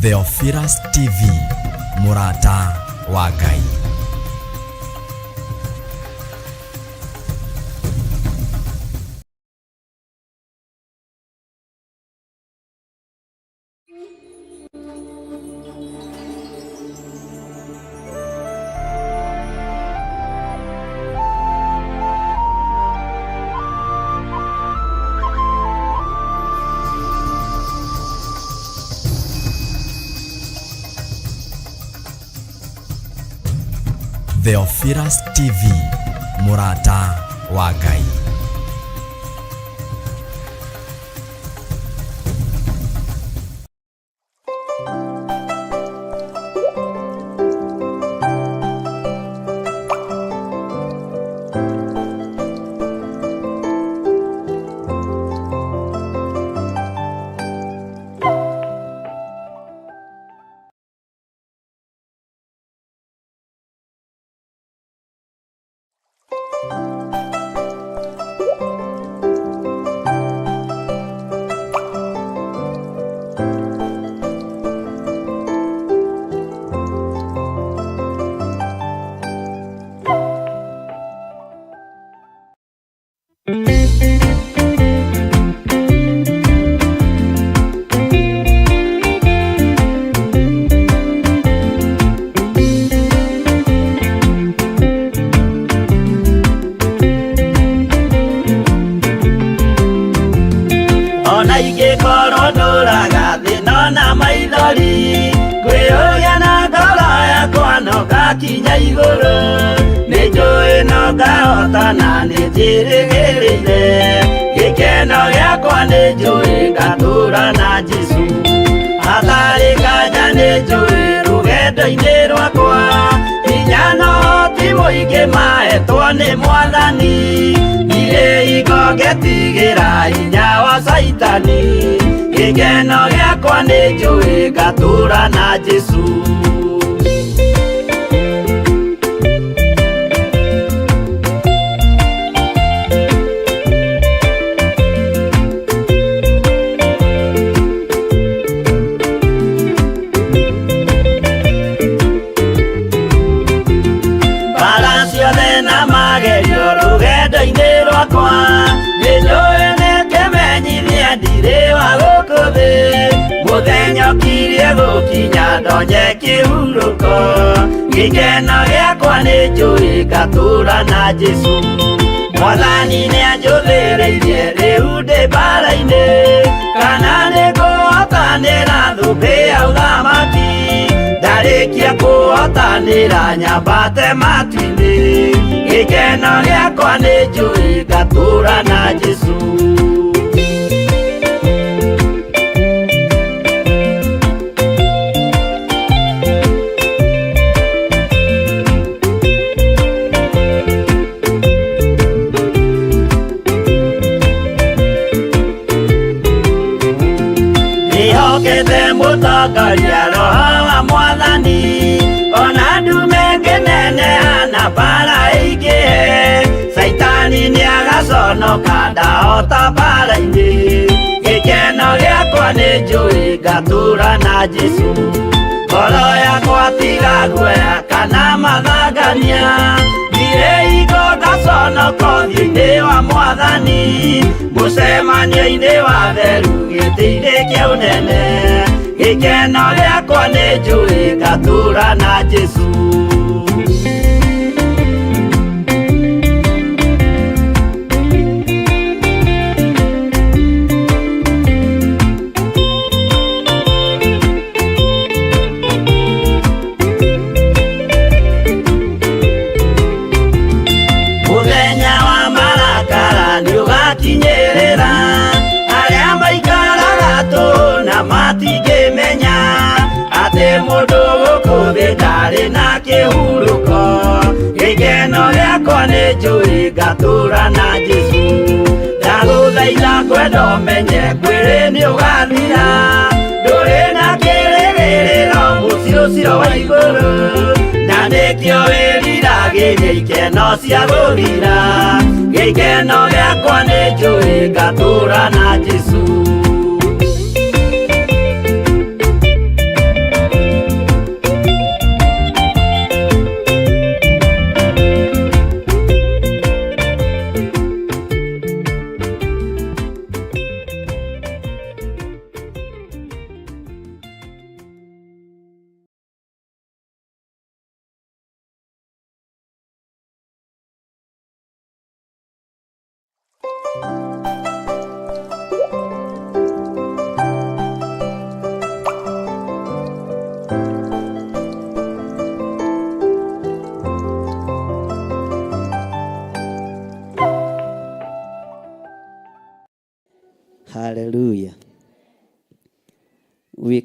Theophilus TV, mũrata wa Ngai. Theophilus TV, mũrata wa Ngai. Ona ingĩkorwo ndũraga thĩna na maithori, ngwĩyũria na ngoro yakwa no ngakinya igũrũ. Nĩ njũĩ no ngahotana, nĩ njĩrĩgĩrĩire gĩkeno gĩakwa, nĩ njũĩ ngatũra na Jesũ. Hatarĩ nganja nĩ njũĩ rũgendo-inĩ rwakwa, hinya no ti mũingĩ mahetwo nĩ Mwathani. Ndirĩ hingo ngetigĩra hinya wa Caitani, gĩkeno gĩakwa nĩ njũĩ ngatũra na Jesũ. Mbara ciothe na magerio rũgendo-inĩ rwakwa, nĩ njũĩ nĩ kĩmenyithia ndirĩ wa gũkũ thĩ. Mũthenya ũkirie gũkinya ndonye kĩhurũko, gĩkeno gĩakwa nĩ njũĩ ngatũra na Jesũ. Mwathani nĩ anjũthĩrĩirie rĩu ndĩ mbara-inĩ, kana nĩ ngũhotanĩra thũmbĩ ya ũthamaki. Ndarĩkia kũhotanĩra nyambate matu-inĩ, gĩkeno gĩakwa nĩ njũĩ ngatũra na Jesũ. Ndĩhokete mũtongoria Roho wa Mwathani, ona ndume ngĩneneha na mbara ĩingĩhe, Caitani nĩagaconoka ndahota mbara-inĩ. Gĩkeno gĩakwa nĩ njũĩ ngatũra na Jesũ. Ngoro yakwa tiga guoya kana mathangania, ndirĩ hingo ngaconoka ũthiũ-inĩ wa Mwathani. Mũcemanio-inĩ wa theru gĩtĩ-inĩ kĩa ũnene, gĩkeno gĩakwa nĩ njũĩ ngatũra na Jesũ. Mũthenya wa marakara nĩũgakinyĩrĩra, arĩa maikaraga tũhũ na matingĩmenya atĩ mũndũ gũkũ thĩ ndarĩ na kĩhurũko. Gĩkeno gĩakwa nĩ njũĩ ngatũra na Jesũ. Ndagũthaitha kwenda ũmenye mwĩrĩ nĩũgathira, ndũrĩ na kĩrĩgĩrĩro mũciĩ ũcio wa igũrũ, na nĩkĩo wĩriragĩria ikeno cia gũthira. Gĩkeno gĩakwa nĩ njũĩ ngatũra na Jesũ.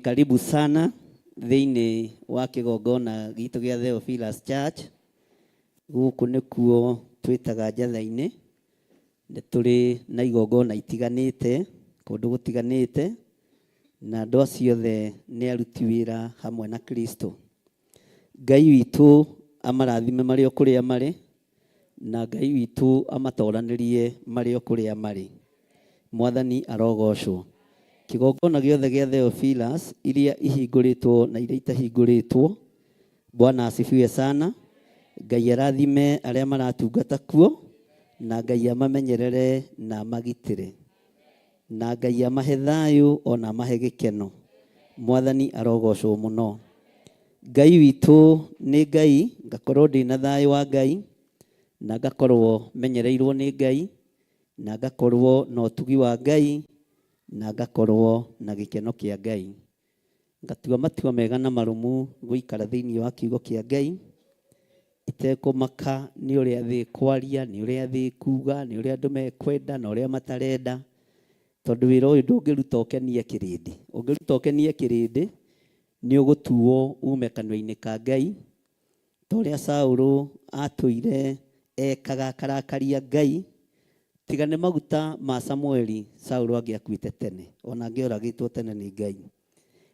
Karibu sana thĩinĩ wa kĩgongona gitũ gĩa Theophilus Church. Gũkũ nĩkuo twĩtaga njatha-inĩ. Nĩ tũrĩ na igongona itiganĩte kũndũ gũtiganĩte, na andũ acio othe nĩ aruti wĩra hamwe na Kristo. Ngai witũ amarathime marĩ o kũrĩa marĩ, na Ngai witũ amatoranĩrie marĩ o kũrĩa marĩ. Mwathani arogocwo. Kĩgongona gĩothe gĩa Theophilus iria ihingũrĩtwo na iria itahingũrĩtwo, Bwana asifiwe sana. Ngai arathime arĩa maratungata kuo, na Ngai amamenyerere na amagitĩre, na Ngai amahe thayũ ona amahe gĩkeno. Mwathani arogocwo mũno. Ngai witũ nĩ Ngai, ngakorwo ndĩna thayũ wa Ngai, na ngakorwo menyereirwo nĩ Ngai, na ngakorwo na ũtugi wa Ngai, na ngakorwo na gĩkeno kĩa Ngai. Ngatua matua mega na marũmu gũikara thĩinĩ wa kiugo kĩa Ngai, itekũmaka nĩ ũrĩa thĩ ĩkwaria, nĩ ũrĩa thĩ ĩkuga, nĩ ũrĩa andũ mekwenda na ũrĩa matarenda, tondũ wĩra ũyũ ndũngĩruta ũkenie kĩrĩndĩ. Ũngĩruta ũkenie kĩrĩndĩ, nĩ ũgũtuo ume kanua-inĩ ka Ngai, ta ũrĩa Saũlũ atũire ekaga akarakaria Ngai. Tiga nĩ maguta ma Samueli, Saũlũ angĩakuĩte tene, ona angĩoragĩtwo tene nĩ Ngai.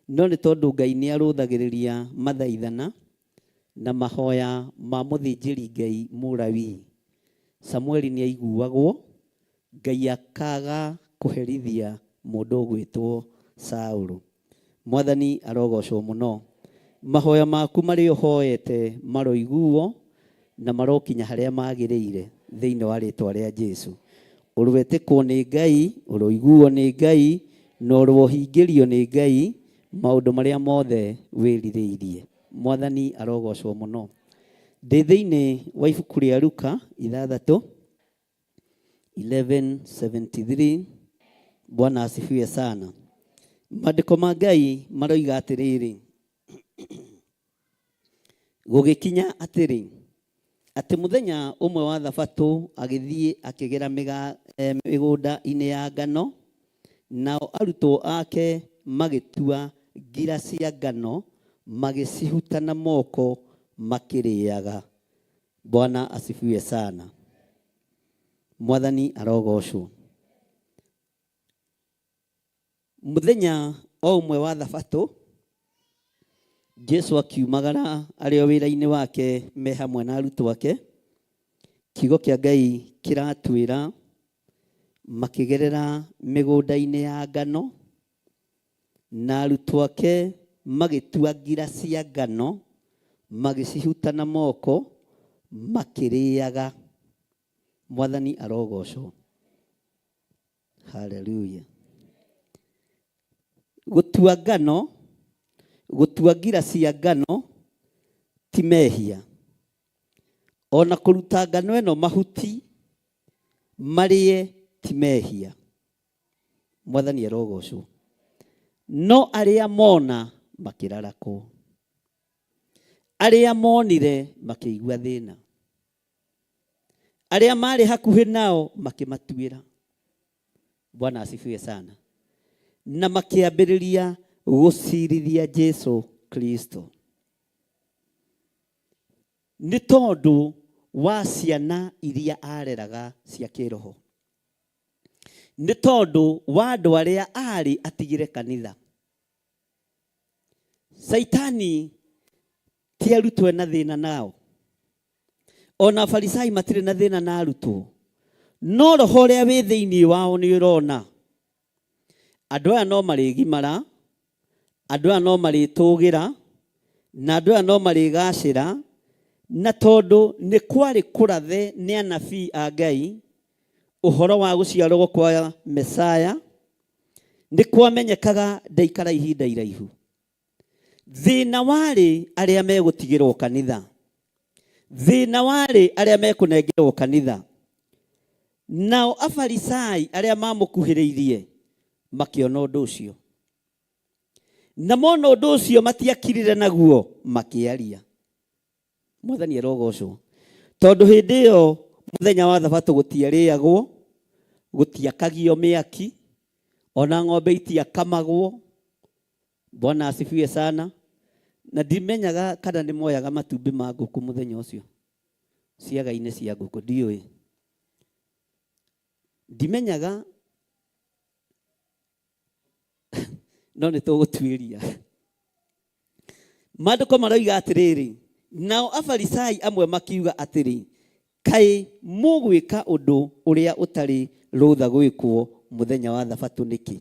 No nĩ tondũ Ngai nĩ arũthagĩrĩria mathaithana na mahoya ma mũthĩnjĩri Ngai Mũlawii, Samueli nĩ aiguagwo, Ngai akaga kũherithia mũndũ ũgwĩtwo Saũlũ. Mwathani arogocwo mũno. Mahoya maku marĩa ũhoete maroiguo na marokinya harĩa magĩrĩire thĩinĩ wa rĩtwa rĩa Jesu. Ũroetĩkwo nĩ Ngai, ũroiguo nĩ Ngai, na ũrohingĩrio nĩ Ngai maũndũ marĩa mothe wĩrirĩirie. Mwathani arogocwo mũno. Ndĩ thĩinĩ wa ibuku rĩa Luka ithathatũ 1173. Bwana asifiwe sana. Maandĩko ma Ngai maroiga atĩrĩrĩ, gũgĩkinya atĩrĩ, atĩ mũthenya ũmwe wa thabatũ agĩthiĩ akĩgera mĩgũnda-inĩ ya ngano, nao arutwo ake magĩtua ngira cia ngano, magĩcihuta na moko makĩrĩaga. Bwana asifiwe sana. Mwathani arogocwo. Mũthenya o ũmwe wa thabatũ, Jesu akiumagara arĩ o wĩra-inĩ wake me hamwe na arutwo ake. Kiugo kĩa Ngai kĩratwĩra makĩgerera mĩgũnda-inĩ ya ngano, na arutwo ake magĩtua ngira cia ngano, magĩcihuta na moko, makĩrĩaga. Mwathani arogocwo. Haleluya. Gũtua ngano, gũtua ngira cia ngano ti mehia. Ona kũruta ngano ĩno mahuti marĩe ti mehia. Mwathani arogocwo. No arĩa mona makĩrarakwo. Arĩa monire makĩigua thĩna. Arĩa maarĩ hakuhĩ nao makĩmatuĩra. Bwana asifiwe sana. Na makĩambĩrĩria gũcirithia Jesu Kristo nĩ tondũ wa ciana iria areraga cia kĩroho, nĩ tondũ wa andũ arĩa aarĩ atigĩre kanitha. Caitani ti arutwo ena thĩna nao, ona Afarisai matirĩ na thĩna na arutwo, no roho ũrĩa wĩ thĩinĩ wao nĩ ũrona andũ aya no marĩgimara, andũ aya no marĩtũgĩra, na andũ aya no marĩgacĩra. Na tondũ nĩ kwarĩ kũrathe nĩ anabii a Ngai ũhoro wa gũciarwo kwa Mesaya, nĩ kwamenyekaga ndaikara ihinda iraihu. Thĩna warĩ arĩa megũtigĩrwo kanitha, thĩna warĩ arĩa mekũnengerwo kanitha. Nao Afarisai arĩa mamũkuhĩrĩirie makĩona ũndũ ũcio, na mona ũndũ ũcio matiakirire naguo, makĩaria. Mwathani arogocwo. Tondũ hĩndĩ ĩyo mũthenya wa thabatũ gũtiarĩagwo, gũtiakagio mĩaki, ona ng'ombe itiakamagwo. Bwana asifiwe sana. Na ndimenyaga kana nĩ moyaga matumbĩ ma ngũkũ mũthenya ũcio ciaga-inĩ cia ngũkũ, ndiũĩ, ndimenyaga, no nĩ tũgũtuĩria. Maandĩko maroiga atĩrĩrĩ, nao Afarisai amwe makiuga atĩrĩ, kaĩ mũgwĩka ũndũ ũrĩa ũtarĩ rũtha gwĩkwo mũthenya wa Thabatũ nĩkĩ?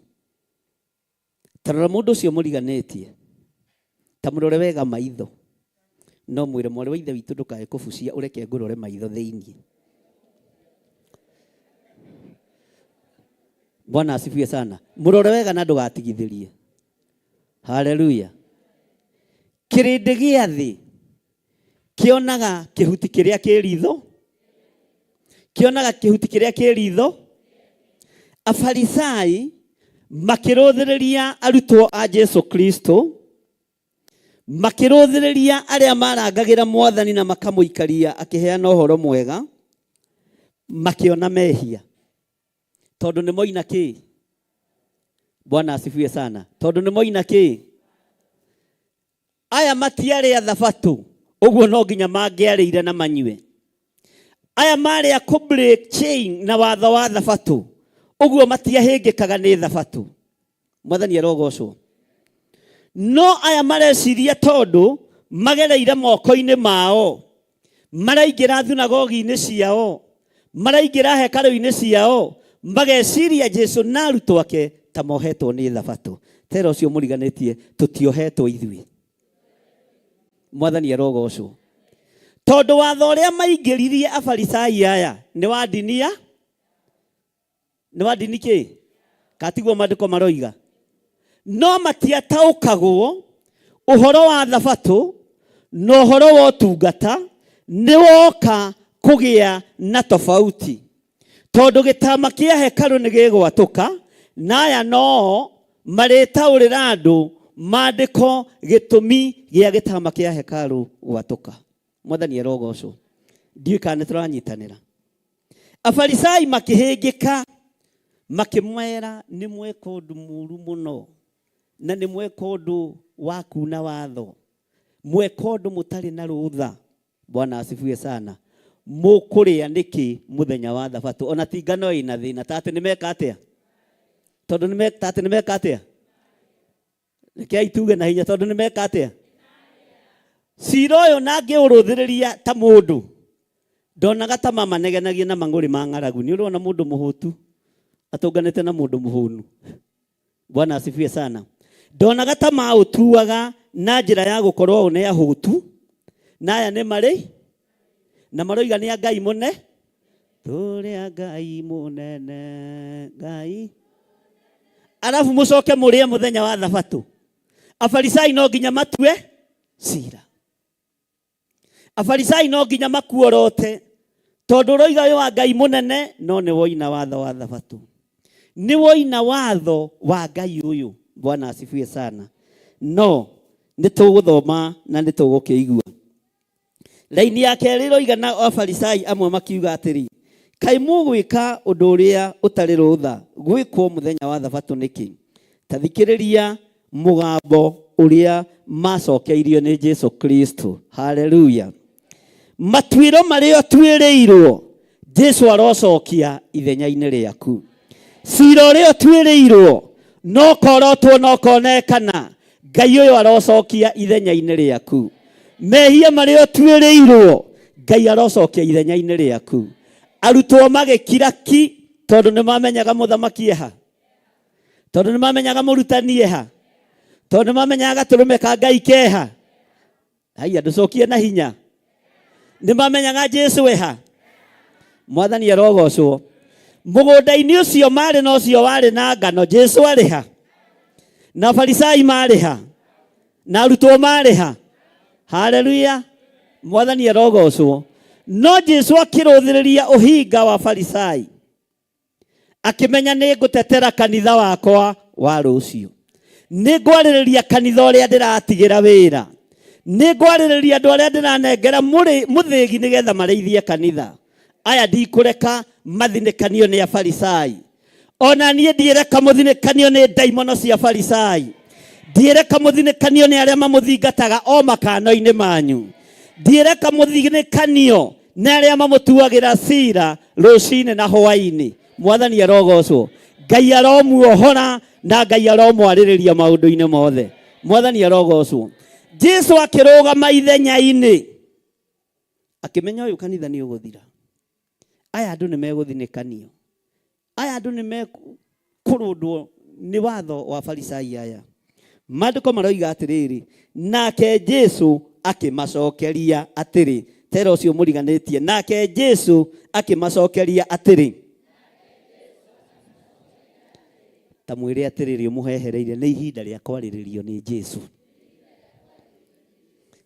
Ta rora mũndũ ũcio mũriganĩtie, ta mũrore wega maitho, no mwĩre mwarĩ wa ithe witũ ndũkae kũbucia, ũreke ngũrore maitho thĩinĩ. Bwana asifiwe sana. Mũrore wega na ndũgatigithĩrie. Haleluya. Kĩrĩndĩ gĩa thĩ kĩonaga kĩhuti kĩrĩa kĩ ritho, kĩonaga kĩhuti kĩrĩa kĩ ritho. Afarisai makĩrũthĩrĩria arutwo a Jesu Kristo, makĩrũthĩrĩria arĩa marangagĩra mwathani na makamũikaria akĩheana ũhoro mwega, makĩona mehia tondũ nĩ moina kĩ. Bwana asifiwe sana. Tondũ nĩ moina kĩ, aya matiarĩa thabatũ, ũguo no nginya mangĩarĩire na manyue. Aya marĩa kũ break chain na watho wa thabatũ, ũguo matiahĩngĩkaga nĩ thabatũ. Mwathani arogocwo. No aya mareciria tondũ magereire moko-inĩ mao, maraingĩra thunagogi-inĩ ciao, maraingĩra hekarũ-inĩ ciao, mageciria Jesu na arutwo ake ta mohetwo nĩ thabatũ. Tera ũcio mũriganĩtie, tũtiohetwo ithuĩ. Mwathani arogocwo. Tondũ watho ũrĩa maingĩririe Afarisai aya nĩ wa ndini ya nĩ wa ndini kĩ katiguo maandĩko maroiga, no matiataũkagwo ũhoro wa thabatũ na ũhoro wa ũtungata nĩ woka kũgĩa na tofauti, tondũ gĩtama kĩa hekarũ nĩ gĩgwatũka, na aya noo marĩtaũrĩra andũ maandĩko gĩtũmi gĩa gĩtama kĩa hekarũ gwatũka. Mwathani arogocwo. Ndiũĩ kana nĩ tũranyitanĩra. Afarisai makĩhĩngĩka, makĩmwĩra nĩ mweka ũndũ mũũru mũno, na nĩ mweka ũndũ wa kuna watho, mweka ũndũ mũtarĩ na rũtha. Bwana asifiwe sana. Mũkũrĩa nĩkĩ mũthenya wa thabatũ? Ona ti ngano ĩna thĩna, ta atĩ nĩ meka atĩa? Tondũ nĩ ta atĩ nĩ meka atĩa? Rekei tuge na hinya, tondũ nĩ meka atĩa? Cira ũyũ na ngĩũrũthĩrĩria ta mũndũ, ndonaga ta mamanegenagia na mang'ũrĩ ma ng'aragu. Nĩ ũrona mũndũ mũhũtu atũnganĩte na mũndũ mũhũnu. Bwana asifiwe sana. Ndonaga ta maũtuaga na njĩra ya gũkorwo o nĩ ahũtu, na aya nĩ marĩ na maroiga nĩ a Ngai mũne, tũrĩ a Ngai mũnene, Ngai. Arabu mũcoke mũrĩe mũthenya wa thabatũ. Afarisai no nginya matue cira. Afarisai no nginya makuorote, tondũ ũroiga ũyũ wa Ngai mũnene, no nĩ woina watho wa thabatũ, nĩ woina watho wa Ngai ũyũ. Bwana asifiwe sana. No nĩ tũgũthoma na nĩ tũgũkĩigua. Raini ya kerĩ ĩroiga, na Afarisai amwe makiuga atĩrĩ, kaĩ mũgwĩka ũndũ ũrĩa ũtarĩ rũtha gwĩkwo mũthenya wa thabatũ nĩkĩ? Ta thikĩrĩria mũgambo ũrĩa macokeirio nĩ Jesu Kristo. Haleluya. Matuĩro marĩa ũtuĩrĩirwo, Jesu arocokia ithenya-inĩ rĩaku. Cira ũrĩa ũtuĩrĩirwo no korotwo no konekana, Ngai ũyũ arocokia ithenya-inĩ rĩaku. Mehia marĩa ũtuĩrĩirwo, Ngai arocokia ithenya-inĩ rĩaku. Arutwo magĩkira ki, tondũ nĩ mamenyaga mũthamaki eha, tondũ nĩ mamenyaga mũrutani eha, tondũ nĩ mamenyaga gatũrũme ka Ngai keha. Haiya, ndũcokie na hinya. Nĩ mamenyaga Jesu eha. Mwathani arogocwo. Mũgũnda-inĩ ũcio marĩ na ũcio warĩ na ngano, Jesu arĩ ha? Na Farisai marĩ ha? Na arutwo marĩ ha? Haleluya. Mwathani arogocwo. No Jesu akĩrũthĩrĩria ũhinga wa Farisai, akĩmenya nĩ ngũtetera kanitha wakwa wa rũciũ, nĩ ngwarĩrĩria kanitha ũrĩa ndĩratigĩra wĩra, nĩ ngwarĩrĩria andũ arĩa ndĩranengera mũthĩgi nĩgetha marĩithie kanitha. Aya ndikũreka mathinĩkanio nĩ Afarisai. Ona niĩ ndiĩreka mũthinĩkanio nĩ ndaimono cia Farisai. Ndiĩreka mũthinĩkanio nĩ arĩa mamũthingataga o makano-inĩ manyu. Ndiĩreka mũthinĩkanio nĩ arĩa mamũtuagĩra cira rũcinĩ na hwaĩ-inĩ. Mwathani arogocwo. Ngai aromuohora na Ngai aromwarĩrĩria maũndũ-inĩ mothe. Mwathani arogocwo. Jesu akĩrũgama ithenya-inĩ akĩmenya ũyũ kanitha nĩ ũgũthira, aya andũ nĩ megũthinĩkanio, aya andũ nĩ mekũrũndwo nĩ watho wa Farisai aya. Maandĩko maroiga atĩrĩrĩ, nake Jesu akĩmacokeria atĩrĩ, tera ũcio mũriganĩtie, nake Jesu akĩmacokeria atĩrĩ, ta mwĩre atĩrĩrĩ, ũmũhehereire nĩ ihinda rĩa kwarĩrĩrio nĩ Jesu.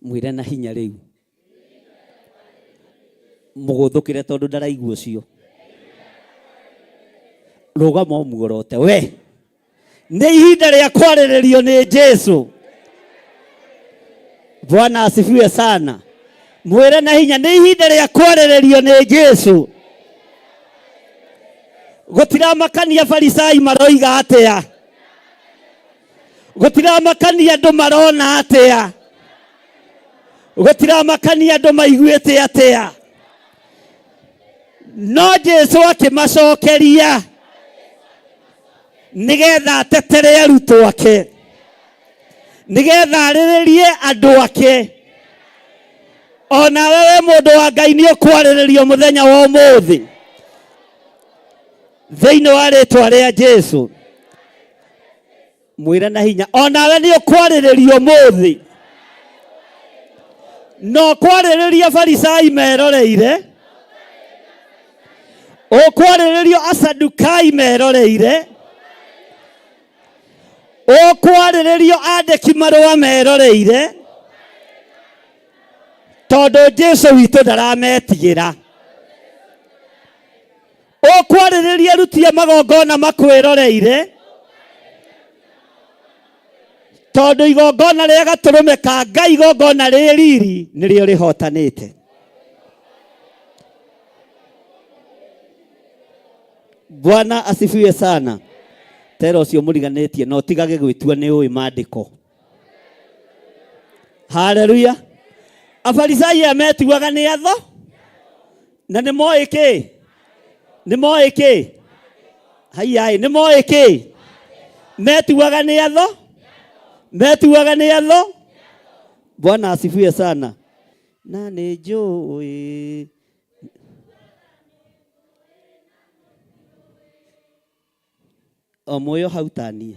Mwĩre na hinya rĩu, mũgũthũkĩre tondũ ndaraigua ũcio. Rũgama ũmuorote we, nĩ ihinda rĩa kwarĩrĩrio nĩ Jesu. Bwana asifiwe sana. Mwĩre na hinya, nĩ ihinda rĩa kwarĩrĩrio nĩ Jesu. Gũtiramakania Farisai maroiga atĩa, gũtiramakania andũ marona atĩa, gũtiramakania andũ maiguĩte atĩa, no Jesu akĩmacokeria nĩgetha atetere arutwo ake, nĩgetha arĩrĩrie andũ ake. Onawe we mũndũ wa Ngai nĩ ũkwarĩrĩrio mũthenya wa ũmũthĩ thĩinĩ wa rĩtwa rĩa Jesu. Mwĩre na hinya, onawe nĩ ũkwarĩrĩrio ũmũthĩ. No kwarĩrĩria Farisai meroreire, ũkwarĩrĩrio Asadukai meroreire, ũkwarĩrĩrio andĩki marũa meroreire, tondũ Jesu witũ ndarametigĩra. Ũkwarĩrĩria aruti a magongona makwĩroreire, tondũ igongona rĩa gatũrũme ka Ngai, igongona rĩ riri, nĩrĩo rĩhotanĩte. Bwana asifiwe sana. Tera ũcio mũriganĩtie na ũtigage gwĩtua nĩ ũĩ maandĩko. Haleluya. Afarisai aya metuaga nĩ atho na nĩ moĩ kĩ, nĩ moĩ kĩ, haiyaĩ, nĩ moĩ kĩ, metuaga nĩ atho, metuaga nĩ atho. Bwana asifiwe sana. Na nĩ njũĩ o muoyo hau taniĩ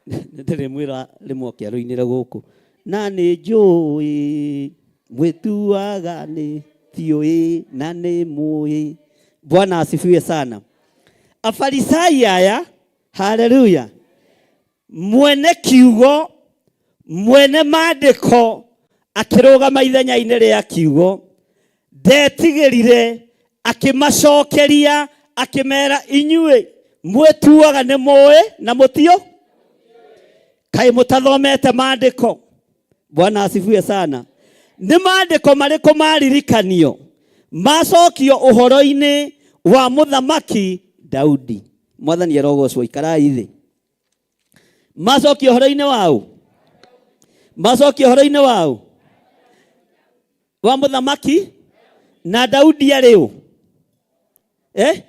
ndĩrĩmwĩra rĩmwe oke arũinĩre gũkũ. Na nĩ njũĩ mwĩtuaga nĩ tiũĩ na nĩ mũĩ. Bwana asifiwe sana. Afarisai aya, haleluya, mwene kiugo, mwene maandĩko akĩrũgama ithenya-inĩ rĩa kiugo, ndetigĩrire, akĩmacokeria akĩmera, inyuĩ mwĩtuaga nĩ mũĩ na mũtio, kaĩ mũtathomete maandĩko? Bwana asifiwe sana. Nĩ maandĩko marĩkũ maririkanio macokio ũhoro-inĩ wa mũthamaki Daudi? Mwathani arogocwo. Ikarai thĩ. Macokio ũhoro-inĩ waũ? Macokio ũhoro-inĩ waũ? Wa mũthamaki na Daudi arĩ ũ? Eh?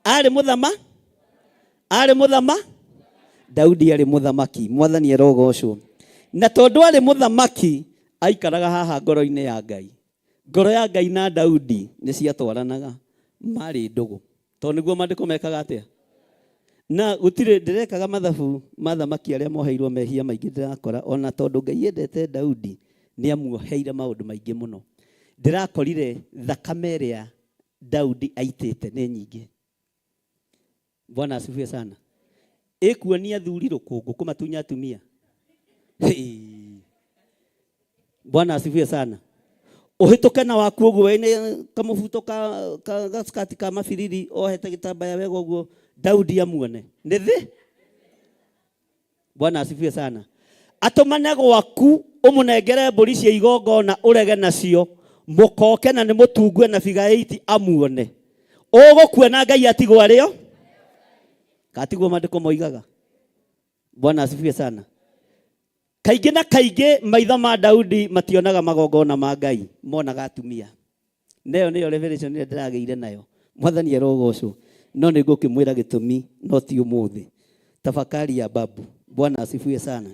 Arĩ mũthama? Arĩ mũthama? Daudi arĩ mũthamaki. Mwathani arogocwo. Na tondũ arĩ mũthamaki, aikaraga haha ngoro-inĩ ya Ngai. Ngoro ya Ngai na Daudi nĩ ciatwaranaga, marĩ ndũgũ. Tondũ nĩguo maandĩko mekaga atĩa? Na gũtirĩ ndĩrekaga mathabu ma thamaki arĩa moheirwo mehia maingĩ ndĩrakora, ona tondũ Ngai endete Daudi nĩ amuoheire maũndũ maingĩ mũno. Ndĩrakorire thakame ĩrĩa Daudi aitĩte nĩ nyingĩ. Bwana asifiwe sana. Ĩkuonia athuri rũkũngũ kũmatunya atumia. Hey. Bwana asifiwe sana. Ũhĩtũke na waku ũguo wĩna kamũbuto ka ka gaskati ka mabiriri ohete gĩtambaya wega ũguo Daudi amuone. Nĩ thĩ. Bwana asifiwe sana. Atũmane gwaku ũmũnengere mbũri cia igongona ũrege nacio mũkoke na nĩ mũtungue na figa 8 amuone. Ũgũkua na Ngai atigwo arĩo? Katiguo maandĩko moigaga. Bwana asifiwe sana. Kaingĩ na kaingĩ maitho ma Daudi mationaga magongona ma Ngai, monaga atumia. Nayo nĩyo revelation ĩrĩa ndĩragĩire nayo. Mwathani arogocwo. No nĩ ngũkĩmwĩra gĩtũmi no ti ũmũthĩ. Tafakari ya babu. Bwana asifiwe sana.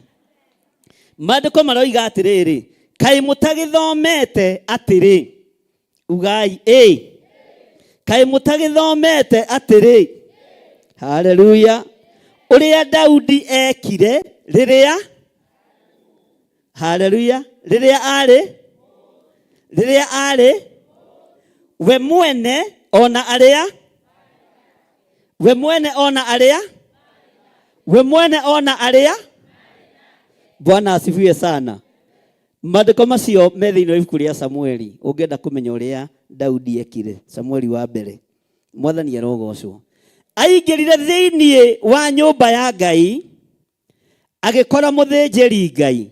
Maandĩko maroiga atĩrĩrĩ, kaĩ mũtagĩthomete atĩrĩ, ugai ĩ, kaĩ mũtagĩthomete atĩrĩ, haleluya, ũrĩa Daudi ekire rĩrĩa, haleluya, rĩrĩa arĩ, rĩrĩa arĩ we mwene ona arĩa, we mwene ona arĩa, we mwene ona arĩa. Bwana asifiwe sana. Maandĩko macio me thĩinĩ wa ibuku rĩa Samueli, ũngĩenda kũmenya ũrĩa Daudi ekire, Samueli wa mbere. Mwathani arogocwo. Aingĩrire thĩinĩ wa nyũmba ya Ngai, agĩkora mũthĩnjĩri Ngai.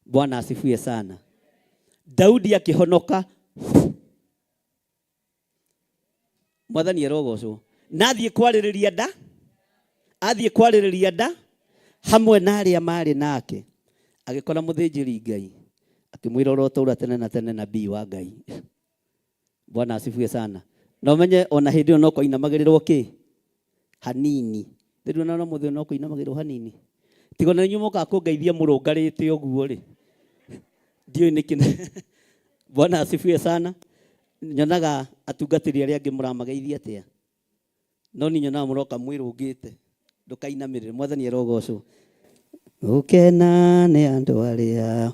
Bwana asifiwe sana. Daudi akĩhonoka. Mwathani arogocwo. Na athiĩ kwarĩrĩria nda, athiĩ kwarĩrĩria nda hamwe na arĩa marĩ nake, agĩkora mũthĩnjĩri Ngai, akĩmwĩra ũrotũra tene na tene nabii wa Ngai. Bwana asifiwe sana. Na ũmenye ona hĩndĩ ĩyo no kwainamagĩrĩrwo kĩ hanini. Rĩu ona no mũthĩ no kũinamagĩrĩrwo hanini. Tiga ona inyuĩ mũkaga kũngeithia mũrũngarĩte ũguo rĩ, ndiũĩ nĩkĩ. Bwana asifiwe sana. Nyonaga atungatĩri arĩa angĩ mũramageithia atĩa, no niĩ nyonaga mũroka mwĩrũngĩte. Ndũkainamĩrĩre. Mwathani arogocwo. Gũkena nĩ andũ arĩa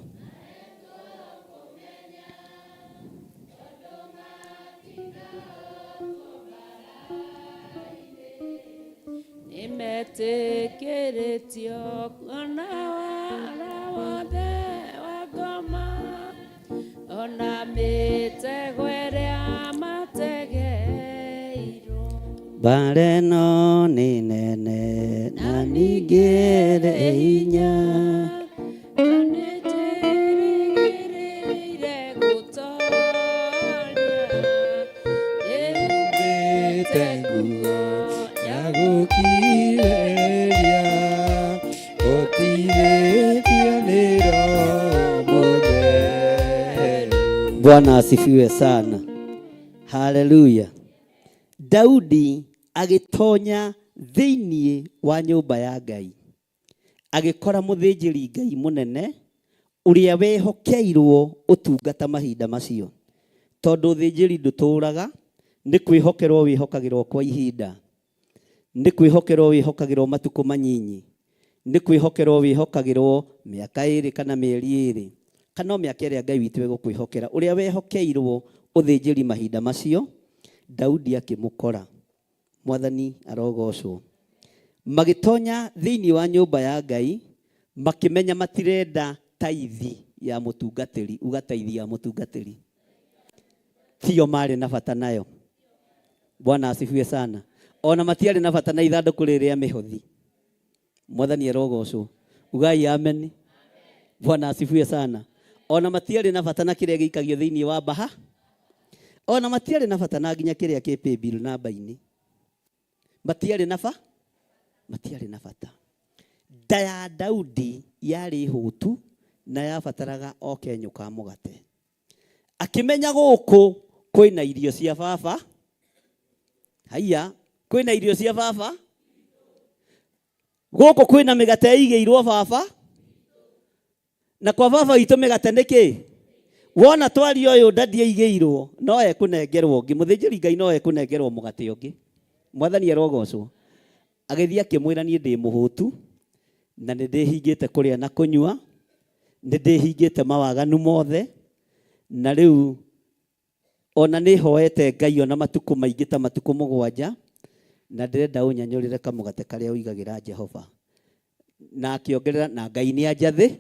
Nĩmetĩkĩrĩtio kuona wara wothe wa ngoma, ona mĩtego ĩrĩa mategeirwo. Mbara ĩno nĩ nene na ningĩ ĩrĩ hinya, na nĩnjĩrĩgĩrĩire gũtooria. Nĩhumbĩte nguo ya gũkirĩrĩria, gũtirĩtio nĩ Roho Mũtheru. Bwana asifiwe sana. Haleluya. Daudi agĩtonya thĩinĩ wa nyũmba ya Ngai, agĩkora mũthĩnjĩri Ngai mũnene ũrĩa wehokeirwo ũtungata mahinda macio. Tondũ ũthĩnjĩri ndũtũraga, nĩ kwĩhokerwo wĩhokagĩrwo kwa ihinda, nĩ kwĩhokerwo wĩhokagĩrwo matukũ manyinyi, nĩ kwĩhokerwo wĩhokagĩrwo mĩaka ĩrĩ kana mĩeri ĩrĩ, kana o mĩaka ĩrĩa Ngai witũ egũkwĩhokera. Ũrĩa wehokeirwo ũthĩnjĩri mahinda macio, Daudi akĩmũkora. Mwathani arogocwo. Magĩtonya thĩinĩ wa nyũmba ya Ngai, makĩmenya matirenda taithi ya mũtungatĩri. Uga taithi ya mũtungatĩri. Tio marĩ na bata nayo. Bwana asifiwe sana. Ona matiarĩ na bata na ithandũkũ rĩrĩ rĩa mĩhothi. Mwathani arogocwo. Ugai amen. Bwana asifiwe sana. Ona matiarĩ na bata na kĩrĩa gĩikagio thĩinĩ wa baha. Ona matiarĩ na bata na nginya kĩrĩa kĩ paybill namba-inĩ. Matiarĩ na ba? Matiarĩ na bata. Nda ya Daudi yarĩ hũtu na yabataraga o kenyũ ka mũgate. Akĩmenya gũkũ kwĩna irio cia baba. Haiya, kwĩna irio cia baba. Gũkũ kwĩna mĩgate ĩigĩirwo baba. Na kwa baba witũ mĩgate nĩ kĩ? Wona twaria ũyũ ndadi aigĩirwo, no ekũnengerwo ũngĩ. Mũthĩnjĩri Ngai no ekũnengerwo mũgate ũngĩ. Mwathani arogocwo. Agĩthiĩ akĩmwĩra niĩ ndĩ mũhũtu na nĩ ndĩhingĩte kũrĩa na kũnyua, nĩ ndĩhingĩte mawaganu mothe, na rĩu ona nĩ hoete Ngai ona matukũ maingĩ ta matukũ mũgwanja, na ndĩrenda ũnyanyũrĩre kamũgate karĩa ũigagĩra Jehova. Na akĩongerera na Ngai nĩ anjathĩ.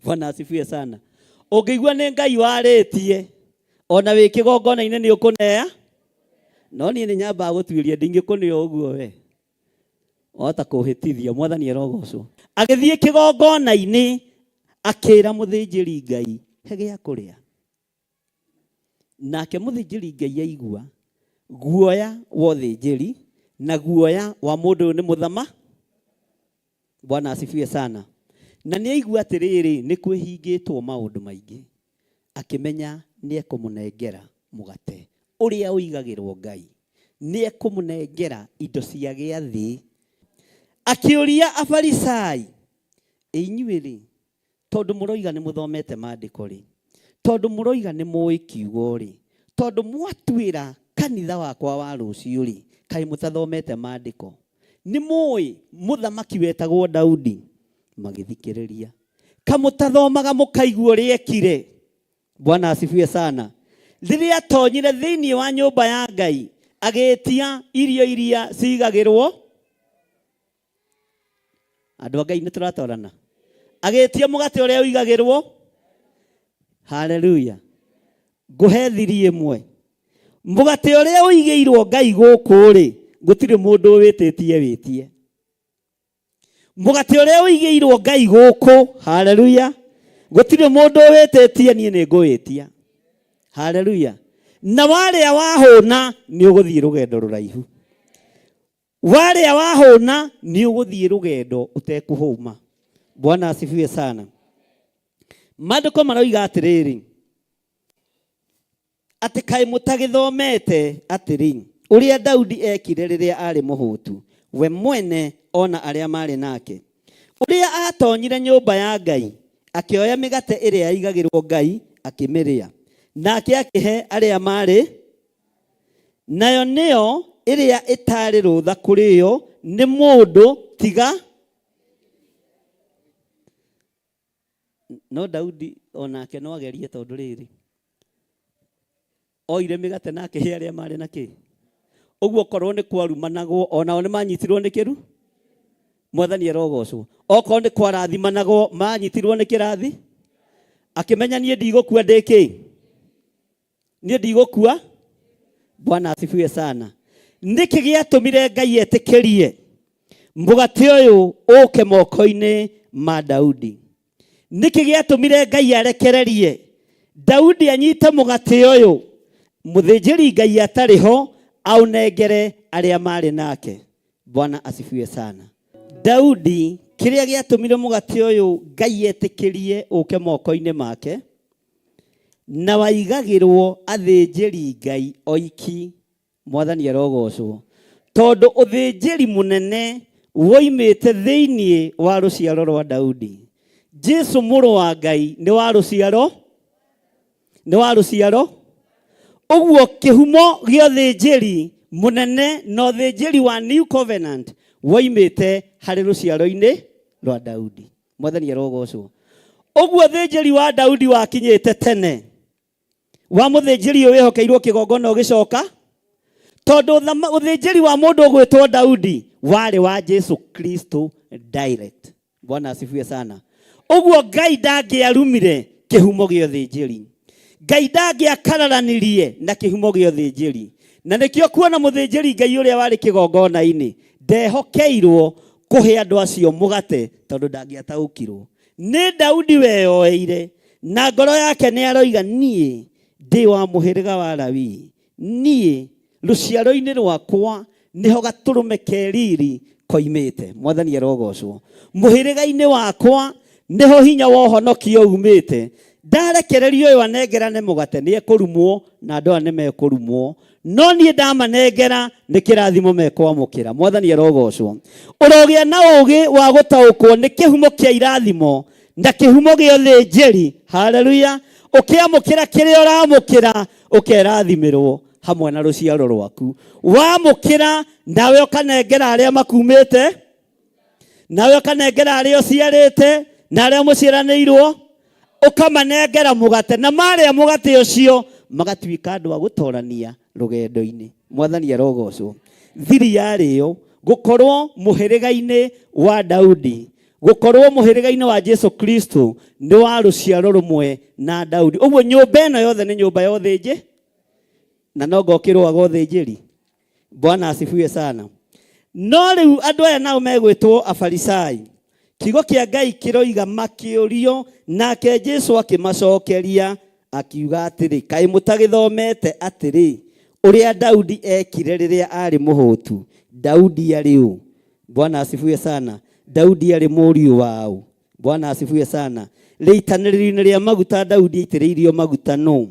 Bwana asifiwe sana. Ũngĩigua nĩ Ngai warĩtie, ona wĩ kĩgongona-inĩ nĩ ũkũnea, no niĩ nĩ nyambaga gũtuĩria ndingĩkũnea ũguo we. Wahota kũhĩtithia. Mwathani arogocwo. Agĩthiĩ kĩgongona-inĩ akĩra mũthĩnjĩri Ngai he gĩa kũrĩa. Nake mũthĩnjĩri Ngai aigua guoya wa ũthĩnjĩri Na guoya wa mũndũ ũyũ nĩ mũthama. Bwana asifiwe sana. Na nĩ aigua atĩrĩrĩ, nĩ kwĩhingĩtwo maũndũ maingĩ, akĩmenya nĩ ekũmũnengera mũgate ũrĩa ũigagĩrwo Ngai, nĩ ekũmũnengera indo cia gĩathĩ. Akĩũria Afarisai, inyuĩ-rĩ, tondũ mũroiga nĩ mũthomete maandĩko-rĩ, tondũ mũroiga nĩ mũĩ kiugo-rĩ, tondũ mwatuĩra kanitha wakwa wa rũciũ-rĩ, kaĩ mũtathomete maandĩko? Nĩ mũĩ mũthamaki wetagwo Daudi? Magĩthikĩrĩria. Kamũtathomaga mũkaigua ũrĩa ekire. Bwana asifiwe sana. Rĩrĩa atonyire thĩinĩ wa nyũmba ya Ngai, agĩtia irio iria cigagĩrwo andũ a Ngai, nĩ tũratwarana. Agĩtia mũgate ũrĩa ũigagĩrwo. Haleluya. Ngũhe thiri ĩmwe. Mũgate ũrĩa ũigĩirwo Ngai gũkũ rĩ, gũtirĩ mũndũ wĩtĩtie wĩtie. Mũgate ũrĩa ũigĩirwo Ngai gũkũ, haleluya, gũtirĩ mũndũ wĩtĩtie, niĩ nĩ ngũwĩtia. Haleluya. Na warĩa wahũna nĩ ũgũthiĩ rũgendo rũraihu. Warĩa wahũna nĩ ũgũthiĩ rũgendo ũtekũhũma. Bwana asifiwe sana. Maandĩko maroiga atĩrĩrĩ, atĩ kaĩ mũtagĩthomete atĩrĩ, ũrĩa Daudi ekire rĩrĩa arĩ mũhũtu, we mwene ona arĩa marĩ nake, ũrĩa atonyire nyũmba ya Ngai, akĩoya mĩgate ĩrĩa yaigagĩrwo Ngai akĩmĩrĩa, nake akĩhe arĩa marĩ nayo, nĩyo ĩrĩa ĩtarĩ rũtha kũrĩo nĩ mũndũ tiga no. Daudi onake no agerie, tondũ rĩrĩ oire mĩgate na akĩhe arĩa marĩ na kĩ ũguo. Korwo nĩ kwarumanagwo, onao nĩ manyitirwo nĩ kĩru. Mwathani arogocwo. Okorwo nĩ kwarathimanagwo, manyitirwo nĩ kĩrathi. Akĩmenya niĩ ndigũkua ndĩ kĩ, niĩ ndigũkua. Bwana asifiwe sana. Nĩkĩ gĩatũmire Ngai etĩkĩrie mũgate ũyũ ũke moko-inĩ ma Daudi? Nĩkĩ gĩatũmire Ngai arekererie Daudi anyite mũgate ũyũ, mũthĩnjĩri Ngai atarĩ ho, aũnengere arĩa marĩ nake? Bwana asifiwe sana. Daudi, kĩrĩa gĩatũmire mũgate ũyũ Ngai etĩkĩrie ũke moko-inĩ make na waigagĩrwo athĩnjĩri Ngai oiki, Mwathani arogocwo, tondũ ũthĩnjĩri mũnene woimĩte thĩinĩ wa rũciaro rwa Daudi. Jesu mũrũ wa Ngai nĩ wa rũciaro, nĩ wa rũciaro ũguo. Kĩhumo gĩa ũthĩnjĩri mũnene na ũthĩnjĩri wa New Covenant woimĩte harĩ rũciaro-inĩ rwa Daudi. Mwathani arogocwo. Ũguo ũthĩnjĩri wa Daudi wakinyĩte tene wa mũthĩnjĩri ũyũ wĩhokeirwo kĩgongona ũgĩcoka, tondũ ũthĩnjĩri wa mũndũ ũgwĩtwo Daudi warĩ wa Jesu Kristo direct. Bwana asifiwe sana. Ũguo Ngai ndangĩarumire kĩhumo gĩa ũthĩnjĩri, Ngai ndangĩakararanirie na kĩhumo gĩa ũthĩnjĩri. Na nĩkĩo kuona mũthĩnjĩri Ngai ũrĩa warĩ kĩgongona-inĩ ndehokeirwo kũhe andũ acio mũgate, tondũ ndangĩataũkirwo nĩ Daudi weyoeire na ngoro yake. Nĩ aroiga, niĩ ndĩ wa mũhĩrĩga wa Lawi, niĩ rũciaro-inĩ rwakwa nĩho gatũrũme ke riri koimĩte. Mwathani arogocwo. Mũhĩrĩga-inĩ wakwa nĩho hinya wa ũhonokio umĩte. Ndarekererio ũyũ anengerane mũgate, nĩ ekũrumwo na andũ aya nĩ mekũrumwo, no niĩ ndamanengera nĩ kĩrathimo mekwamũkĩra. Mwathani arogocwo. Ũrogĩa na ũũgĩ wa gũtaũkwo nĩ kĩhumo kĩa irathimo na kĩhumo gĩa ũthĩnjĩri. Haleluya. Ũkĩamũkĩra kĩrĩa ũramũkĩra, ũkerathimĩrwo hamwe na rũciaro rwaku. Wamũkĩra, nawe ũkanengera arĩa makumĩte, nawe ũkanengera arĩa ũciarĩte na arĩa mũciaranĩirwo, ũkamanengera mũgate, na marĩa mũgate ũcio magatuĩka andũ a gũtorania rũgendo-inĩ. Mwathani arogocwo. Thiri yarĩyo gũkorwo mũhĩrĩga-inĩ wa Daudi, gũkorwo mũhĩrĩga-inĩ wa Jesu Kristo, nĩ wa rũciaro rũmwe na Daudi. Ũguo nyũmba ĩno yothe nĩ nyũmba ya ũthĩnjĩ, na no ngokĩrũaga ũthĩnjĩri. Bwana asifiwe sana. No rĩu andũ aya nao megwĩtwo Afarisai, kiugo kĩa Ngai kĩroiga makĩũrio, nake Jesu akĩmacokeria akiuga atĩrĩ, kaĩ mũtagĩthomete atĩrĩ, ũrĩa Daudi ekire rĩrĩa arĩ mũhũtu? Daudi arĩ ũ? Bwana asifiwe sana. Daudi arĩ mũriũ wa ũ? Bwana asifiwe sana. Rĩitanĩrĩrio-inĩ rĩa maguta Daudi aitĩrĩirio maguta nũ?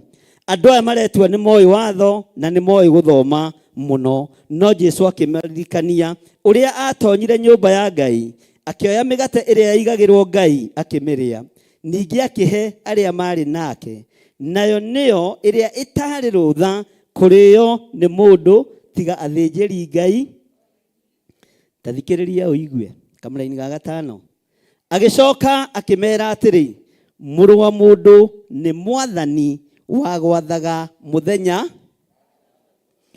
Andũ aya maretua nĩ moĩ watho na nĩ moĩ gũthoma mũno, no Jesu akĩmaririkania ũrĩa atonyire nyũmba ya Ngai, akĩoya mĩgate ĩrĩa yaigagĩrwo Ngai akĩmĩrĩa, ningĩ akĩhe arĩa maarĩ nake, nayo nĩyo ĩrĩa ĩtaarĩ rũtha kũrĩo nĩ mũndũ tiga athĩnjĩri Ngai. Ta thikĩrĩria ũigue kamũraini ga gatano. Agĩcoka akĩmera atĩrĩ, mũrũ wa mũndũ nĩ mwathani wa gwathaga mũthenya.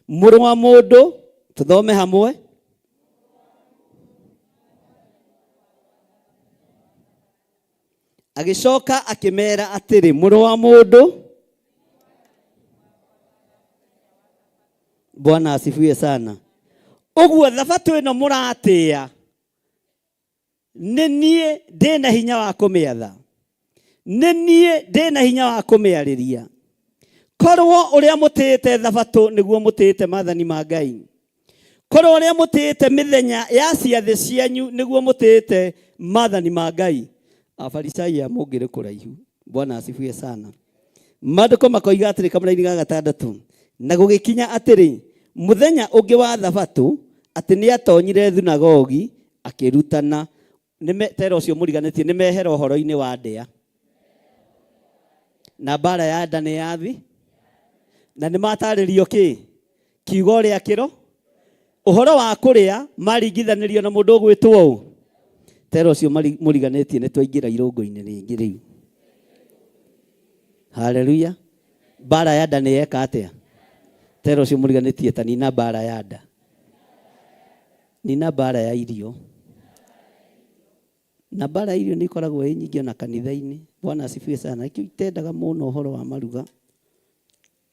Mũrũ wa mũndũ, tũthome hamwe. Agĩcoka akĩmera atĩrĩ, mũrũ wa mũndũ. Bwana asifiwe sana. Ũguo thabatũ ĩno mũratĩĩa, nĩ niĩ ndĩna hinya wa kũmĩatha, nĩ niĩ ndĩna hinya wa kũmĩarĩria. Korwo ũrĩa mũtĩĩte thabatũ nĩguo mũtĩĩte maathani ma Ngai, korwo ũrĩa mũtĩĩte mĩthenya ya ciathĩ cianyu nĩguo mũtĩĩte maathani ma Ngai. Afarisai aya mũngĩrĩ kũraihu. Bwana asifiwe sana. Maandĩko makoiga atĩrĩ kamũraini ga gatandatũ, na gũgĩkinya atĩrĩ, mũthenya ũngĩ wa thabatũ, atĩ nĩatonyire thunagogi akĩrutana. Tera ũcio mũriganĩtie nĩ mehera ũhoro-inĩ wa ndĩa na mbara ya nda nĩ yathi, na nĩ matarĩrio kĩ kiugo ũrĩa kĩro ũhoro wa kũrĩa maringithanĩrio na mũndũ ũgwĩtwo ũ. Tera ũcio mũriganĩtie nĩ twaingĩra irũngo-inĩ rĩngĩ rĩu. Haleluya. Mbara ya nda nĩ yeka atĩa? Tera ũcio mũriganĩtie ta nina mbara ya nda, nina mbara ya irio. Na mbara ya irio nĩ ikoragwo ĩ nyingĩ ona kanitha-inĩ. Bwana asifiwe sana. Nĩkĩo itendaga mũno ũhoro wa maruga,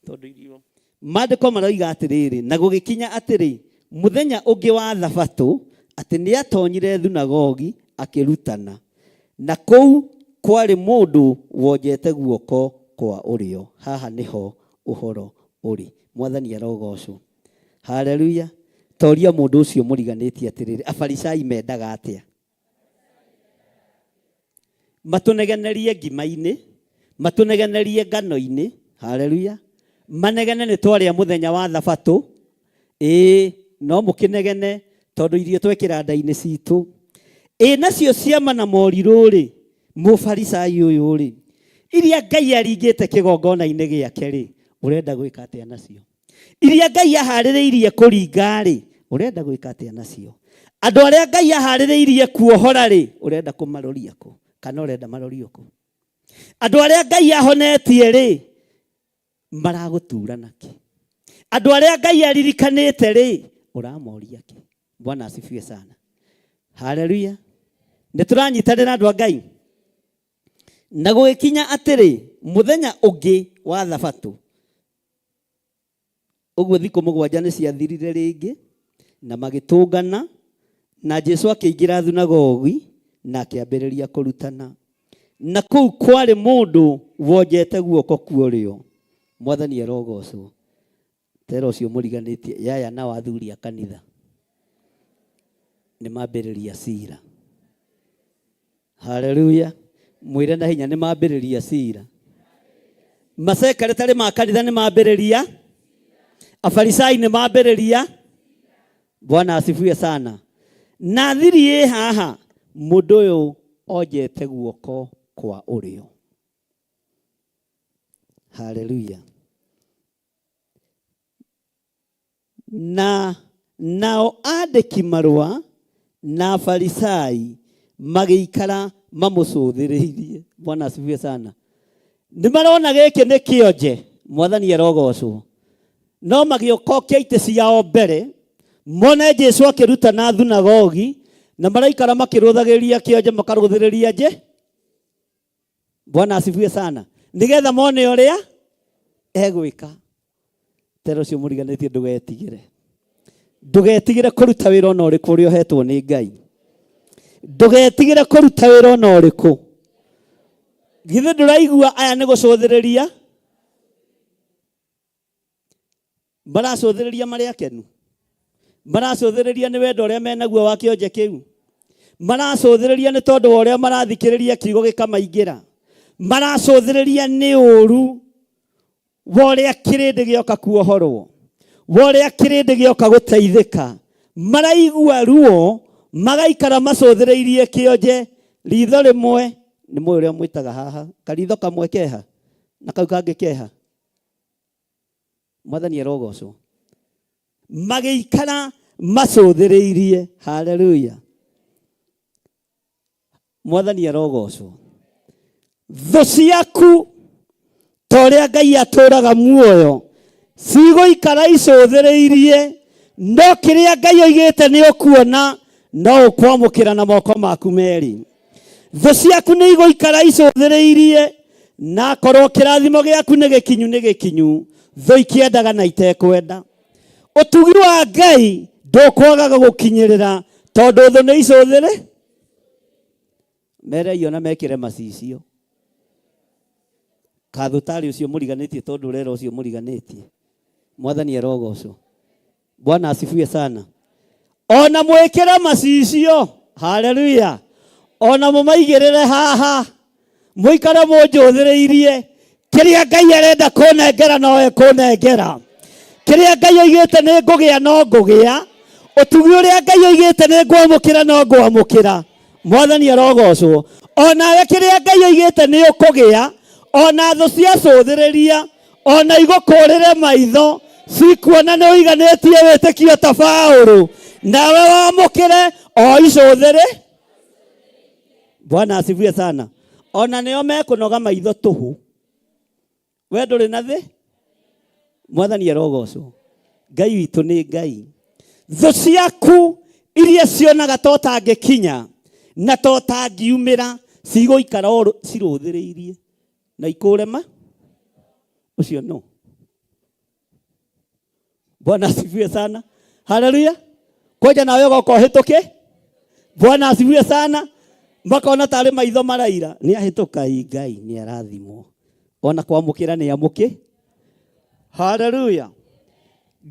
tondũ irio. Maandĩko maroiga atĩrĩrĩ, na gũgĩkinya atĩrĩ, mũthenya ũngĩ wa thabatũ, atĩ nĩatonyire thunagogi akĩrutana, na kũu kwarĩ mũndũ wonjete guoko kwa ũrĩo. Haha nĩho ũhoro ũrĩ. Mwathani arogocwo. Haleluya. Toria mũndũ ũcio mũriganĩtie atĩrĩrĩ, Afarisai mendaga atĩa? Matũnegenerie ngima-inĩ, matũnegenerie ngano-inĩ. Haleluya. Manegene nĩ twarĩa mũthenya wa thabatũ. Ĩĩ, no mũkĩnegene tondũ irio twekĩra nda-inĩ citũ. Ĩ nacio ciama na morirũ-rĩ, mũfarisai ũyũ-rĩ, iria Ngai aringĩte kĩgongona-inĩ gĩake-rĩ, ũrenda gwĩka atĩa nacio? Iria Ngai aharĩrĩirie kũringa-rĩ, ũrenda gwĩka atĩa nacio? Andũ arĩa Ngai aharĩrĩirie kuohora-rĩ, ũrenda kũmaroria kũ? Kana ũrenda marorio kũ? Andũ arĩa Ngai ahonetie-rĩ, maragũtura nakĩ? Andũ arĩa Ngai aririkanĩte-rĩ, ũramoria kĩ? Bwana asifiwe sana. Haleluya. Nĩ tũranyitanĩra andũ a Ngai. Na gũgĩkinya atĩrĩ, mũthenya ũngĩ wa thabatũ, ũguo thikũ mũgwanja nĩ ciathirire rĩngĩ, na magĩtũngana, na Jesu akĩingĩra thunagogi na akĩambĩrĩria kũrutana. Na kũu kwarĩ mũndũ wonjete guoko kwa ũrĩo. Mwathani arogocwo. Tera ũcio mũriganĩtie yaya nao athuri a kanitha nĩ mambĩrĩria cira. Haleluya. Mwĩre na hinya nĩ mambĩrĩria cira. Masekretari ma kanitha nĩ mambĩrĩria, Afarisai nĩ mambĩrĩria. Bwana asifiwe sana. Na thiri ĩ haha, mũndũ ũyũ onjete guoko kwa ũrĩo. Haleluya. Na nao andĩki marũa na Afarisai magĩikara mamũcũthĩrĩirie. Bwana asifiwe sana. Nĩ marona gĩkĩ nĩ kĩonje, Mwathani arogocwo. No magĩũkokia itĩ ciao mbere, mone Jesu akĩrutana thunagogi, na maraikara makĩrũthagĩrĩria kĩonje, makarũthĩrĩria nje. Bwana asifiwe sana. Nĩgetha mone ũrĩa egwĩka. Tera ũcio mũriganĩtie ndũgetigĩre. Ndũgetigĩre kũruta wĩra ona ũrĩkũ ũrĩa ũhetwo nĩ Ngai. Ndũgetigĩre kũruta wĩra ona ũrĩkũ. Githĩ ndũraigua aya nĩ gũcũthĩrĩria? Maracũthĩrĩria marĩ akenu. Maracũthĩrĩria nĩ wendo ũrĩa menaguo wa kĩonje kĩu. Maracũthĩrĩria nĩ tondũ wa ũrĩa marathikĩrĩria kiugo gĩkamaingĩra. Maracũthĩrĩria nĩ ũru wa ũrĩa kĩrĩndĩ gĩoka kuohorwo, wa ũrĩa kĩrĩndĩ gĩoka gũteithĩka. Maraigua ruo, magaikara macũthĩrĩirie kĩonje. Ritho rĩmwe nĩ mũĩ ũrĩa mwĩtaga haha, karitho kamwe keha na kau kangĩ keha. Mwathani arogocwo. Magĩikara macũthĩrĩirie. Haleluya. Mwathani arogocwo. Thũ ciaku ta ũrĩa Ngai atũraga muoyo cigũikara icũthĩrĩirie, no kĩrĩa Ngai oigĩte nĩ ũkuona no ũkwamũkĩra na moko maku merĩ. Thũ ciaku nĩ igũikara icũthĩrĩirie, na korwo kĩrathimo gĩaku nĩ gĩkinyu nĩ gĩkinyu, thũ ikĩendaga na itekwenda. Ũtugi wa Ngai ndũkwagaga gũkinyĩrĩra tondũ thũ nĩ icũthĩrĩ. Merei ona mekĩre macicio. Kathũ tarĩ ũcio mũriganĩtie tondũ ũrera ũcio mũriganĩtie. Mwathani arogocwo. Bwana asifiwe sana. Ona mwĩkĩre macicio. Haleluya. Ona mũmaigĩrĩre haha. Mũikare mũnjũthĩrĩirie. Kĩrĩa Ngai arenda kũnengera no ekũnengera. Kĩrĩa Ngai oigĩte nĩ ngũgĩa no ngũgĩa. Ũtugi ũrĩa Ngai oigĩte nĩ ngwamũkĩra no ngwamũkĩra. Mwathani arogocwo. Onawe kĩrĩa Ngai oigĩte nĩ ũkũgĩa, ona thũ ciacũthĩrĩria, ona igũkũrĩre maitho, cikuona nĩ ũiganĩtie wĩtĩkio ta Paũlũ, nawe wamũkĩre o icũthĩrĩ. Bwana asifiwe sana. Ona nĩo mekũnoga maitho tũhũ. We ndũrĩ na thĩ. Mwathani arogocwo. Ngai witũ nĩ Ngai. Thũ ciaku iria cionaga ta ũtangĩkinya na ta ũtangiumĩra cigũikara o cirũthĩrĩirie na ikũrema ũcio no. Bwana asifiwe sana. Haleluya. Kwanja nawe ũgoka ũhĩtũke. Bwana asifiwe sana. Makona tarĩ maitho maraira. Nĩ ahĩtũka Ngai nĩ arathimwo. Ona kwamũkĩra nĩ amũkĩ. Haleluya.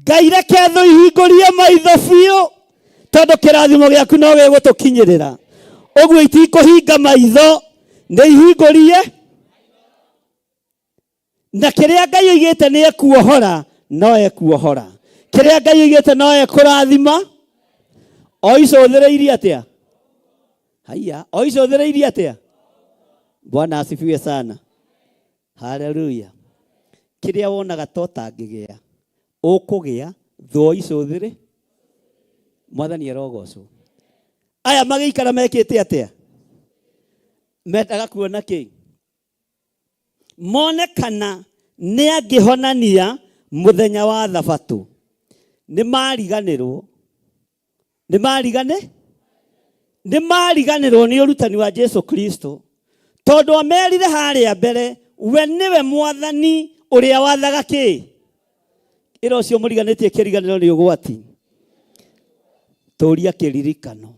Ngai reke thũ ihingũrie maitho biũ tondũ kĩrathimo gĩaku no gĩgũtũkinyĩrĩra. Ũguo itikũhinga maitho nĩ ihingũrie na kĩrĩa Ngai oigĩte nĩ ekuohora no ekuohora. Kĩrĩa Ngai oigĩte no ekũrathima. O icũthĩrĩirie atĩa? Haiya, o icũthĩrĩirie atĩa? Bwana asifiwe sana. Haleluya. Kĩrĩa wonaga ta ũtangĩgĩa, ũkũgĩa thũ o icũthĩrĩ. Mwathani arogocwo. Aya magĩikara mekĩte atĩa? Mendaga kuona kĩ? Mone kana nĩ angĩhonania mũthenya wa thabatũ. Nĩ mariganĩrwo. Nĩ marigane? Nĩ mariganĩrwo nĩ ũrutani wa Jesu Kristo. Tondũ amerire harĩa mbere, we nĩwe mwathani ũrĩa wathaga kĩ? Ĩra ũcio mũriganĩtie kĩriganĩro nĩ ũgwati. Tũria kĩririkano.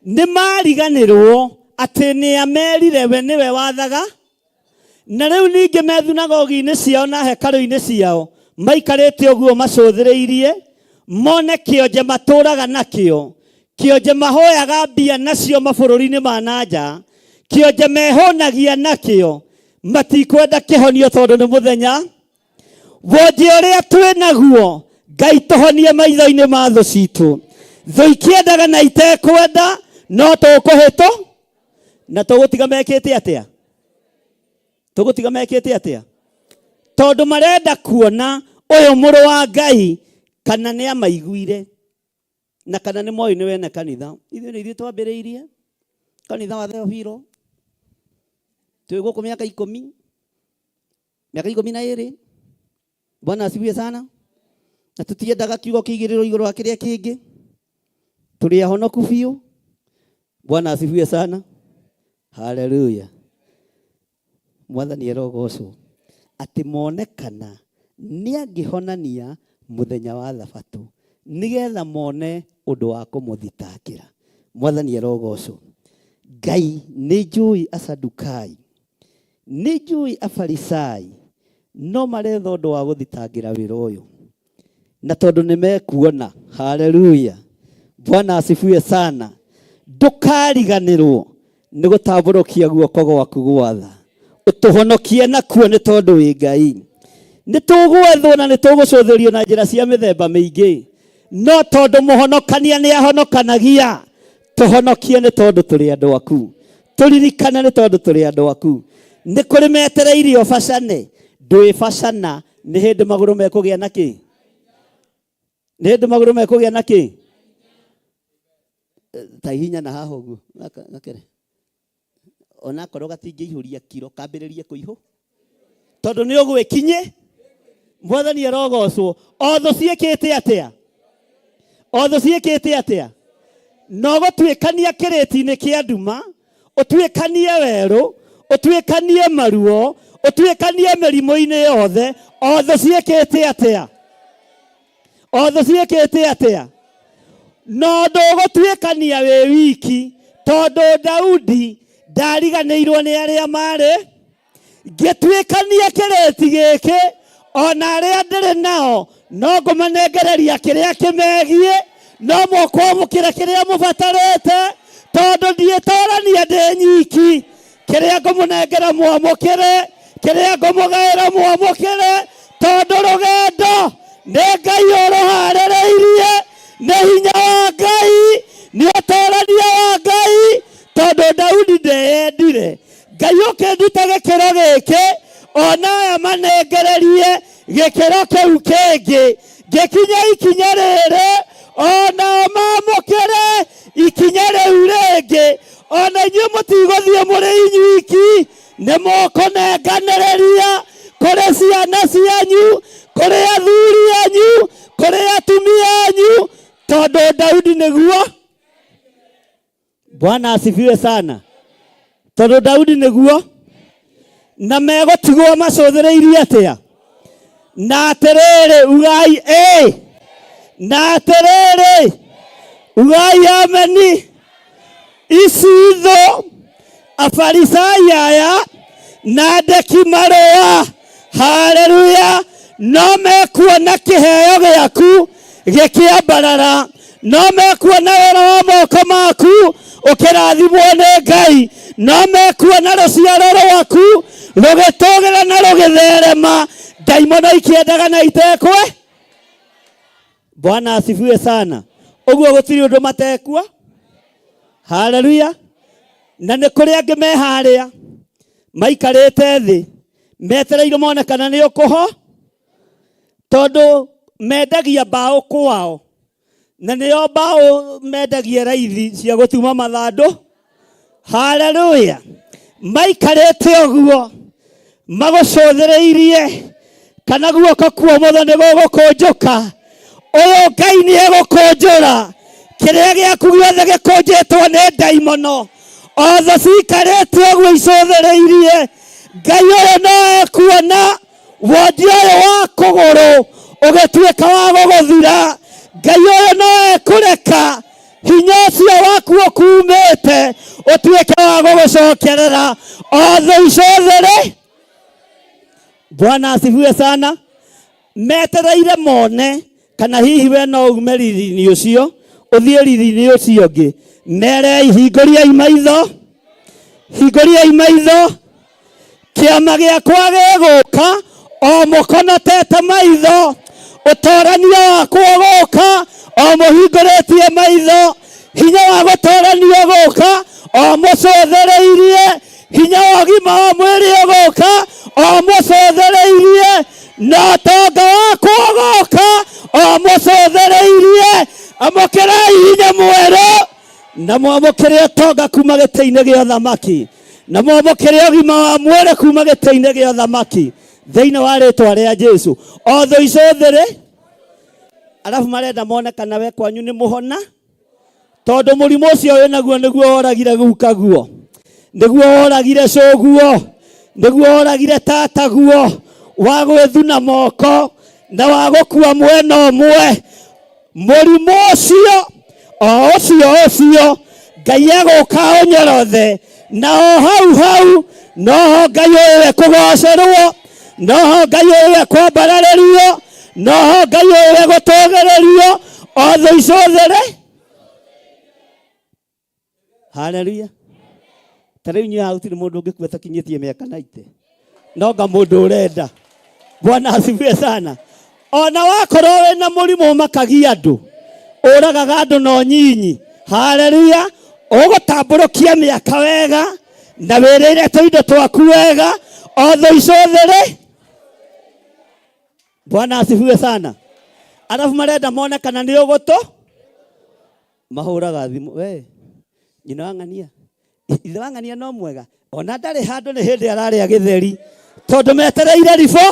Nĩ mariganĩrwo atĩ nĩ amerire we nĩwe wathaga. Na rĩu ningĩ me thunagogi-inĩ ciao na hekarũ-inĩ ciao maikarĩte ũguo macũthĩrĩirie mone kĩonje matũraga nakĩo, kĩonje mahoyaga mbia nacio mabũrũri-inĩ ma na nja, kĩonje mehũnagia nakĩo, matikwenda kĩhonio tondũ nĩ mũthenya wonje ũrĩa twĩ naguo. Ngai tũhonie maitho-inĩ ma thũ citũ. Thũ ikĩendaga na itekwenda no tũkũhĩtũ na tũgũtiga mekĩte atĩa? Tũgũtiga mekĩte atĩa? Tondũ marenda kuona ũyũ mũrũ wa Ngai kana nĩ amaiguire na kana nĩ moĩ nĩ wene kanitha. Ithuĩ nĩ ithuĩ twambĩrĩirie kanitha wa Theofilo. Twĩ gũkũ mĩaka ikũmi, mĩaka ikũmi na ĩrĩ. Bwana asifiwe sana. Na tũtiendaga kiugo kĩigĩrĩrwo igũrũ wa kĩrĩa kĩngĩ. Tũrĩ ahonoku biũ. Bwana asifiwe sana. Haleluya. Mwathani arogocwo. Atĩ mone kana nĩ angĩhonania mũthenya wa thabatũ nĩgetha mone ũndũ wa kũmũthitakĩra. Mwathani arogocwo. Ngai nĩ njũĩ Asadukai, nĩ njũĩ Afarisai no maretha ũndũ wa gũthitangĩra wĩra ũyũ. Na tondũ nĩ mekuona. Haleluya, Bwana asifiwe sana. Ndũkariganĩrwo nĩ gũtambũrũkia guoko gwaku gwatha ũtũhonokie nakuo, nĩ tondũ wĩ Ngai. Nĩ tũgwethwo na nĩ tũgũcũthĩrio na njĩra cia mĩthemba mĩingĩ, no tondũ mũhonokania nĩ ahonokanagia, tũhonokie nĩ tondũ tũrĩ andũ aku, tũririkane nĩ tondũ tũrĩ andũ aku. Nĩ kũrĩ metereire ũbacane, ndwĩbacana nĩ hĩndĩ magũrũ mekũgĩa na kĩ? Nĩ hĩndĩ magũrũ mekũgĩa na kĩ? Ta ihinya na haha ũguo gakere, onakorwo gatingĩihũria kiro, kambĩrĩrie kũihũ tondũ nĩ ũgwĩkinyĩ. Mwathani arogocwo. O thũ ciĩkĩte atĩa? O thũ ciĩkĩte atĩa? No gũtuĩkania kĩrĩti-inĩ kĩa nduma, ũtuĩkanie werũ, ũtuĩkanie maruo, ũtuĩkanie mĩrimũ-inĩ yothe, o thũ ciĩkĩte atĩa? O thũ ciĩkĩte atĩa? No ndũgũtuĩkania wĩ wiki, tondũ Daudi ndariganĩirwo nĩ arĩa marĩ. Ngĩtuĩkania kĩrĩti gĩkĩ, ona arĩa ndĩrĩ nao no ngũmanengereria kĩrĩa kĩmegiĩ, no mũkwamũkĩra kĩrĩa mũbatarĩte, tondũ ndiĩtorania ndĩ nyiki. Kĩrĩa ngũmũnengera mwamũkĩre, kĩrĩa ngũmũgaĩra mwamũkĩre, tondũ rũgendo nĩ Ngai ũrũharĩrĩirie, nĩ hinya wa Ngai, nĩ ũtorania wa Ngai, tondũ Daudi ndeyendire. Ngai ũkĩnduta gĩkĩro gĩkĩ, ona aya manengererie gĩkĩro kĩu kĩngĩ, ngĩkinya ikinya rĩrĩ, onao mamũkĩre ikinya rĩu rĩngĩ. Ona inyuĩ mũtigũthiĩ mũrĩ inyuiki, nĩ mũkũnenganĩrĩria kũrĩ ciana cianyu, kũrĩ athuri anyu, kũrĩ atumia anyu, tondũ Daudi nĩguo. Bwana asifiwe sana. Tondũ Daudi nĩguo na megũtigwo macũthĩrĩirie atĩa? Na atĩrĩrĩ, ugai ĩ, na atĩrĩrĩ, ugai ameni. Ici thũ Afarisai aya na andĩki marũa, haleluya, no mekuona kĩheo gĩaku gĩkĩambarara, no mekuona wĩra wa moko maku ũkĩrathimwo nĩ Ngai, no mekuona rũciaro rwaku rũgĩtũgĩra na rũgĩtherema, ndaimono ikĩendaga na itekwe. Bwana asifiwe sana. Ũguo gũtirĩ ũndũ matekua. Haleluya. Na nĩ kũrĩ angĩ me harĩa maikarĩte thĩ metereire mone kana nĩ ũkũho, tondũ mendagia mbaũ kwao, na nĩo mbaũ mendagia raithi cia gũtuma mathandũ. Haleluya. Maikarĩte ũguo magũcũthĩrĩirie kana guoko kwa ũmotho nĩ gũgũkũnjũka. Ũyũ Ngai nĩ egũkũnjũra kĩrĩa gĩaku gĩothe gĩkũnjĩtwo nĩ ndaimono. Othe cikarĩte ũguo icũthĩrĩirie, Ngai ũyũ no ekuona wondi ũyũ wa kũgũrũ ũgĩtuĩka wa gũgũthira. Ngai ũyũ no ekũreka hinya ũcio waku ũkumĩte ũtuĩke wa gũgũcokerera othe icũthĩrĩ. Bwana asifiwe sana. Metereire mone kana hihi we no ume riri-inĩ ũcio ũthiĩ riri-inĩ ũcio ũngĩ. Merei, hingũriai maitho, hingũriai maitho, kĩama gĩakwa gĩgũka o mũkonotete maitho, ũtorania wakwa ũgũka o mũhingũrĩtie maitho, hinya wa gũtorania ũgũka o mũcũthĩrĩirie, hinya wa ũgima wa mwĩrĩ ũgũka o mũcũthĩrĩirie, na ũtonga wakwa ũgũka o mũcũthĩrĩirie. Amũkĩrai hinya mwerũ na mwamũkĩre ũtonga kuma gĩtĩ-inĩ gĩa ũthamaki, na mwamũkĩre ũgima wa mwĩrĩ kuma gĩtĩ-inĩ gĩa ũthamaki thĩinĩ wa rĩtwa rĩa Jesu. O thũ icũthĩrĩ, arabu marenda mone kana we kwanyu nĩ mũhona, tondũ mũrimũ ũcio wĩ naguo nĩguo woragire gukaguo, nĩguo woragire cũguo, nĩguo woragire tataguo, wa gwĩthuna moko na wa gũkua mwena ũmwe. Mũrimũ ũcio o ũcio ũcio Ngai egũka ũnyorothe, na o hau hau noho Ngai ũyũ ekũgocerwo, noho Ngai ũyũ ekwambararĩrio, Noho Ngai ũyũ egũtũgĩrĩrio o thũ icũthĩrĩ. Haleluya. Ta rĩu inyuĩ haha gũtirĩ mũndũ ũngĩkua takinyĩtie mĩaka 90. No nga mũndũ ũrenda. Bwana asifiwe sana. Ona wakorwo wĩna mũrimũ ũmakagia andũ, ũragaga andũ no nyinyi. Haleluya. Ũgũtambũrũkia mĩaka wega na wĩrĩire tũindo twaku wega o thũ icũthĩrĩ. Bwana asifiwe sana. Arabu marenda mone kana nĩ ũgũtũ mahũraga thimũ we nyina wa ng'ania ithe wa ng'ania no mwega ona ndarĩ handũ nĩ hĩndĩ ararĩa gĩtheri tondũ metereire ribo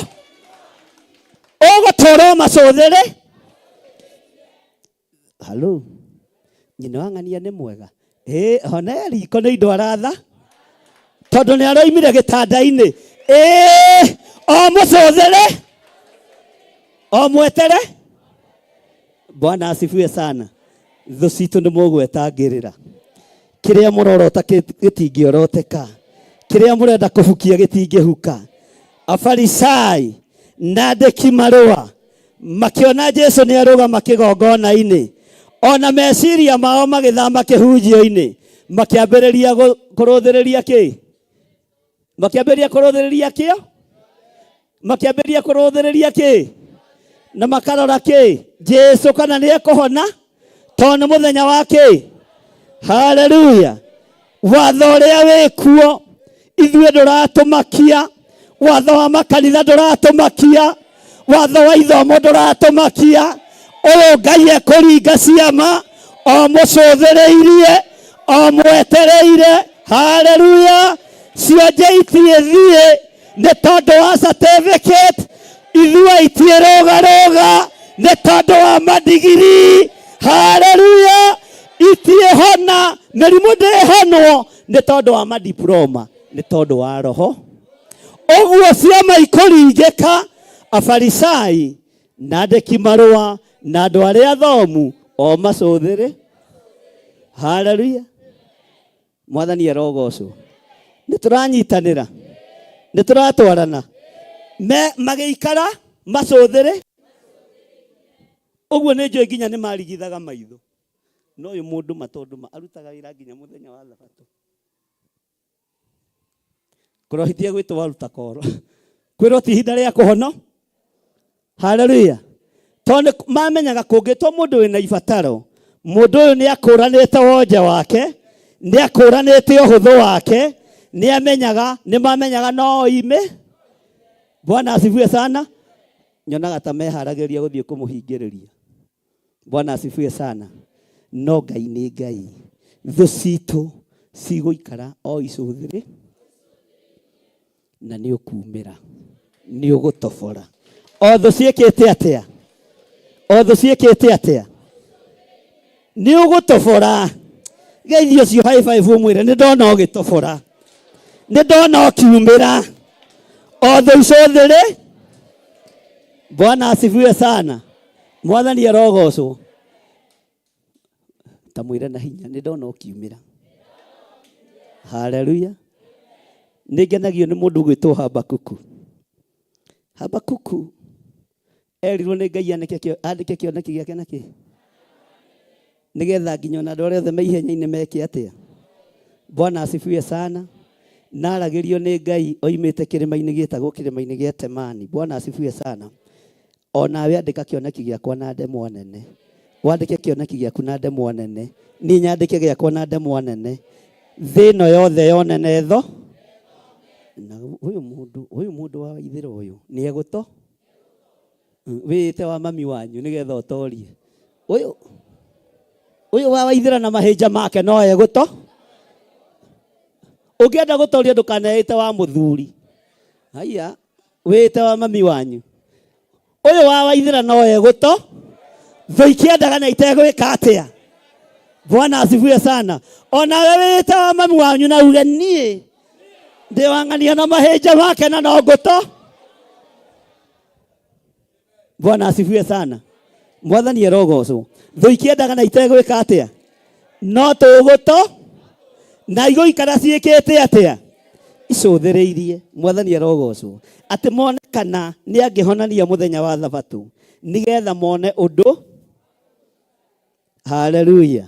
ũgũtũra ũmacũthĩrĩ halo nyina wa ng'ania nĩ mwega ĩĩ ona e riko nĩ indo aratha tondũ nĩ aroimire gĩtanda-inĩ ĩĩ o mũcũthĩrĩ o mwetere Bwana asifiwe sana. Thũ citũ nĩ mũgwetangĩrĩra. Kĩrĩa mũrorota gĩtingĩoroteka. Kĩrĩa mũrenda kũhukia gĩtingĩhuka. Afarisai na andĩki marũa makĩona Jesu nĩ arũgama kĩgongona-inĩ, ona meciria mao magĩthama kĩhunjio-inĩ, makĩambĩrĩria kũrũthĩrĩria kĩ? Makĩambĩrĩria kũrũthĩrĩria kĩo? Makĩambĩrĩria kũrũthĩrĩria kĩ? Na makarora kĩ? Jesu kana nĩ ekũhona tondũ nĩ mũthenya wa kĩ? Haleluya! Watho ũrĩa wĩkuo ithuĩ ndũratũmakia, watho wa makanitha ndũratũmakia, watho wa ithomo ndũratũmakia. Ũyũ Ngai ekũringa ciama o mũcũthĩrĩirie o mwetereire. Haleluya! Cionje itiĩthiĩ nĩ tondũ wa certificate, ithuĩ itiĩrũgarũga nĩ tondũ wa madigiri. Haleluya! Itiĩhona, mĩrimũ ndĩhonwo nĩ tondũ wa madiploma, nĩ tondũ wa roho. Ũguo ciama ikũringĩka, Afarisai na andĩki marũa na andũ arĩa athomu o macũthĩrĩ. Haleluya! Mwathani arogocwo. Nĩ tũranyitanĩra, nĩ tũratwarana. Me magĩikara macũthĩrĩ ũguo nĩ njũĩ nginya nĩ marigithaga maitho. No ũyũ mũndũ ma tondũ ma arutaga wĩra nginya mũthenya wa thabatũ. Kũrohitia gwĩtwo waruta koro. Kwĩrwo ti ihinda rĩa kũhono. Haleluya. Tondũ mamenyaga kũngĩtwo mũndũ wĩna ibataro, mũndũ ũyũ nĩ akũranĩte wonje wake, nĩ akũranĩte ũhũthũ wake, nĩ amenyaga, nĩ mamenyaga no oime. Bwana asifiwe sana. Nyonaga ta meharagĩria gũthiĩ kũmũhingĩrĩria. Bwana asifiwe sana. No Ngai nĩ Ngai. Thũ citũ cigũikara o icũthĩrĩ na nĩ ũkumĩra, nĩ ũgũtobora. O thũ ciĩkĩte atĩa? O thũ ciĩkĩte atĩa? Nĩ ũgũtobora. Geithio ũcio high five ũmwĩre nĩ ndona ũgĩtobora, nĩ ndona ũkiumĩra. O thũ icũthĩrĩ. Bwana asifiwe sana. Mwathani arogocwo. Ta mwĩre na hinya nĩ ndona ũkiumĩra. Haleluya. Nĩ ngenagio nĩ mũndũ ũgwĩtwo Habakuku. Habakuku erirwo nĩ Ngai andĩke kĩoneki gĩake na kĩ? Nĩgetha nginya ona andũ arĩa othe me ihenya-inĩ meke atĩa? Bwana asifiwe sana. Naragĩrio nĩ Ngai oimĩte kĩrĩma-inĩ gĩtagwo kĩrĩma-inĩ gĩa Temani. Bwana asifiwe sana. O nawe andĩka kĩoneki gĩakwa na ndemwa nene. Wandĩke kĩoneki gĩaku na ndemwa nene. Niĩ nyandĩke gĩakwa na ndemwa nene. Thĩ ĩno yothe yone na etho. Na ũyũ mũndũ, ũyũ mũndũ wa ithĩra ũyũ nĩ egũto. Wĩĩte wa mami wanyu nĩgetha ũtorie. Ũyũ ũyũ wa waithĩra na mahĩnja make no egũto. Ũngĩenda gũtoria ndũkaneĩte wa mũthuri. Haiya, wĩĩte wa mami wanyu. Ũyũ wa waithĩra no egũto. Thũ ikĩendaga na itegwĩka atĩa? Bwana asifiwe sana. Onawe wĩĩte wa mami wanyu na uge niĩ ndĩ wang'ania na mahĩnja make na no ngũto. Bwana asifiwe sana. Mwathani arogocwo. Thũ ikĩendaga na itegwĩka atĩa? No tũgũto na igũikara ciĩkĩte atĩa? Icũthĩrĩirie. Mwathani arogocwo. Atĩ mone kana nĩ angĩhonania mũthenya wa thabatũ. Nĩgetha mone ũndũ. Haleluya.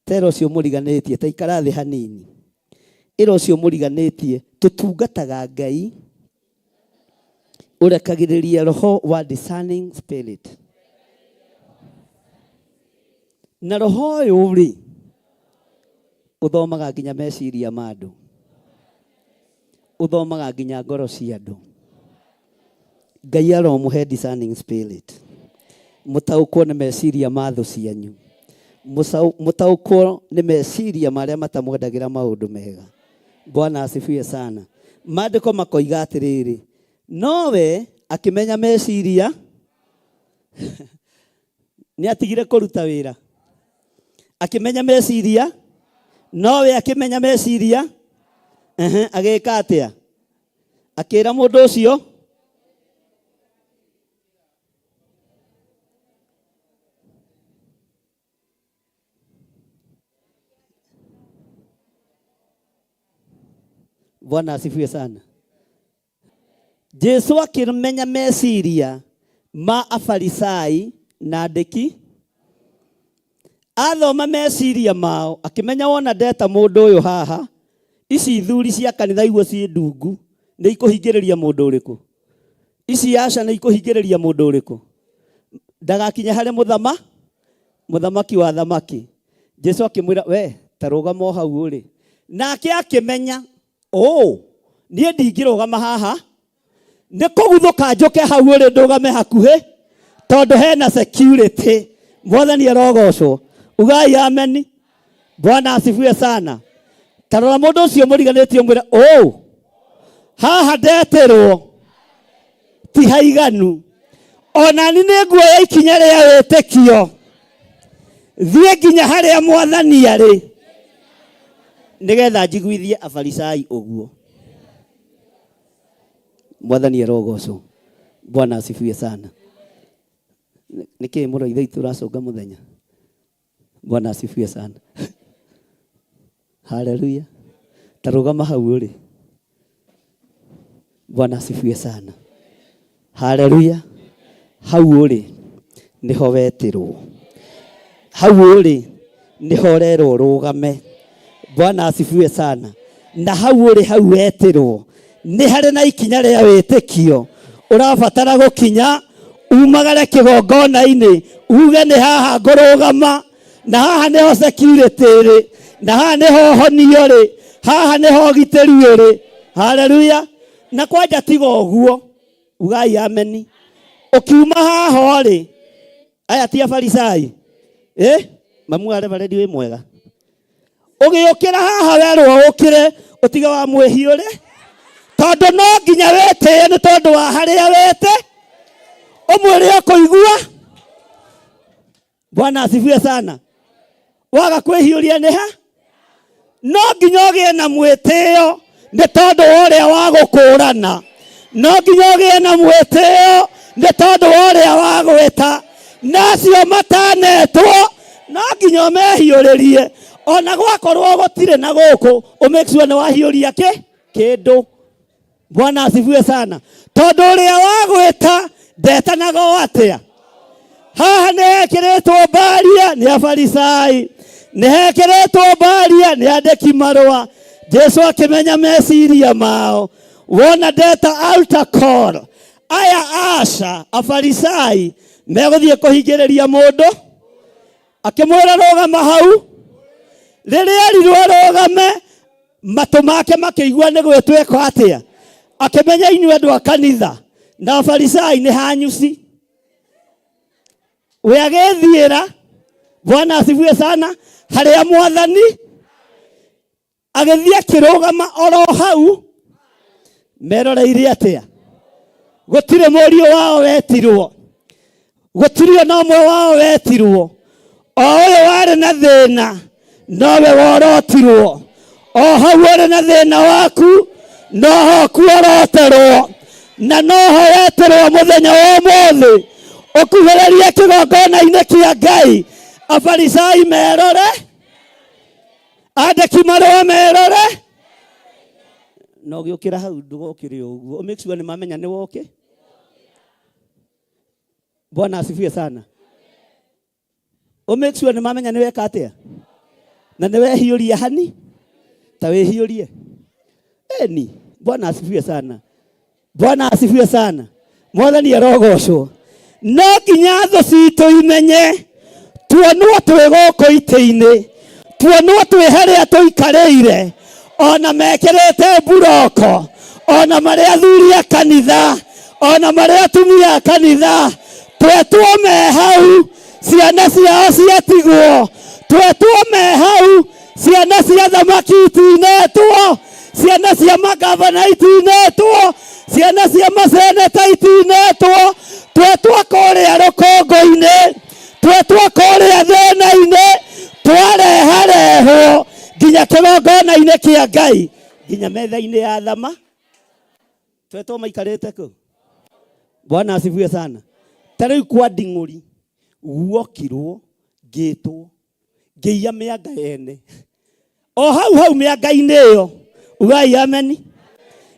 Tera ũcio mũriganĩtie, ta ikara thĩ hanini. Ĩra ũcio mũriganĩtie, tũtungataga Ngai ũrekagĩrĩria roho wa discerning spirit. Na roho ũyũ rĩ, ũthomaga nginya meciria ma andũ, ũthomaga nginya ngoro cia andũ. Ngai aromũhe discerning spirit, mũtaũkwo nĩ meciria ma thũ cianyu, mũtaũkwo nĩ meciria marĩa matamwendagĩra maũndũ mega. Bwana asifiwe sana. Maandĩko makoiga atĩrĩrĩ, nowe akĩmenya meciria nĩ atigire kũruta wĩra, akĩmenya meciria, nowe akĩmenya meciria, ehe, agĩka atĩa? Akĩra mũndũ ũcio, Bwana asifiwe sana. Jesu akĩmenya meciria ma Afarisai na andĩki, athoma meciria mao akĩmenya wona ndeta mũndũ ũyũ haha, ici ithuri cia kanitha iguo ciĩ ndungu nĩ ikũhingĩrĩria mũndũ ũrĩkũ, ici aca nĩ ikũhingĩrĩria mũndũ ũrĩkũ, ndagakinya harĩ mũthamaki wa thamaki. Jesu akĩmwĩra, we ta rũgama o hau ũrĩ. Nake akĩmenya, ũ niĩ ndingĩrũgama haha, nĩ kũguthũka njũke hau ũrĩ ndũgame hakuhĩ, tondũ hena security. Mwathani arogocwo. Ugai ameni. Bwana asifiwe sana. Ta rora mũndũ ũcio mũriganĩtie ũmwĩre, ũ haha ndetĩrwo ti haiganu, ona ni nĩ nguoya ikinya rĩa wĩtĩkio thiĩ nginya harĩa mwathani arĩ, nĩgetha njiguithie Afarisai ũguo. Mwathani arogocwo. Bwana asifiwe sana. Nĩkĩ mũrũ ithe witũ ũracũnga mũthenya? Bwana asifiwe sana. Haleluya. Ta rũgama hau ũrĩ. Bwana asifiwe sana. Haleluya. Hau ũrĩ nĩho wetĩrwo, hau ũrĩ nĩho ũrerwo ũrũgame. Bwana asifiwe sana. Na hau ũrĩ, hau wetĩrwo, nĩ harĩ na ikinya rĩa wĩtĩkio ũrabatara gũkinya, umagare kĩgongona-inĩ uge nĩ haha ngũrũgama, na haha nĩho security ĩrĩ, na haha nĩho ũhonio ũrĩ, haha nĩho ũgitĩri ũrĩ. Haleluya. Na kwanja tiga ũguo, ugai ameni. Ũkiuma haha ũrĩ, aya ti Afarisai, mamu wa reverend wĩ mwega, ũgĩũkĩra haha werwo ũkĩre ũtige wa mwĩhiũre, tondũ no nginya wĩtĩe nĩ tondũ wa harĩa wete, ũmwĩre ũkũigua. Bwana asifiwe sana. Waga kwĩhiũria nĩ ha? No nginya ũgĩe na mwĩtĩo nĩ tondũ wa ũrĩa wa gũkũrana, no nginya ũgĩe na mwĩtĩo nĩ tondũ wa ũrĩa wa gwĩta, na acio matanetwo no nginya ũmehiũrĩrie, ona gwakorwo gũtirĩ na gũkũ, ũ make sure nĩ wahiũria kĩndũ. Bwana asifiwe sana. Tondũ ũrĩa wa gwĩta ndetanaga o atĩa. Haha nĩ hekĩrĩtwo mbaria nĩ Afarisai, nĩ hekĩrĩtwo mbaria nĩ andĩki marũa. Jesu akĩmenya meciria mao, wona ndeta altar call, aya aca Afarisai megũthiĩ kũhingĩrĩria mũndũ, akĩmwĩra rũgama hau. Rĩrĩa erirwo arũgame, matũ make makĩigua nĩ gwĩtwo ĩko atĩa, akĩmenya inyuĩ andũ a kanitha na Afarisai nĩ hanyuci. We agĩthiĩra, Bwana asifiwe sana, harĩa mwathani agĩthiĩ akĩrũgama oro hau meroreire atĩa. Gũtirĩ mũriũ wao wetirwo, gũtirĩ ona ũmwe wao wetirwo, o ũyũ warĩ na thĩna nowe worotirwo, o hau ũrĩ na thĩna waku noho kuoroterwo, na noho weterwo mũthenya wa ũmũthĩ ũkuhĩrĩrie kĩgongona-inĩ kĩa Ngai. Afarisai merore, andĩki marũa merore, na ũgĩũkĩra hau ndũgokĩre ũguo, ũ make sure nĩ mamenya nĩ woke. Bwana asifiwe sana. Ũ make sure nĩ mamenya nĩ weka atĩa na nĩ wehiũria hani ta wĩhiũrie eni. Bwana asifiwe sana. Bwana asifiwe sana. Mwathani arogocwo. No nginya thũ citũ imenye tuonwo twĩ gũkũ itĩ-inĩ, tuonwo twĩ harĩa tũikarĩire, ona mekĩrĩte mburoko, ona marĩ athuri a kanitha, ona marĩ atumia a kanitha, twetwo me hau, ciana ciao ciatigwo, twetwo me hau, ciana cia thamaki itinetwo, ciana cia magavana itinetwo, ciana cia maseneta itinetwo, twetwo kũrĩa rũkũngũ-inĩ, twetwo kũrĩa thĩna-inĩ, twareharehwo nginya kĩgongona-inĩ kĩa Ngai, nginya metha-inĩ ya thama, twetwo maikarĩte kũ. Bwana asifiwe sana. Ta rĩu kwa nding'ũri guokirwo ngĩtwo ngĩiya mĩanga yene o hau hau mĩanga-inĩ ĩyo, ugai ameni.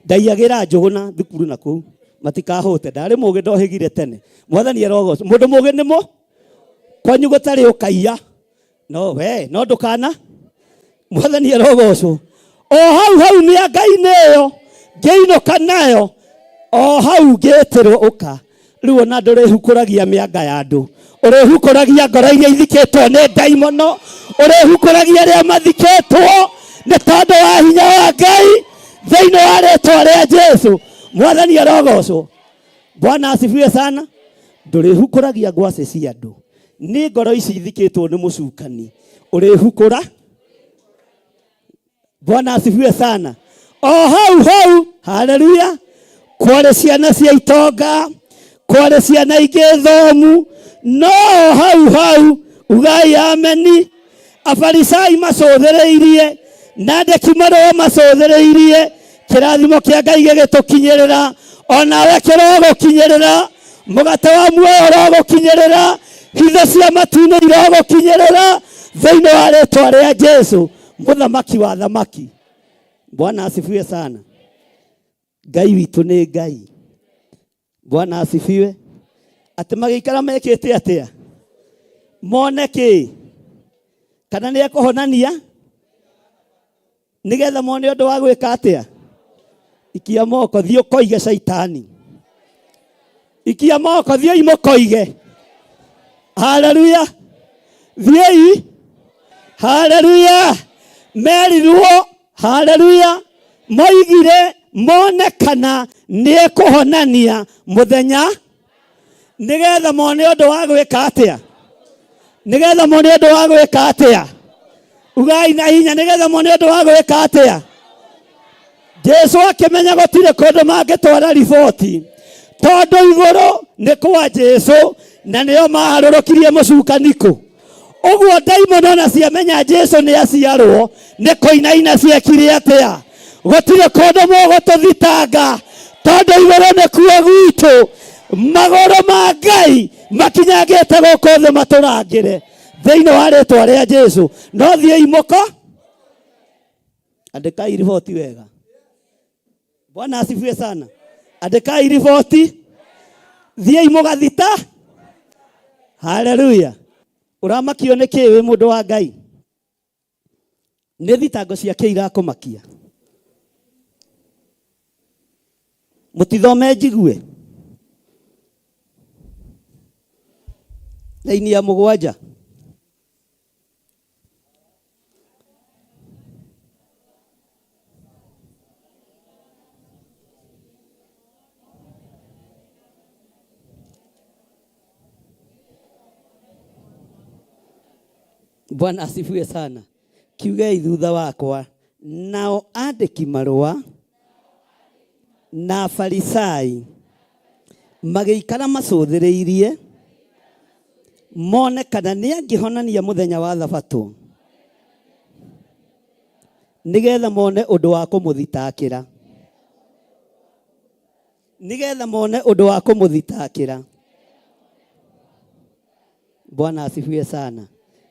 Ndaiyagĩra njũgũ na thukuru na kũu matikahũte, ndarĩ mũgĩ ndohĩgire tene. Mwathani arogocwo. Mũndũ mũgĩ nĩ mũ kwanyu gũtarĩ ũkaiya no we no ndũkana. Mwathani arogocwo. O hau hau mĩanga-inĩ ĩyo ngĩinũka nayo, o hau ngĩtĩrwo ũka. Rĩu ona ndũrĩhukũragia mĩanga ya andũ, ũrĩhukũragia ngoro iria ithikĩtwo nĩ ndaimono, ũrĩhukũragia arĩa mathikĩtwo nĩ tondũ wa hinya wa Ngai thĩinĩ wa rĩtwa rĩa Jesu. Mwathani arogocwo. Bwana asifiwe sana. Ndũrĩhukũragia ngwacĩ cia andũ, nĩ ngoro ici ithikĩtwo nĩ mũcukani ũrĩhukũra. Bwana asifiwe sana. O hau hau, haleluya, kwarĩ ciana cia itonga, kwarĩ ciana ingĩ thomu, no hau hau ugai ameni. Afarisai macũthĩrĩirie na andĩki marũa macũthĩrĩirie, kĩrathimo kĩa Ngai gĩgĩtũkinyĩrĩra, onawe kĩrogũkinyĩrĩra, mũgate wa muoyo ũrogũkinyĩrĩra, hitho cia matu-inĩ irogũkinyĩrĩra thĩinĩ wa rĩtwa rĩa Jesu, mũthamaki wa thamaki. Bwana asifiwe sana. Ngai witũ nĩ Ngai. Bwana asifiwe. Atĩ magĩikara mekĩte atĩa? Mone kĩ? Kana nĩ ekũhonania? Nĩgetha mone ũndũ wa gwĩka atĩa? Ikia moko, thiĩ ũkoige caitani. Ikia moko, thiĩi mũkoige. Haleluya. Thiĩi. Haleluya. Merirwo, haleluya, moigire mone kana nĩ ekũhonania mũthenya, nĩgetha mone ũndũ wa gwĩka atĩa? Nĩgetha mone ũndũ wa gwĩka atĩa? Ugai na hinya, nĩgetha mone ũndũ wa gwĩka atĩa? Jesu akĩmenya gũtirĩ kũndũ mangĩtwara riboti, tondũ igũrũ nĩ kwa Jesu na nĩo maharũrũkirie mũcukani kũ. Ũguo ndaimono ona ciamenya Jesu nĩ aciarwo, nĩ kũinaina ciekire atĩa? Gũtirĩ kũndũ mũgũtũthitanga, tondũ igũrũ nĩkuo gwitũ. Magũrũ ma Ngai makinyangĩte gũkũ thĩ matũrangĩre thĩinĩ wa rĩtwa rĩa Jesu. No thiĩi mũko andĩkai riboti wega. Bwana asifiwe sana. Andĩkai riboti, thiĩi mũgathita. Haleluya. Ũramakio nĩ kĩ wĩ mũndũ wa Ngai? Nĩ thitango cia kĩ irakũmakia? Mũtithome njigue. Raini ya mũgwanja. Bwana asifiwe sana. Kiugei thutha wakwa, nao andĩki marũa na Farisai magĩikara macũthĩrĩirie mone kana nĩ angĩhonania mũthenya wa Thabatũ, nĩgetha mone ũndũ wa kũmũthitakĩra. Nĩgetha mone ũndũ wa kũmũthitakĩra. Bwana asifiwe sana.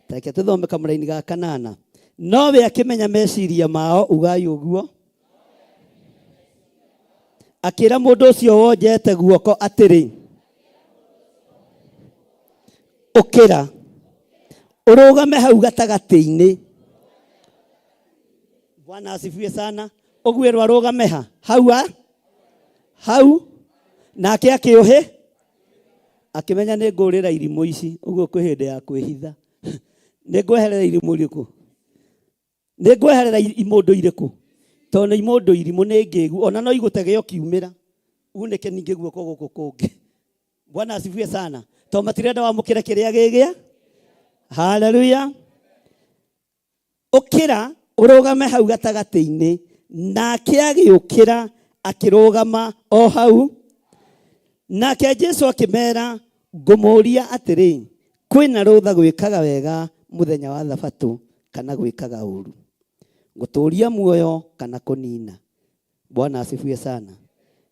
Reke tũthome kamũraini ga kanana. Nowe akĩmenya meciria mao, ugai ũguo, akĩra mũndũ ũcio wonjete guoko atĩrĩ, Ũkĩra ũrũgame hau gatagatĩ-inĩ. Bwana asifiwe sana. Ũguo arũgame ha hau a hau, nake akĩũhĩ akĩmenya nĩ ngũrĩra irimũ ici. Ũguo kwĩ hĩndĩ ya kwĩhitha. Nĩ ngweherera irimũ irĩkũ? Nĩ ngweherera imũndũ irĩkũ? Tondũ nĩ imũndũ irimũ nĩ ngĩgu, ona no igũtege ũkiumĩra unĩke ningĩ guoko gũkũ kũngĩ. Bwana asifiwe sana. Tondũ matirenda wamũkĩre kĩrĩa gĩgĩa. Haleluya. Ũkĩra ũrũgame hau gatagatĩ-inĩ. Nake agĩũkĩra akĩrũgama o hau. Nake Jesu akĩmera, ngũmũũria atĩrĩ, kwĩna rũtha gwĩkaga wega mũthenya wa thabatũ kana gwĩkaga ũru, gũtũũria muoyo kana kũnina? Bwana asifiwe sana.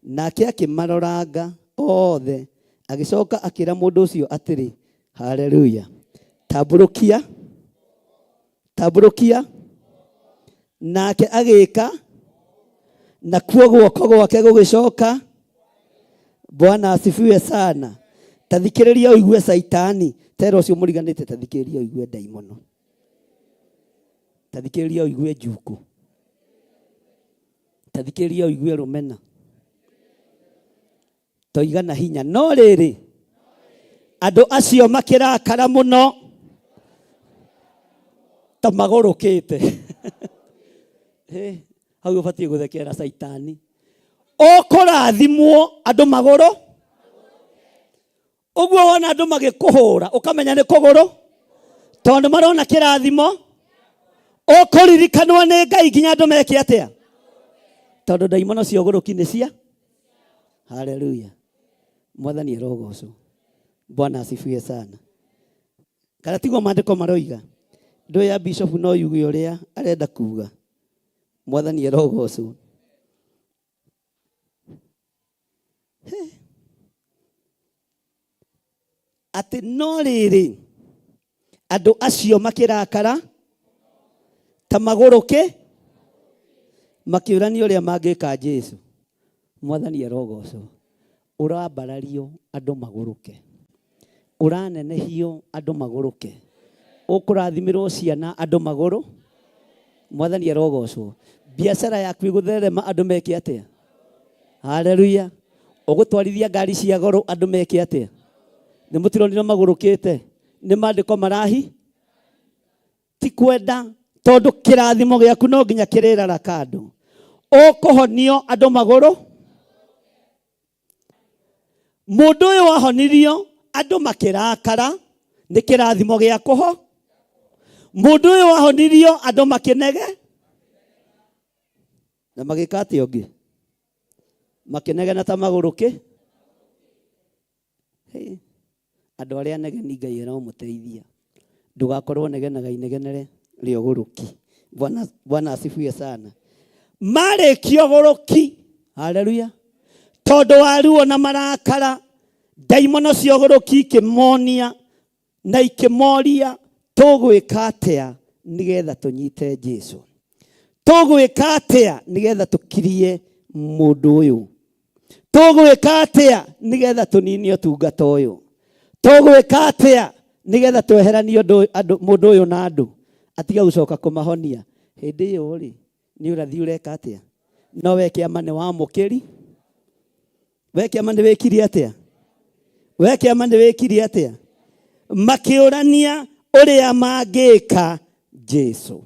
Nake akĩmaroranga othe, agĩcoka akĩra mũndũ ũcio atĩrĩ, haleluya, tambũrũkia, tambũrũkia. Nake agĩka, nakuo guoko gwake gũgĩcoka. Bwana asifiwe sana. Tathikĩrĩria ũigue Saitani tera ũcio mũriganĩte, tathikĩrĩria ũigue ndaimono, tathikĩrĩria ũigue njukũ, tathikĩrĩria ũigue rũmena, toiga na hinya. No rĩrĩ, andũ acio makĩrakara mũno ta magũrũkĩte. Hau ũbatiĩ gũthekera Saitani. Ũkũrathimwo andũ magũrũ ũguo wona andũ magĩkũhũra ũkamenya nĩ kũgũrũ, tondũ marona kĩrathimo. Ũkũririkanwo nĩ Ngai nginya andũ meke atĩa? Tondũ ndaimono cia ũgũrũki nĩ cia. Haleluya. Mwathani arogocwo. Bwana asifiwe sana. Kana tiguo maandĩko maroiga? Ndũ ya bishop no yuge ũrĩa arenda kuga. Mwathani arogocwo. Atĩ no rĩrĩ, andũ acio makĩrakara ta magũrũkĩ, makĩũrania ũrĩa mangĩka Jesu. Mwathani arogocwo. Ũrambarario andũ magũrũke, ũranenehio andũ magũrũke, ũkũrathimĩrwo ciana andũ magũrũ. Mwathani arogocwo. Biacara yaku ĩgũtherema andũ meke atĩa? Haleluya. Ũgũtwarithia ngari cia goro andũ meke atĩa? Nĩ mũtironire magũrũkĩte? Nĩ maandĩko marahi ti kwenda, tondũ kĩrathimo gĩaku no nginya kĩrĩrara kando. Ũkũhonio andũ magũrũ. Mũndũ ũyũ wahonirio andũ makĩrakara nĩ kĩrathimo gĩa kũho. Mũndũ ũyũ wahonirio andũ makĩnege na magĩka atĩa ũngĩ? Makĩnegena ta magũrũkĩ. Andũ arĩa negeni Ngai aromũteithia. Ndũgakorwo negenaga inegenere rĩa ũgũrũki. Bwana asifiwe sana. Marĩkia ũgũrũki, haleluya, tondũ wa ruo na marakara, ndaimono cia ũgũrũki ikĩmonia na ikĩmoria, tũgwĩka atĩa nĩgetha tũnyite Jesu? Tũgwĩka atĩa nĩgetha tũkirie mũndũ ũyũ? Tũgwĩka atĩa nĩgetha tũnine ũtungata ũyũ? Tũgwĩka atĩa nĩgetha tweheranie mũndũ ũyũ na andũ atige gũcoka kũmahonia? Hĩndĩ ĩyo rĩ, nĩ ũrathi ũreka atĩa? No we kĩama nĩ wamũkĩri, we kĩama nĩ wĩkire atĩa? We kĩama nĩ wĩkire atĩa? Makĩũrania ũrĩa mangĩka Jesu.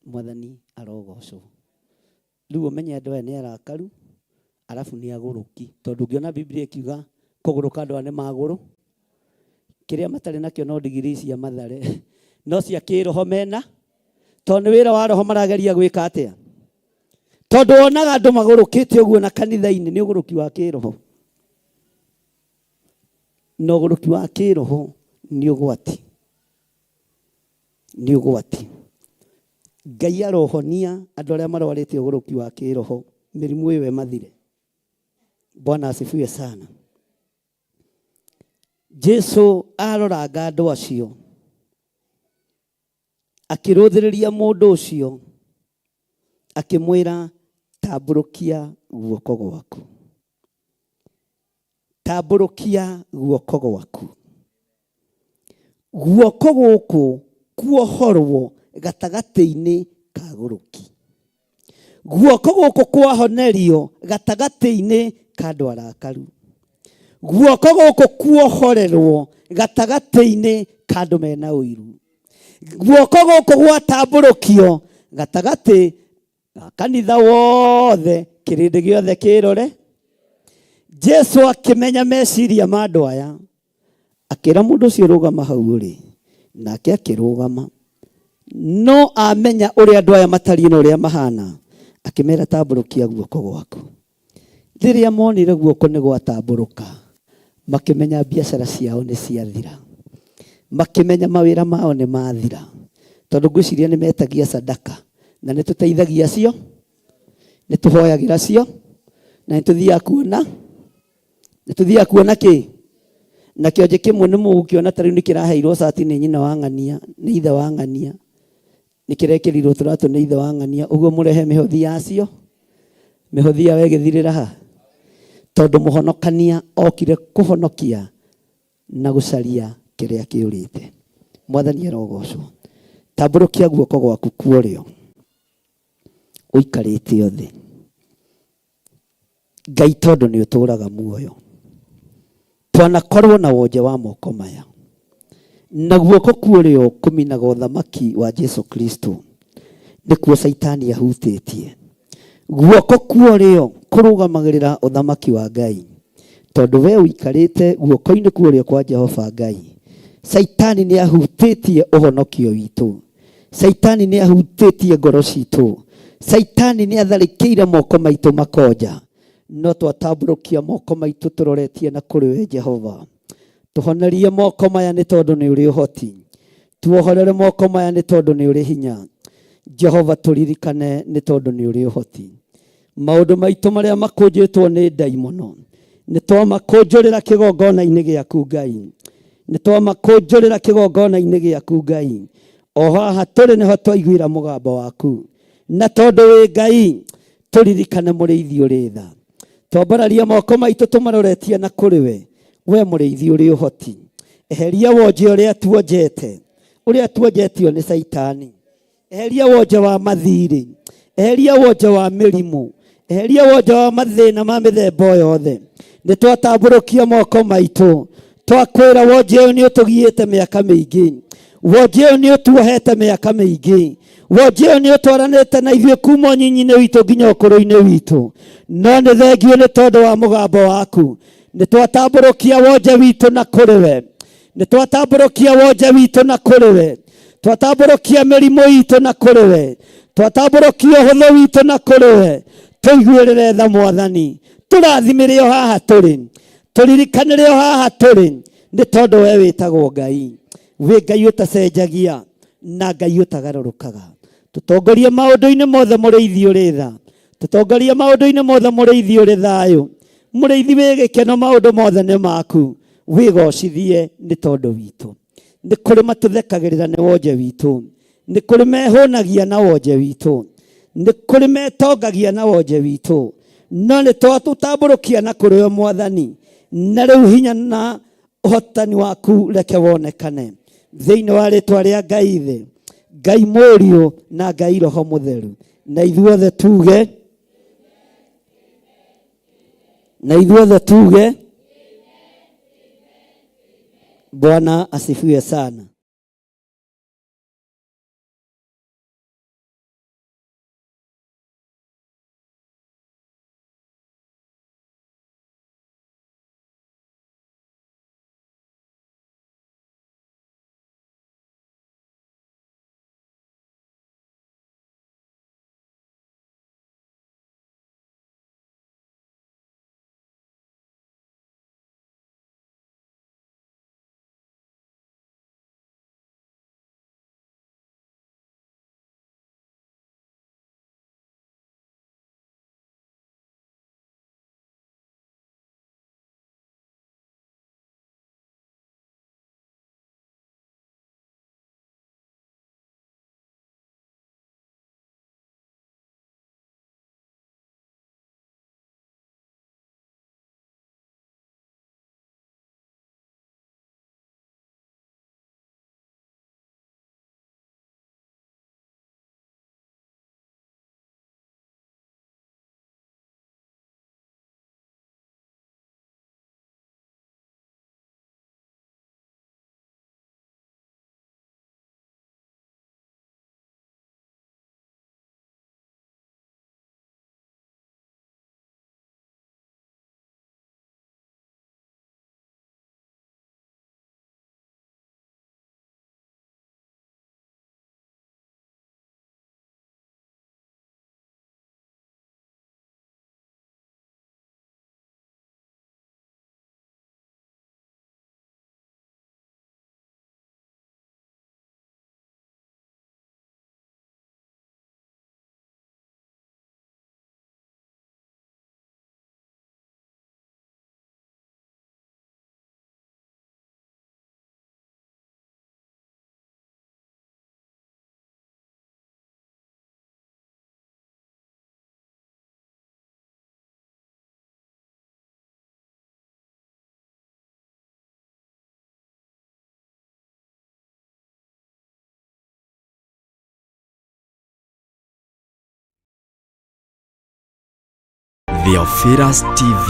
Mwathani arogocwo. Rĩu ũmenye andũ aya nĩ arakaru, arabu nĩ agũrũki. Tondũ ũngĩona Biblia ĩkiuga kũgũrũka andũ aya nĩ magũrũ, kĩrĩa matarĩ nakĩo no digirii cia Mathare, no cia kĩroho mena, tondũ nĩ wĩra wa roho marageria gwĩka atĩa? Tondũ wonaga andũ magũrũkĩte ũguo na kanitha-inĩ nĩ ũgũrũki wa kĩroho. Na ũgũrũki wa kĩroho nĩ ũgwati. Nĩ ũgwati. Ngai arohonia andũ arĩa marwarĩte ũgũrũki wa kĩroho, mĩrimũ ĩyo ĩmathire. Bwana asifiwe sana. Jesu aroranga andũ acio, akĩrũthĩrĩria mũndũ ũcio, akĩmwĩra, tambũrũkia guoko gwaku. Tambũrũkia guoko gwaku. Guoko gũkũ kuohorwo gatagatĩ-inĩ ka gũrũki. Guoko gũkũ kwahonerio gatagatĩ-inĩ ka andũ arakaru. Guoko gũkũ kuohorerwo gatagatĩ-inĩ ka andũ mena ũiru. Guoko gũkũ gwatambũrũkio gatagatĩ ga kanitha wothe, kĩrĩndĩ gĩothe kĩrore. Jesu akĩmenya meciria ma andũ aya, akĩra mũndũ ũcio rũgama hau ũrĩ, nake akĩrũgama. No amenya ũrĩa andũ aya matariĩ na ũrĩa mahana, akĩmera tambũrũkia guoko gwaku. Rĩrĩa monire guoko nĩ gwatambũrũka, makĩmenya biacara ciao nĩ ciathira, makĩmenya mawĩra mao nĩ mathira, tondũ ngwĩciria nĩ metagia sadaka na nĩ tũteithagia cio, nĩ tũhoyagĩra cio, na nĩ tũthiaga kuona, nĩ tũthiaga kuona kĩ na kĩonje kĩmwe nĩ mũgũkĩona ta rĩu nĩ kĩraheirwo cati nĩ nyina wa ng'ania, nĩ ithe wa ng'ania, nĩ kĩrekĩrirwo tũratũ nĩ ithe wa ng'ania, ũguo mũrehe mĩhothi yacio, mĩhothi yao ĩgĩthirĩra ha, tondũ mũhonokania okire kũhonokia na gũcaria kĩrĩa kĩũrĩte. Mwathani arogocwo. Tambũrũkia guoko gwaku kuorĩo ũikarĩte o thĩ. Ngai tondũ nĩ ũtũraga muoyo, twanakorwo na wonje wa moko maya, na guoko kuorĩo kũminaga ũthamaki wa Jesu Kristo, nĩkuo Caitani ahutĩtie. Guoko kuorĩo kũrũgamagĩrĩra ũthamaki wa Ngai, tondũ we ũikarĩte guoko-inĩ kuorĩo kwa Jehova Ngai. Caitani nĩ ahutĩtie ũhonokio witũ, Caitani nĩ ahutĩtie ngoro citũ, Caitani nĩ atharĩkĩire moko maitũ makonja, no twatambũrũkia moko maitũ tũroretie na kũrĩ we Jehova. Tũhonerie moko maya nĩ tondũ nĩ ũrĩ ũhoti, tuohorere moko maya nĩ tondũ nĩ ũrĩ hinya. Jehova tũririkane nĩ tondũ nĩ ũrĩ ũhoti. Maũndũ maitũ marĩa makũnjĩtwo nĩ ndaimono nĩ twamakũnjũrĩra kĩgongona-inĩ gĩaku Ngai, nĩ twamakũnjũrĩra kĩgongona-inĩ gĩaku Ngai. O haha tũrĩ nĩho twaiguĩra mũgambo waku, na tondũ wĩ Ngai tũririkane mũrĩithi ũrĩ tha. Twambararia moko maitũ tũmaroretie na kũrĩ we, we mũrĩithi ũrĩ ũhoti. Eheria wonje ũrĩa tuonjete, ũrĩa tuonjetio nĩ Caitani. Eheria wonje wa mathirĩ, eheria wonje wa mĩrimũ, eheria wonje wa mathĩna ma mĩthemba o yothe. Nĩ twatambũrũkia moko maitũ twakwĩra wonje ũyũ nĩ ũtũgiĩte mĩaka mĩingĩ, wonje ũyũ nĩ ũtuohete mĩaka mĩingĩ, wonje ũyũ nĩ ũtwaranĩte na ithuĩ kuma ũnyinyi-inĩ witũ nginya ũkũrũ-inĩ witũ, no nĩ thengiũ nĩ tondũ wa mũgambo waku. Nĩ twatambũrũkia wonje witũ na kũrĩ we, nĩ twatambũrũkia wonje witũ na kũrĩ we, twatambũrũkia mĩrimũ itũ na kũrĩ we, twatambũrũkia ũhũthũ witũ na kũrĩ we. Tũiguĩrĩre tha Mwathani, tũrathimĩre o haha tũrĩ, tũririkanĩre o haha tũrĩ, nĩ tondũ we wĩtagwo Ngai, wĩ Ngai ũtacenjagia na Ngai ũtagarũrũkaga. Tũtongorie maũndũ-inĩ mothe mũrĩithi ũrĩ tha, tũtongorie maũndũ-inĩ mothe mũrĩithi ũrĩ thayũ, mũrĩithi wĩ gĩkeno, maũndũ mothe nĩ maku, wĩgocithie nĩ tondũ witũ. Nĩ kũrĩ matũthekagĩrĩra nĩ wonje witũ, nĩ kũrĩ mehũnagia na wonje witũ, nĩ kũrĩ metongagia na wonje witũ, no nĩ twatũtambũrũkia na kũrĩ we Mwathani, na rĩu hinya na ũhotani waku reke wonekane thĩinĩ wa rĩtwa rĩa Ngai Ithe, Ngai Mũriũ na Ngai Roho Mũtheru. Na ithuothe tuge, na ithuothe tuge, Bwana asifiwe sana. Theophilus TV,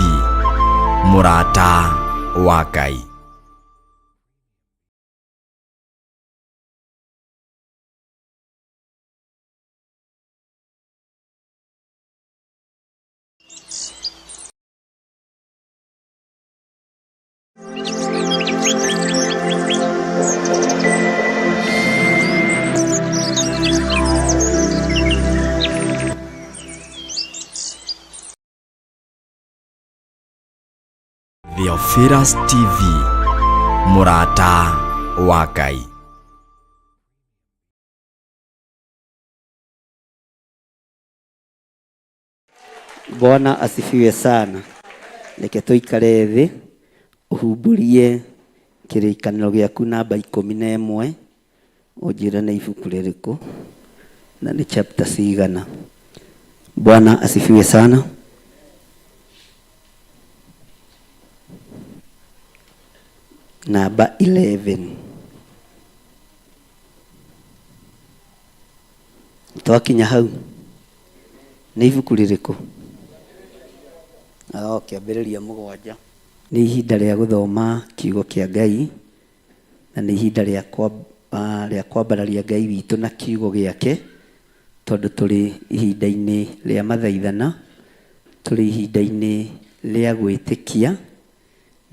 mũrata wa Ngai. Theophilus TV, mũrata wa Ngai. Bwana asifiwe sana. Reke tũikare thĩ ũhumbũrie kĩrĩkanĩro gĩaku namba 11 ũnjĩre nĩ ibuku rĩrĩkũ na nĩ chapter cigana. Bwana asifiwe sana. Namba 11 twakinya hau nĩ ibuku rĩrĩkũ? Oh, kĩambĩrĩria 7. Nĩ ihinda rĩa gũthoma kiugo kĩa Ngai na nĩ ihinda rĩa rĩa kwambararia Ngai witũ na kiugo gĩake, tondũ tũrĩ ihinda-inĩ rĩa mathaithana, tũrĩ ihinda-inĩ rĩa gwĩtĩkia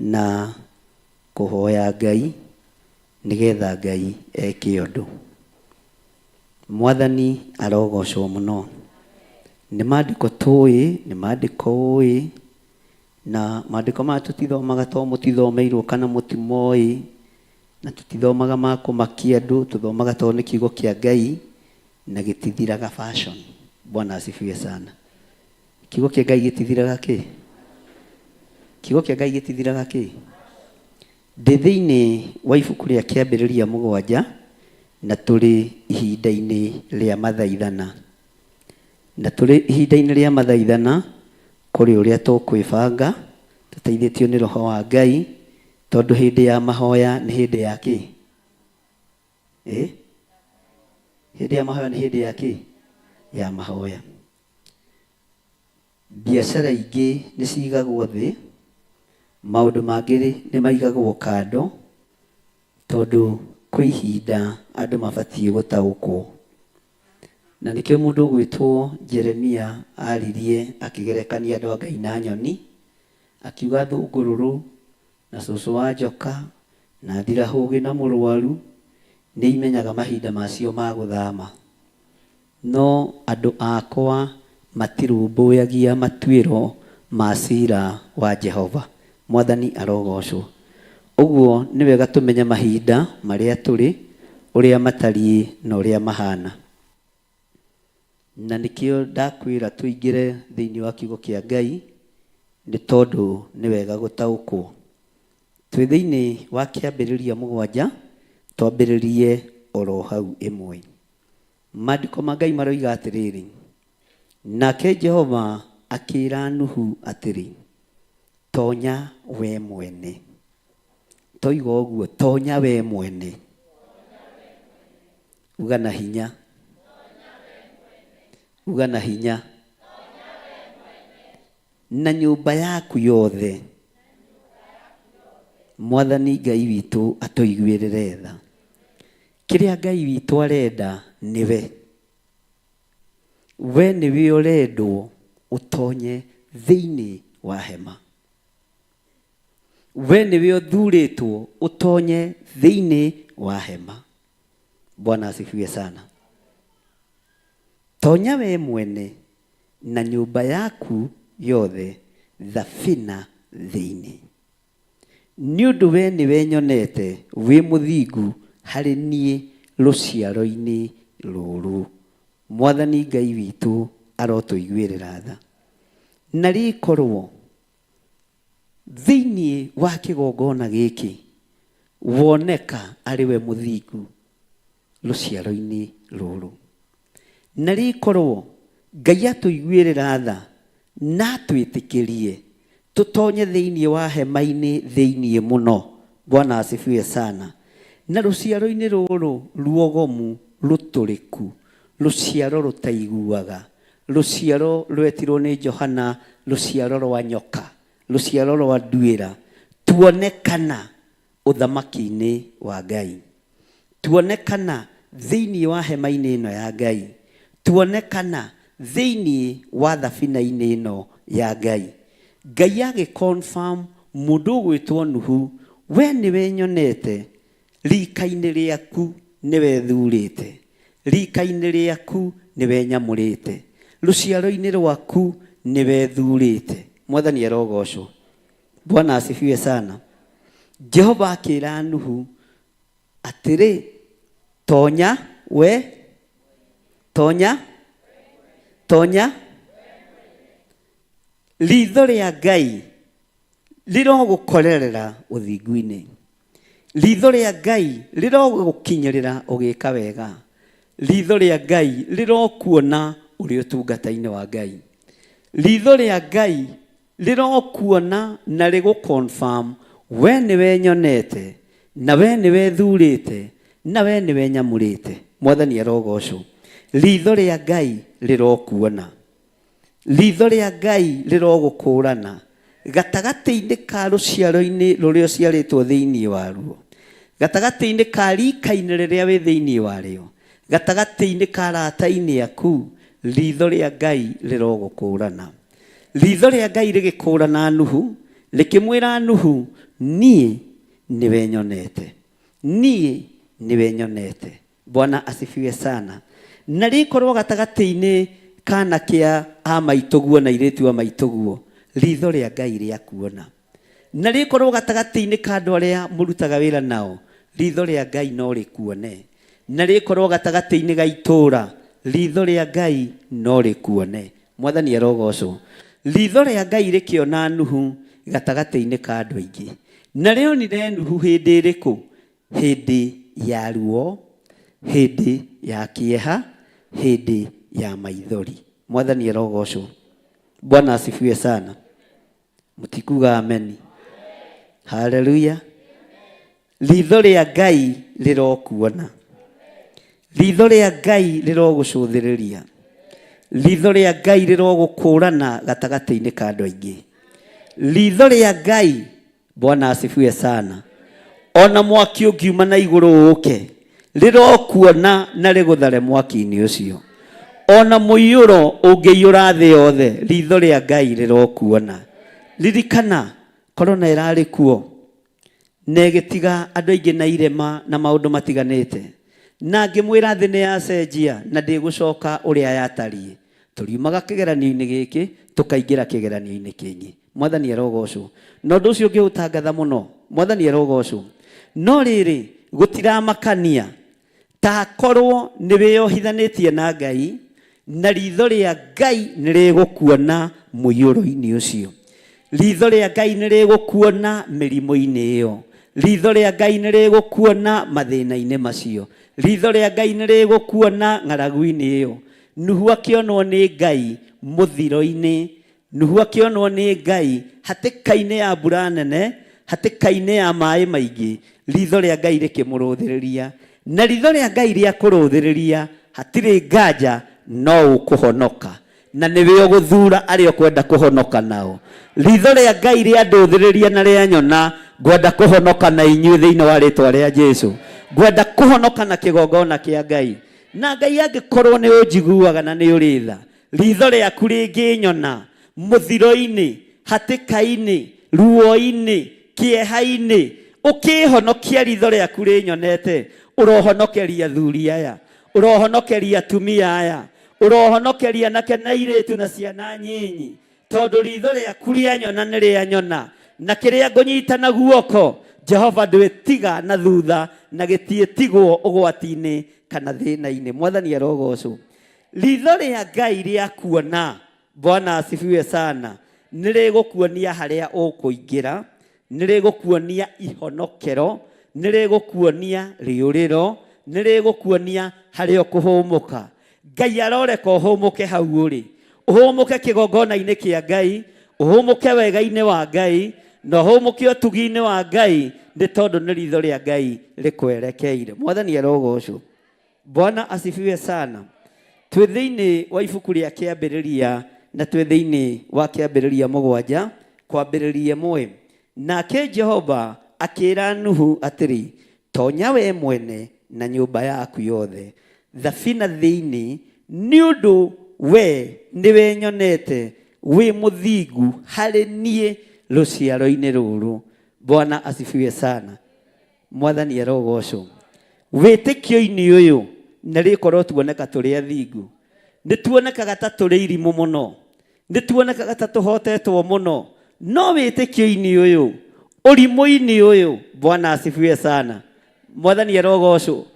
na kũhoya Ngai nĩgetha Ngai eke ũndũ. Mwathani arogocwo mũno. Nĩ maandĩko tũĩ, nĩ maandĩko ũĩ, na maandĩko maya tũtithomaga tondũ mũtithomeirwo kana mũtimoĩ, na tũtithomaga ma kũmakia andũ, tũthomaga tondũ nĩ kiugo kĩa Ngai na gĩtithiraga fashion. Bwana asifiwe sana. Kiugo kĩa Ngai gĩtithiraga kĩ? Kiugo kĩa Ngai gĩtithiraga kĩ? Ndĩ thĩinĩ wa ibuku rĩa Kĩambĩrĩria 7 na tũrĩ ihinda-inĩ rĩa mathaithana. Na tũrĩ ihinda-inĩ rĩa mathaithana kũrĩ ũrĩa tũkwĩbanga tũteithĩtio nĩ Roho wa Ngai, tondũ hĩndĩ ya mahoya nĩ hĩndĩ ya kĩ? Hĩndĩ ya mahoya nĩ hĩndĩ ya kĩ? Ya mahoya. Biacara ingĩ nĩ cigagwo thĩ, maũndũ mangĩ nĩ maigagwo kando, tondũ kwĩ ihinda andũ mabatiĩ gũtaũkwo. Na nĩkĩo mũndũ ũgwĩtwo Jeremia aririe akĩgerekania andũ a Ngai na nyoni, akiuga thũngũrũrũ na cũcũ wa njoka na ndirahũgĩ na mũrwaru nĩ imenyaga mahinda macio ma gũthama. No andũ akwa matirũmbũyagia matuĩro ma cira wa Jehova. Mwathani arogocwo. Ũguo nĩ wega tũmenye mahinda marĩa tũrĩ, ũrĩa matariĩ na ũrĩa mahana. Na nĩkĩo ndakwĩra tũingĩre thĩinĩ wa kiugo kĩa Ngai, nĩ tondũ nĩ wega gũtaũkwo. Twĩ thĩinĩ wa Kĩambĩrĩria 7, twambĩrĩrie oro hau 1. Maandĩko ma Ngai maroiga atĩrĩrĩ, nake Jehova akĩĩra Nuhu atĩrĩ, tonya we mwene. Toiga ũguo, tonya we mwene. Uga na hinya. Uga na hinya. Na nyũmba yaku yothe. Mwathani Ngai witũ atũiguĩrĩre tha. Kĩrĩa Ngai witũ arenda nĩwe. We nĩwe ũrendwo ũtonye thĩinĩ wa hema. We nĩwe ũthurĩtwo ũtonye thĩinĩ wa hema. Bwana asifiwe sana. Tonya we mwene na nyũmba yaku yothe thabina thĩinĩ. Nĩ ũndũ we nĩwe nyonete wĩ mũthingu harĩ niĩ rũciaro-inĩ rũrũ. Mwathani Ngai witũ arotũiguĩrĩra tha. Na rĩkorwo thĩinĩ wa kĩgongona gĩkĩ woneka arĩ we mũthingu rũciaro-inĩ rũrũ. Na rĩkorwo Ngai atũiguĩrĩra tha na atwĩtĩkĩrie tũtonye thĩinĩ wa hema-inĩ thĩinĩ mũno. Bwana asifiwe sana. Na rũciaro-inĩ rũrũ ruogomu rũtũrĩku, rũciaro rũtaiguaga, rũciaro rwetirwo nĩ Johana Rũciaro rwa nyoka, rũciaro rwa nduĩra, tuone kana ũthamaki-inĩ wa Ngai, tuone kana thĩinĩ wa hema-inĩ ĩno ya Ngai, tuone kana thĩinĩ wa thabina-inĩ ĩno ya Ngai. Ngai agĩ confirm mũndũ ũgwĩtwo Nuhu, we nĩwe nyonete rika-inĩ rĩaku, nĩwe thurĩte rika-inĩ rĩaku, nĩwe nyamũrĩte rũciaro-inĩ rwaku, nĩwe thurĩte. Mwathani arogocwo. Bwana asifiwe sana. Jehova akĩra Nuhu atĩrĩ, tonya we, tonya, tonya. Ritho rĩa Ngai rĩrogũkorerera ũthingu-inĩ, ritho rĩa Ngai rĩrogũkinyĩrĩra ũgĩka wega, ritho rĩa Ngai rĩrokuona ũrĩ ũtungata-inĩ wa Ngai, ritho rĩa Ngai rĩrokuona na rĩgũ confirm we nĩwe nyonete, na we nĩwe thurĩte, na we nĩwe nyamũrĩte. Mwathani arogocwo. Ritho rĩa Ngai rĩrokuona, ritho rĩa Ngai rĩrogũkũrana gatagatĩ-inĩ ka rũciaro-inĩ rũrĩa ũciarĩtwo thĩinĩ waruo, gatagatĩ-inĩ ka rika-inĩ rĩrĩa wĩ thĩinĩ warĩo, gatagatĩ-inĩ ka arata-inĩ aku, ritho rĩa Ngai rĩrogũkũrana. Ritho rĩa Ngai rĩgĩkũrana Nuhu, rĩkĩmwĩra Nuhu, niĩ nĩwe nyonete, niĩ nĩwe nyonete. Bwana asifiwe sana. Na rĩkorwo gatagatĩ-inĩ kana kĩa a maitũguo na airĩtu a maitũguo, ritho rĩa Ngai rĩakuona. Na rĩkorwo gatagatĩ-inĩ ka andũ arĩa mũrutaga wĩra nao, ritho rĩa Ngai no rĩkuone. Na rĩkorwo gatagatĩ-inĩ ga itũũra, ritho rĩa Ngai no rĩkuone. Mwathani arogocwo. Ritho rĩa Ngai rĩkĩona Nuhu gatagatĩ-inĩ ka andũ aingĩ. Na rĩonire Nuhu hĩndĩ ĩrĩkũ? Hĩndĩ ya ruo, hĩndĩ ya kĩeha, hĩndĩ ya maithori. Mwathani arogocwo. Bwana asifiwe sana. Mũtikuga ameni? Haleluya. Ritho rĩa Ngai rĩrokuona, ritho rĩa Ngai rĩrogũcũthĩrĩria, ritho rĩa Ngai rĩrogũkũrana gatagatĩ-inĩ ka andũ aingĩ, ritho rĩa Ngai. Bwana asifiwe sana. Ona mwaki ũngiuma na igũrũ ũke, rĩrokuona na rĩgũthare mwaki-inĩ ũcio. Ona mũiyũro ũngĩiyũra thĩ yothe, ritho rĩa Ngai rĩrokuona. Ririkana korona ĩrarĩ kuo na ĩgĩtiga andũ aingĩ na irema na maũndũ matiganĩte, na ngĩmwĩra thĩ nĩ yacenjia na ndĩgũcoka ũrĩa yatariĩ. Tũriumaga kĩgeranio-inĩ gĩkĩ tũkaingĩra kĩgeranio-inĩ kĩngĩ. Mwathani arogocwo. Na ũndũ ũcio ngĩũtangatha mũno. Mwathani arogocwo. No rĩrĩ, gũtiramakania ta korwo nĩ wĩyohithanĩtie na Ngai, na ritho rĩa Ngai nĩ rĩgũkuona mũiyũro-inĩ ũcio, ritho rĩa Ngai nĩ rĩgũkuona mĩrimũ-inĩ ĩyo, ritho rĩa Ngai nĩ rĩgũkuona mathĩna-inĩ macio, ritho rĩa Ngai nĩ rĩgũkuona ng'aragu-inĩ ĩyo. Nuhu akĩonwo nĩ Ngai mũthiro-inĩ, Nuhu akĩonwo nĩ Ngai hatĩka-inĩ ya mbura nene, hatĩka-inĩ ya maĩ maingĩ, ritho rĩa Ngai rĩkĩmũrũthĩrĩria. Na ritho rĩa Ngai rĩakũrũthĩrĩria, hatirĩ nganja no ũkũhonoka. Na nĩwe ũgũthura arĩa ũkwenda kũhonoka nao. Ritho rĩa Ngai rĩandũthĩrĩria na rĩanyona, ngwenda kũhonoka na inyuĩ thĩinĩ wa rĩtwa rĩa Jesu. Ngwenda kũhonoka na kĩgongona kĩa Ngai. Na Ngai angĩkorwo nĩ ũnjiguaga na nĩ ũrĩ tha, ritho rĩaku rĩngĩnyona mũthiro-inĩ, hatĩka-inĩ, ruo-inĩ, kĩeha-inĩ, ũkĩhonokia ritho rĩaku rĩnyonete, ũrohonokeria athuri aya, ũrohonokeria atumia aya, ũrohonokeria anake na airĩtu na ciana nyinyi, tondũ ritho rĩaku rĩanyona nĩ rĩanyona. Na kĩrĩa ngũnyita na guoko, Jehova ndwĩtiga na thutha na gĩtiĩtigwo ũgwati-inĩ kana thĩna-inĩ. Mwathani arogocwo. Ritho rĩa Ngai rĩakuona, Bwana asifiwe sana, nĩ rĩgũkuonia harĩa ũkũingĩra, nĩ rĩgũkuonia ihonokero, nĩ rĩgũkuonia rĩũrĩro, nĩ rĩgũkuonia harĩa ũkũhũmũka. Ngai aroreka ũhũmũke hau ũrĩ, ũhũmũke kĩgongona-inĩ kĩa Ngai, ũhũmũke wega-inĩ wa Ngai, na ũhũmũke ũtugi-inĩ wa Ngai, nĩ tondũ nĩ ritho rĩa Ngai rĩkwerekeire. Mwathani arogocwo. Bwana asifiwe sana. Twĩ thĩinĩ wa ibuku rĩa Kĩambĩrĩria Na twĩ thĩinĩ wa Kĩambĩrĩria 7 kwambĩrĩria 1. Nake Jehova akĩra Nuhu atĩrĩ, tonya we mwene na nyũmba yaku yothe thabina thĩinĩ, nĩ ũndũ we nĩwe nyonete wĩ mũthingu harĩ niĩ rũciaro-inĩ rũrũ. Bwana asifiwe sana. Mwathani arogocwo. Wĩtĩkio-inĩ ũyũ na rĩkorwo tuoneka tũrĩ athingu, nĩ tuonekaga ta tũrĩ irimũ mũno, nĩ tuonekaga ta tũhotetwo mũno, no wĩtĩkio-inĩ ũyũ, ũrimũ-inĩ ũyũ, Bwana asifiwe sana. Mwathani arogocwo.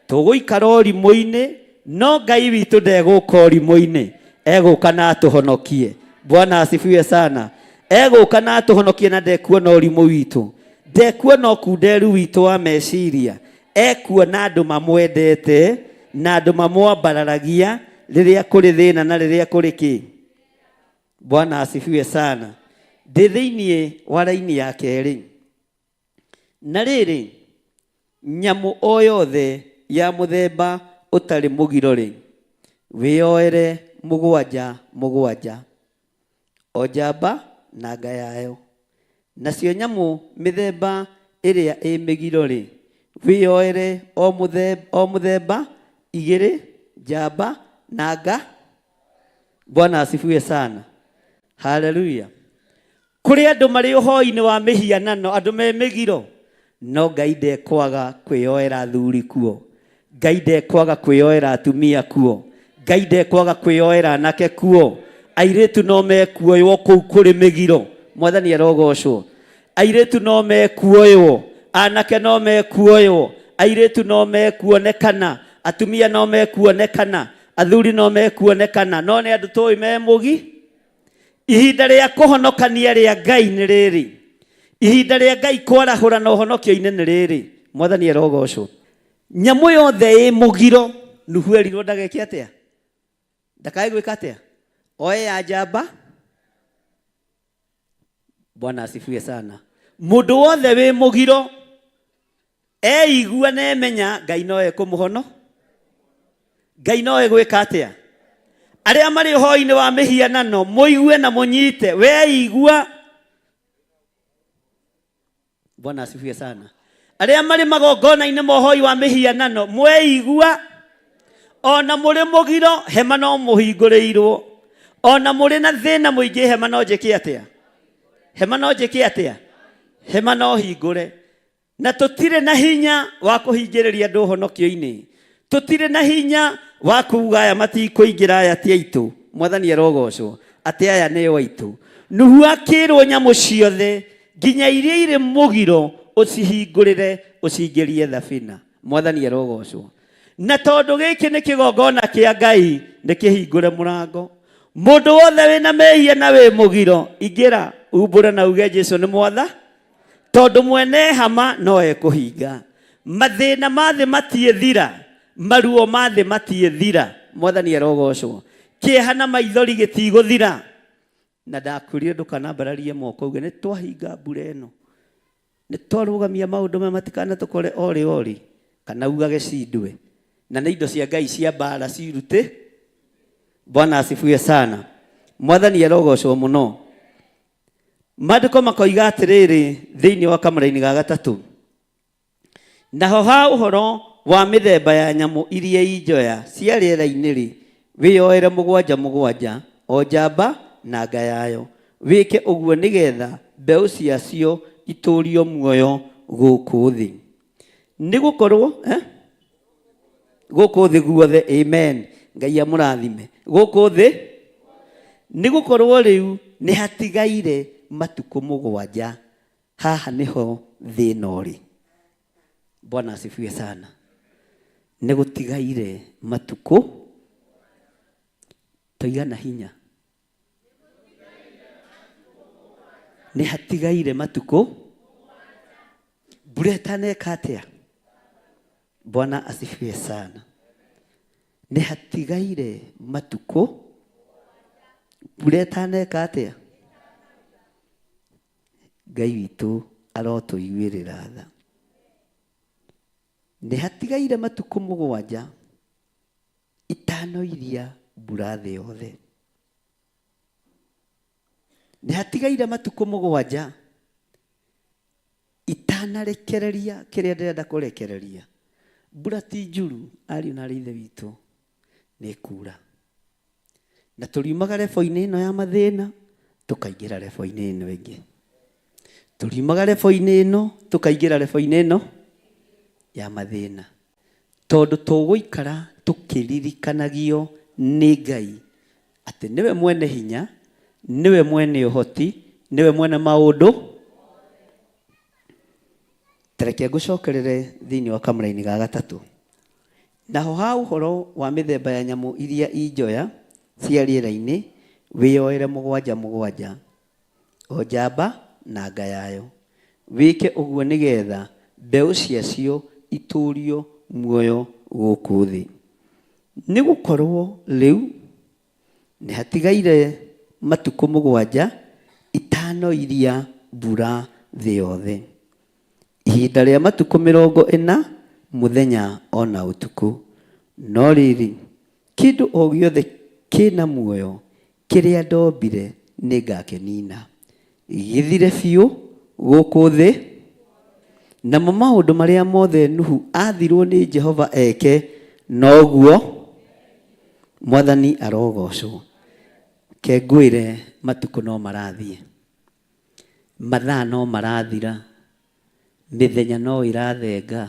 Tũgũikara ũrimũ-inĩ, no Ngai witũ ndegũka ũrimũ-inĩ, egũka na atũhonokie. Bwana asifiwe sana. Egũka na atũhonokie na ndekuona ũrimũ witũ, ndekuona ũkunderu witũ wa meciria, ekuona andũ mamwendete na andũ mamwambararagia rĩrĩa kũrĩ thĩna na rĩrĩa kũrĩ kĩ. Bwana asifiwe sana. Ndĩ thĩinĩ wa raini ya kerĩ. Na rĩrĩ, nyamũ o yothe ya mũthemba ũtarĩ mũgiro rĩ, wĩyoere 7 7, o njamba na nga yayo. Nacio nyamũ mĩthemba ĩrĩa ĩ mĩgiro rĩ, wĩyoere o mũthemba 2, njamba na nga. Bwana asifiwe sana. Haleluya. Kũrĩ andũ marĩ ũhoi-inĩ wa mĩhianano, andũ me mĩgiro, no Ngai ndekwaga kwĩyoera athuri kuo, Ngai ndekwaga kwĩyoera atumia kuo, Ngai ndekwaga kwĩyoera anake kuo. Airĩtu no mekuoywo kũu kũrĩ mĩgiro. Mwathani arogocwo. Airĩtu no mekuoywo, anake no mekuoywo, airĩtu no mekuonekana, atumia no mekuonekana, athuri no mekuonekana, no nĩ andũ tũĩ me mũgi. Ihinda rĩa kũhonokania rĩa Ngai nĩ rĩrĩ, ihinda rĩa Ngai kwarahũra na ũhonokio-inĩ nĩ rĩrĩ. Mwathani arogocwo. Nyamũ yothe ĩ mũgiro, Nuhu erirwo ndageke atĩa? Ndakae gwĩka atĩa? Oe ya njamba. Bwana asifiwe sana. Mũndũ wothe wĩ mũgiro eigua na emenya Ngai no ekũmũhono, Ngai no egwĩka atĩa? Arĩa marĩ ũhoi-inĩ wa mĩhianano mũigue na mũnyite, weigua. Bwana asifiwe sana. Arĩa marĩ magongona-inĩ ma ũhoi wa mĩhianano mweigua, ona mũrĩ mũgiro hema no mũhingũrĩirwo, ona mũrĩ na thĩna mũingĩ hema no njĩke atĩa? Hema no njĩke atĩa? Hema no hingũre. Na tũtirĩ na hinya wa kũhingĩrĩria andũ ũhonokio-inĩ, tũtirĩ na hinya wa kuuga aya matikũingĩra, aya ti aitũ. Mwathani arogocwo atĩ aya nĩo aitũ. Nuhu akĩrwo nyamũ ciothe nginya iria irĩ mũgiro ũcihingũrĩre ũcingĩrie thabina. Mwathani arogocwo. Na tondũ gĩkĩ nĩ kĩgongona kĩa Ngai, nĩ kĩhingũre mũrango. Mũndũ wothe wĩna mehia na wĩ mũgiro, ingĩra umbũre na uge Jesu nĩ mwatha, tondũ mwene hama no ekũhinga. Mathĩna ma thĩ matiĩthira, maruo ma thĩ matiĩthira. Mwathani arogocwo. Kĩeha na maithori gĩtigũthira. Na ndakwĩrire ndũkanambararie moko uge nĩ twahinga mbura ĩno, nĩ twarũgamia maũndũ maya matikanatũkore orĩ orĩ, kana ugage cindwe. Na nĩ indo cia Ngai cia mbara cirute. Bwana asifiwe sana. Mwathani arogocwo mũno. Maandĩko makoiga atĩrĩrĩ thĩinĩ wa kamũraini ga 3, naho ha ũhoro wa mĩthemba ya nyamũ iria injoya cia rĩera-inĩ rĩ, wĩyoere 7 7, o njamba na nga yayo, wĩke ũguo nĩgetha mbeũ ciacio itũũrio muoyo gũkũ thĩ. Nĩ gũkorwo gũkũ thĩ guothe, amen. Ngai amũrathime. Gũkũ thĩ nĩ gũkorwo rĩu nĩ hatigaire matukũ 7, haha nĩho thĩna ũrĩ. Bwana asifiwe sana. Nĩ gũtigaire matukũ toigana hinya, nĩ hatigaire matukũ mbura ĩtaneka atĩa? Bwana asifiwe sana. Nĩ hatigaire matukũ mbura ĩtaneka atĩa? Ngai witũ arotũiguĩrĩra tha. Nĩ hatigaire matukũ 7 itano iria mbura thĩ yothe. Nĩ hatigaire matukũ mũgwanja itanarekereria kĩrĩa ndĩrenda kũrekereria. Mbura ti njuru, ariũ na aarĩ a Ithe witũ, nĩ ĩkuura. Na tũriumaga rebo-inĩ ĩno ya mathĩna, tũkaingĩra rebo-inĩ ĩno ĩngĩ. Tũriumaga rebo-inĩ ĩno, tũkaingĩra rebo-inĩ ĩno ya mathĩna. Tondũ tũgũikara tũkĩririkanagio nĩ Ngai atĩ nĩwe mwene hinya, nĩwe mwene ũhoti, nĩwe mwene maũndũ. Ta reke ngũcokerere thĩinĩ wa kamũraini ga gatatũ. Naho ha ũhoro wa mĩthemba ya nyamũ iria i njoya cia rĩera-inĩ, wĩyoere mũgwanja mũgwanja, o njamba na nga yayo, wĩke ũguo nĩ getha mbeũ ciacio itũũrio muoyo gũkũ thĩ. Nĩ gũkorũo rĩu nĩhatigaire matukũ mũgwanja itanoiria mbura thĩ yothe, ihinda rĩa matukũ mĩrongo ĩna mũthenya o na ũtukũ. No rĩrĩ, kĩndũ o gĩothe kĩ na muoyo kĩrĩa ndombire nĩngakĩnina, gĩthire biũ gũkũ thĩ. Namo maũndũ marĩa mothe Nuhu aathirũo nĩ Jehova eke, noguo Mwathani arogocwo. Ke ngwĩre matukũ no marathiĩ, mathaa no marathira, mĩthenya no ĩrathenga.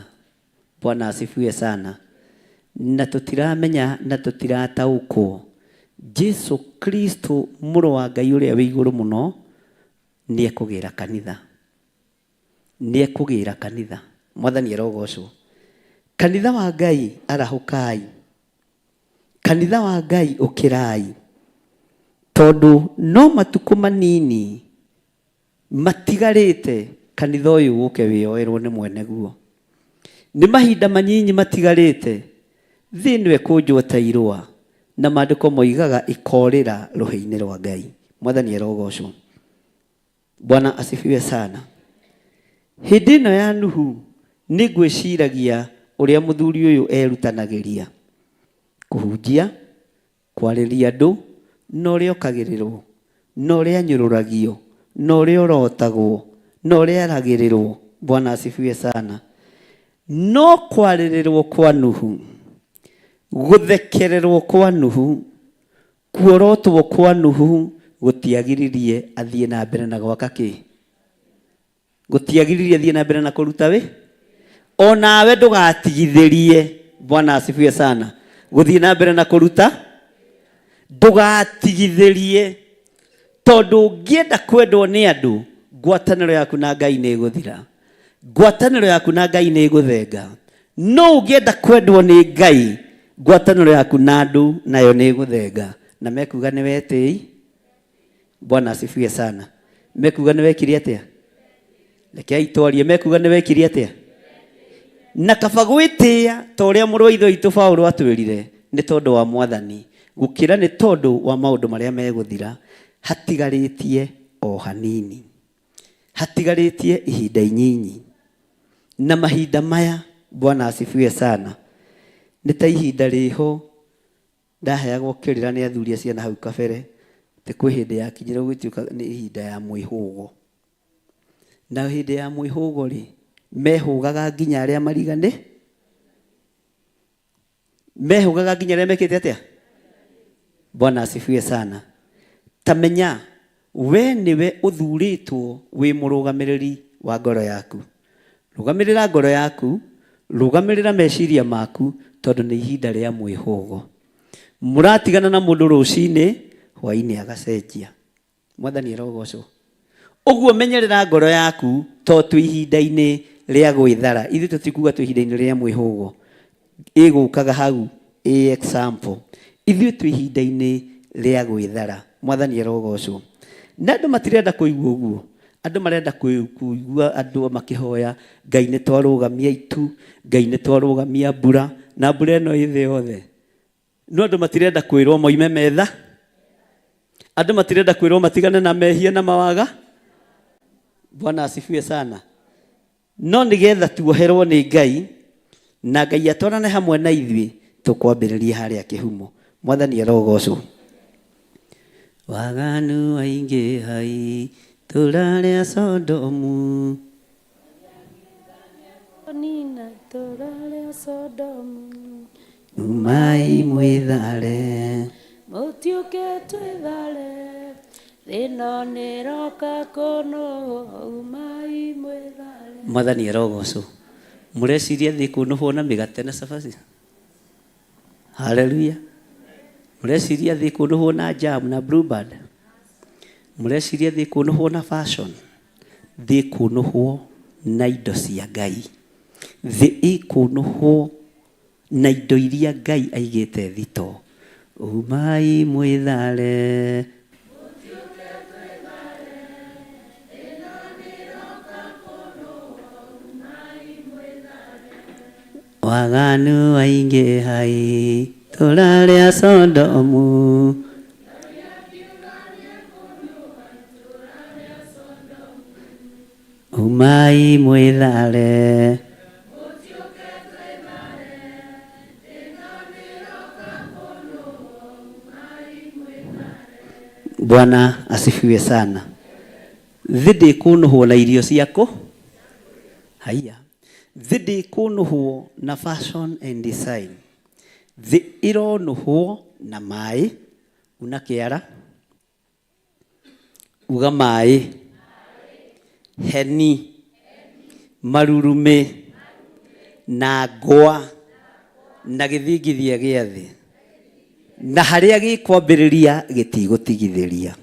Bwana asifiwe sana. Na tũtiramenya na tũtirataũkwo Jesu Kristo mũrũ wa Ngai ũrĩa wĩ igũrũ mũno nĩ ekũgĩra kanitha. Nĩ ekũgĩra kanitha. Mwathani arogocwo. Kanitha wa Ngai arahũkai. Kanitha wa Ngai ũkĩrai. Tondũ no matukũ manini matigarĩte kanitha ũyũ ũke wĩyoerwo nĩ mwene guo. Nĩ mahinda manyinyi matigarĩte thĩ ĩno ĩkũnjwo ta irũa, na maandĩko moigaga ĩkorĩra rũhĩ-inĩ rwa Ngai. Mwathani arogocwo. Bwana asifiwe sana. Hĩndĩ ĩno ya Nuhu nĩ ngwĩciragia ũrĩa mũthuri ũyũ erutanagĩria kũhunjia, kwarĩria andũ, na ũrĩa okagĩrĩrwo, na ũrĩa anyũrũragio, na ũrĩa orotagwo, na ũrĩa aragĩrĩrwo. Bwana asifiwe sana. No kwarĩrĩrwo kwa Nuhu, gũthekererwo kwa Nuhu, Kuorotwo kwa Nuhu gũtiagiririe athiĩ na mbere na gwaka kĩ? Gũtiagiririe athiĩ na mbere na kũruta wĩ? O nawe ndũgatigithĩrie, Bwana asifiwe sana, gũthiĩ na mbere na kũruta, ndũgatigithĩrie, tondũ ũngĩenda kwendwo nĩ andũ, ngwatanĩro yaku na Ngai nĩ ĩgũthira. Ngwatanĩro yaku na Ngai nĩ ĩgũthenga. No ũngĩenda kwendwo nĩ Ngai, ngwatanĩro yaku na andũ nayo nĩ ĩgũthenga. Na mekuga nĩ wetĩi. Bwana asifiwe sana. Mekuga nĩ wekire atĩa? Rekei twarie, mekuga nĩ wekire atĩa? Na kaba gwĩtĩĩa ta ũrĩa mũrũ wa Ithe witũ Paũlũ atwĩrire, nĩ tondũ wa Mwathani, gũkĩra nĩ tondũ wa maũndũ marĩa megũthira, hatigarĩtie o hanini. Hatigarĩtie ihinda inyinyi. Na mahinda maya, Bwana asifiwe sana, nĩ ta ihinda rĩho ndaheagwo kĩrĩra nĩ athuri a ciana hau kabere, atĩ kwĩ hĩndĩ yakinyire gũgĩtuĩka nĩ ihinda ya mwĩhũgo. Na hĩndĩ ya mwĩhũgo rĩ, mehũgaga nginya arĩa mariganĩ, mehũgaga nginya arĩa mekĩte atĩa? Bwana asifiwe sana. Ta menya we nĩwe ũthurĩtwo wĩ mũrũgamĩrĩri wa ngoro yaku. Rũgamĩrĩra ngoro yaku, rũgamĩrĩra meciria maku, tondũ nĩ ihinda rĩa mwĩhũgo. Mũratigana na mũndũ rũcinĩ, hwainĩ agacenjia. Mwathani arogocwo. Ũguo menyerera ngoro yaku to twĩ ihinda-inĩ rĩa gwĩthara. Ithuĩ tũtikuga twĩ ihinda-inĩ rĩa mwĩhũgo. Ĩgũkaga hau ĩ example. Ithuĩ twĩ ihinda-inĩ rĩa gwĩthara. Mwathani arogocwo. Na andũ matirenda kũigua ũguo. Andũ marenda kũigua andũ makĩhoya Ngai nĩ twarũgamia itu, Ngai nĩ twarũgamia mbura, na mbura ĩno ĩ thĩ yothe. No andũ matirenda kwĩrwo moime metha. Andũ matirenda kwĩrwo matigane na mehia na mawaga. Bwana asifiwe sana. No nĩgetha tuoherwo nĩ Ngai na Ngai atwarane hamwe na ithuĩ, tũkwambĩrĩria harĩa kĩhumo. Mwathani arogocwo. Waganu waingĩha itũũra rĩa Sodomu. Nina itũũra rĩa Sodomu. Umai mwĩthare. Mũtiũke twĩthare. Thĩno nĩroka kũnũhwo umai mwĩthare. Mwathani arogocwo. Mũreciria thĩ kũnũhwo na mĩgate na cabaci? Haleluya. Mũreciria thĩ kũnũhwo na jam na blueband? Mũreciria thĩ kũnũhwo na fashion? Thĩ kũnũhwo na indo cia Ngai. Thĩ ĩkũnũhwo na indo iria Ngai aigĩte thito. Umai mwĩthare. Waganu waingĩha itũũra rĩa Sodomu. Umai mwĩthare. Bwana asifiwe sana. Thĩ ndĩkũnũhwo na irio ciaku. Haiya. Thĩ ndĩkũnũhwo na fashion and design. Thĩ ĩronũhwo na maĩ. Una kĩara. Uga maĩ. Heni. Marurumĩ. Na ngwa. Na gĩthingithia gĩa thĩ. Na harĩa gĩkwambĩrĩria gĩtigũtigithĩria.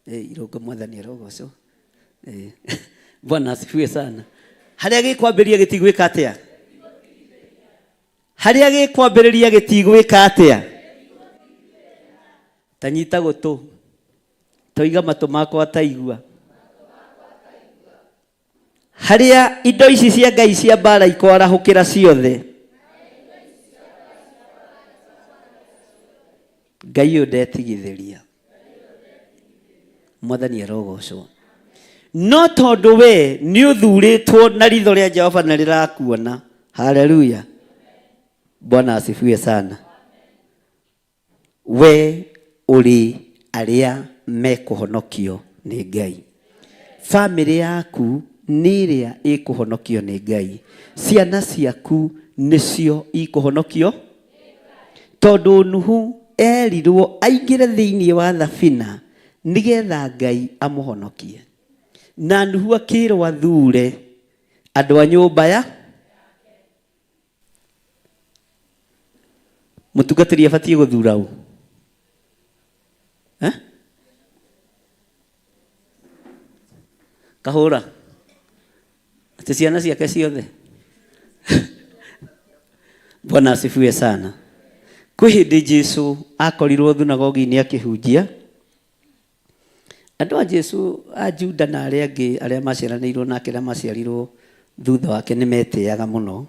Irũngo Mwathani arogocwo. Bwana asifiwe sana. Harĩa gĩkwambĩrĩria gĩtigwĩka atĩa? Harĩa gĩkwambĩrĩria gĩtigwĩka atĩa? Ta nyita gũtũ. Toiga matũ makwa taigua. Harĩa indo ici cia Ngai cia mbara ikwarahũkĩra ciothe. Ngai ũyũ ndetigithĩria. Mwathani arogocwo. No tondũ we nĩ ũthurĩtwo na ritho rĩa Jehova na rĩrakuona. Haleluya. Bwana asifiwe sana. We ũrĩ arĩa mekũhonokio nĩ Ngai. Famĩlĩ yaku nĩ ĩrĩa ĩkũhonokio nĩ Ngai. Ciana ciaku nĩcio ikũhonokio. Tondũ Nuhu erirwo aingĩre thĩinĩ wa thabina nĩgetha Ngai amũhonokie. Na Nuhu akĩrwo athure andũ a nyũmba ya mũtungatĩri abatiĩ gũthura ũ? Eh? Kahũra. Atĩ ciana ciake ciothe. Bwana asifiwe sana. Kwĩ hĩndĩ Jesu akorirwo thunagogi-inĩ akĩhunjia. Andũ a Jesu a Juda na arĩa angĩ arĩa maciaranĩirwo nake na maciarirwo thutha wake nĩ metĩaga mũno.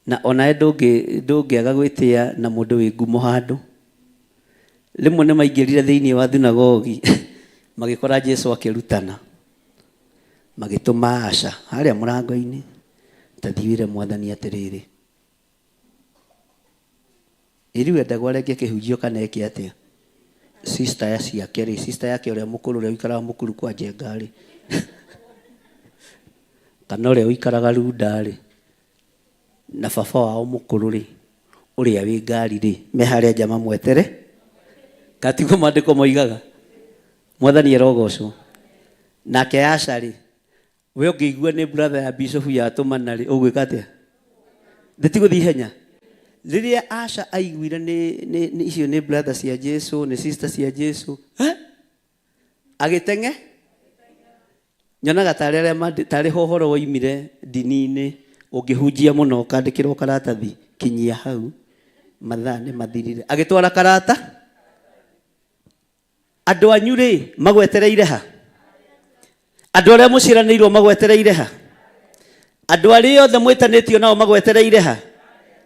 Na onawe ndũngĩaga gwĩtĩa na mũndũ wĩ ngumo handũ. Rĩmwe nĩ maingĩrire thĩinĩ wa thunagogi magĩkora Jesu akĩrutana. Magĩtũma aca harĩa mũrango-inĩ, ta thiĩ wĩre Mwathani atĩrĩrĩ. Ĩ rĩu endagwo arenge kĩhunjio kana eke atĩa? Sister ya ciake rĩ, sister yake ũrĩa mũkũrũ ũrĩa ũikaraga mũkuru kwa Njenga rĩ, kana ũrĩa ũikaraga Runda rĩ, na baba wao mũkũrũ rĩ, ũrĩa wĩ ngari rĩ, me harĩa nja mamwetere. Katiguo maandĩko moigaga. Mwathani arogocwo. Nake Asha rĩ, we ũngĩigua nĩ brother ya bishop yatũmana rĩ, ũgwĩka atĩa? Ndĩtigũthiĩ ihenya. Rĩrĩa Asha aiguire nĩ icio nĩ brother cia Jesu, nĩ sister cia Jesu, eh? Agĩteng'e? Nyonaga tarĩ arĩa tarĩ ho ũhoro woimire ndini-inĩ, ũngĩhunjia mũno ũkandĩkĩrwo karatathi, kinyia hau, mathaa nĩ mathirire. Agĩtwara karata? Andũ anyu rĩ, magwetereire ha? Andũ arĩa mũciaranĩirwo magwetereire ha? Andũ arĩa othe mwĩtanĩtio nao magwetereire ha?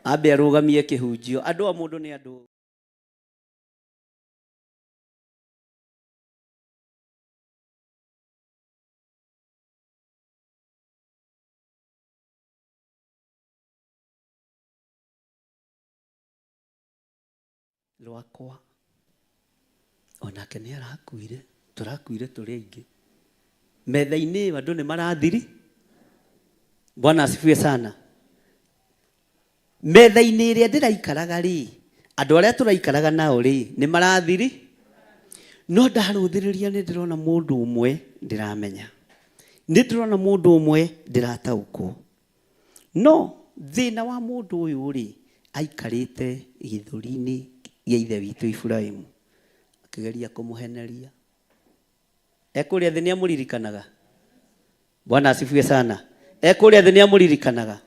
Ambe arũgamie kĩhunjio. Andũ a mũndũ nĩ andũ. Rwakwa onake nĩ arakuire, tũrakuire tũrĩ aingĩ. Metha-inĩ ĩyo andũ nĩ marathiri. Bwana asifiwe sana. Metha-inĩ ĩrĩa ndĩraikaraga rĩ, andũ arĩa tũraikaraga nao rĩ, nĩ marathiri. No ndarũthĩrĩria nĩ ndĩrona mũndũ ũmwe ndĩramenya, nĩ ndĩrona mũndũ ũmwe ndĩrataũkwo. No thĩna wa mũndũ ũyũ rĩ, aikarĩte gĩthũri-inĩ gĩa ithe witũ Iburahimu, akĩgeria kũmũheneria. Ekũrĩa thĩ nĩamũririkanaga. Bwana asifiwe sana. Ekũrĩa thĩ nĩamũririkanaga.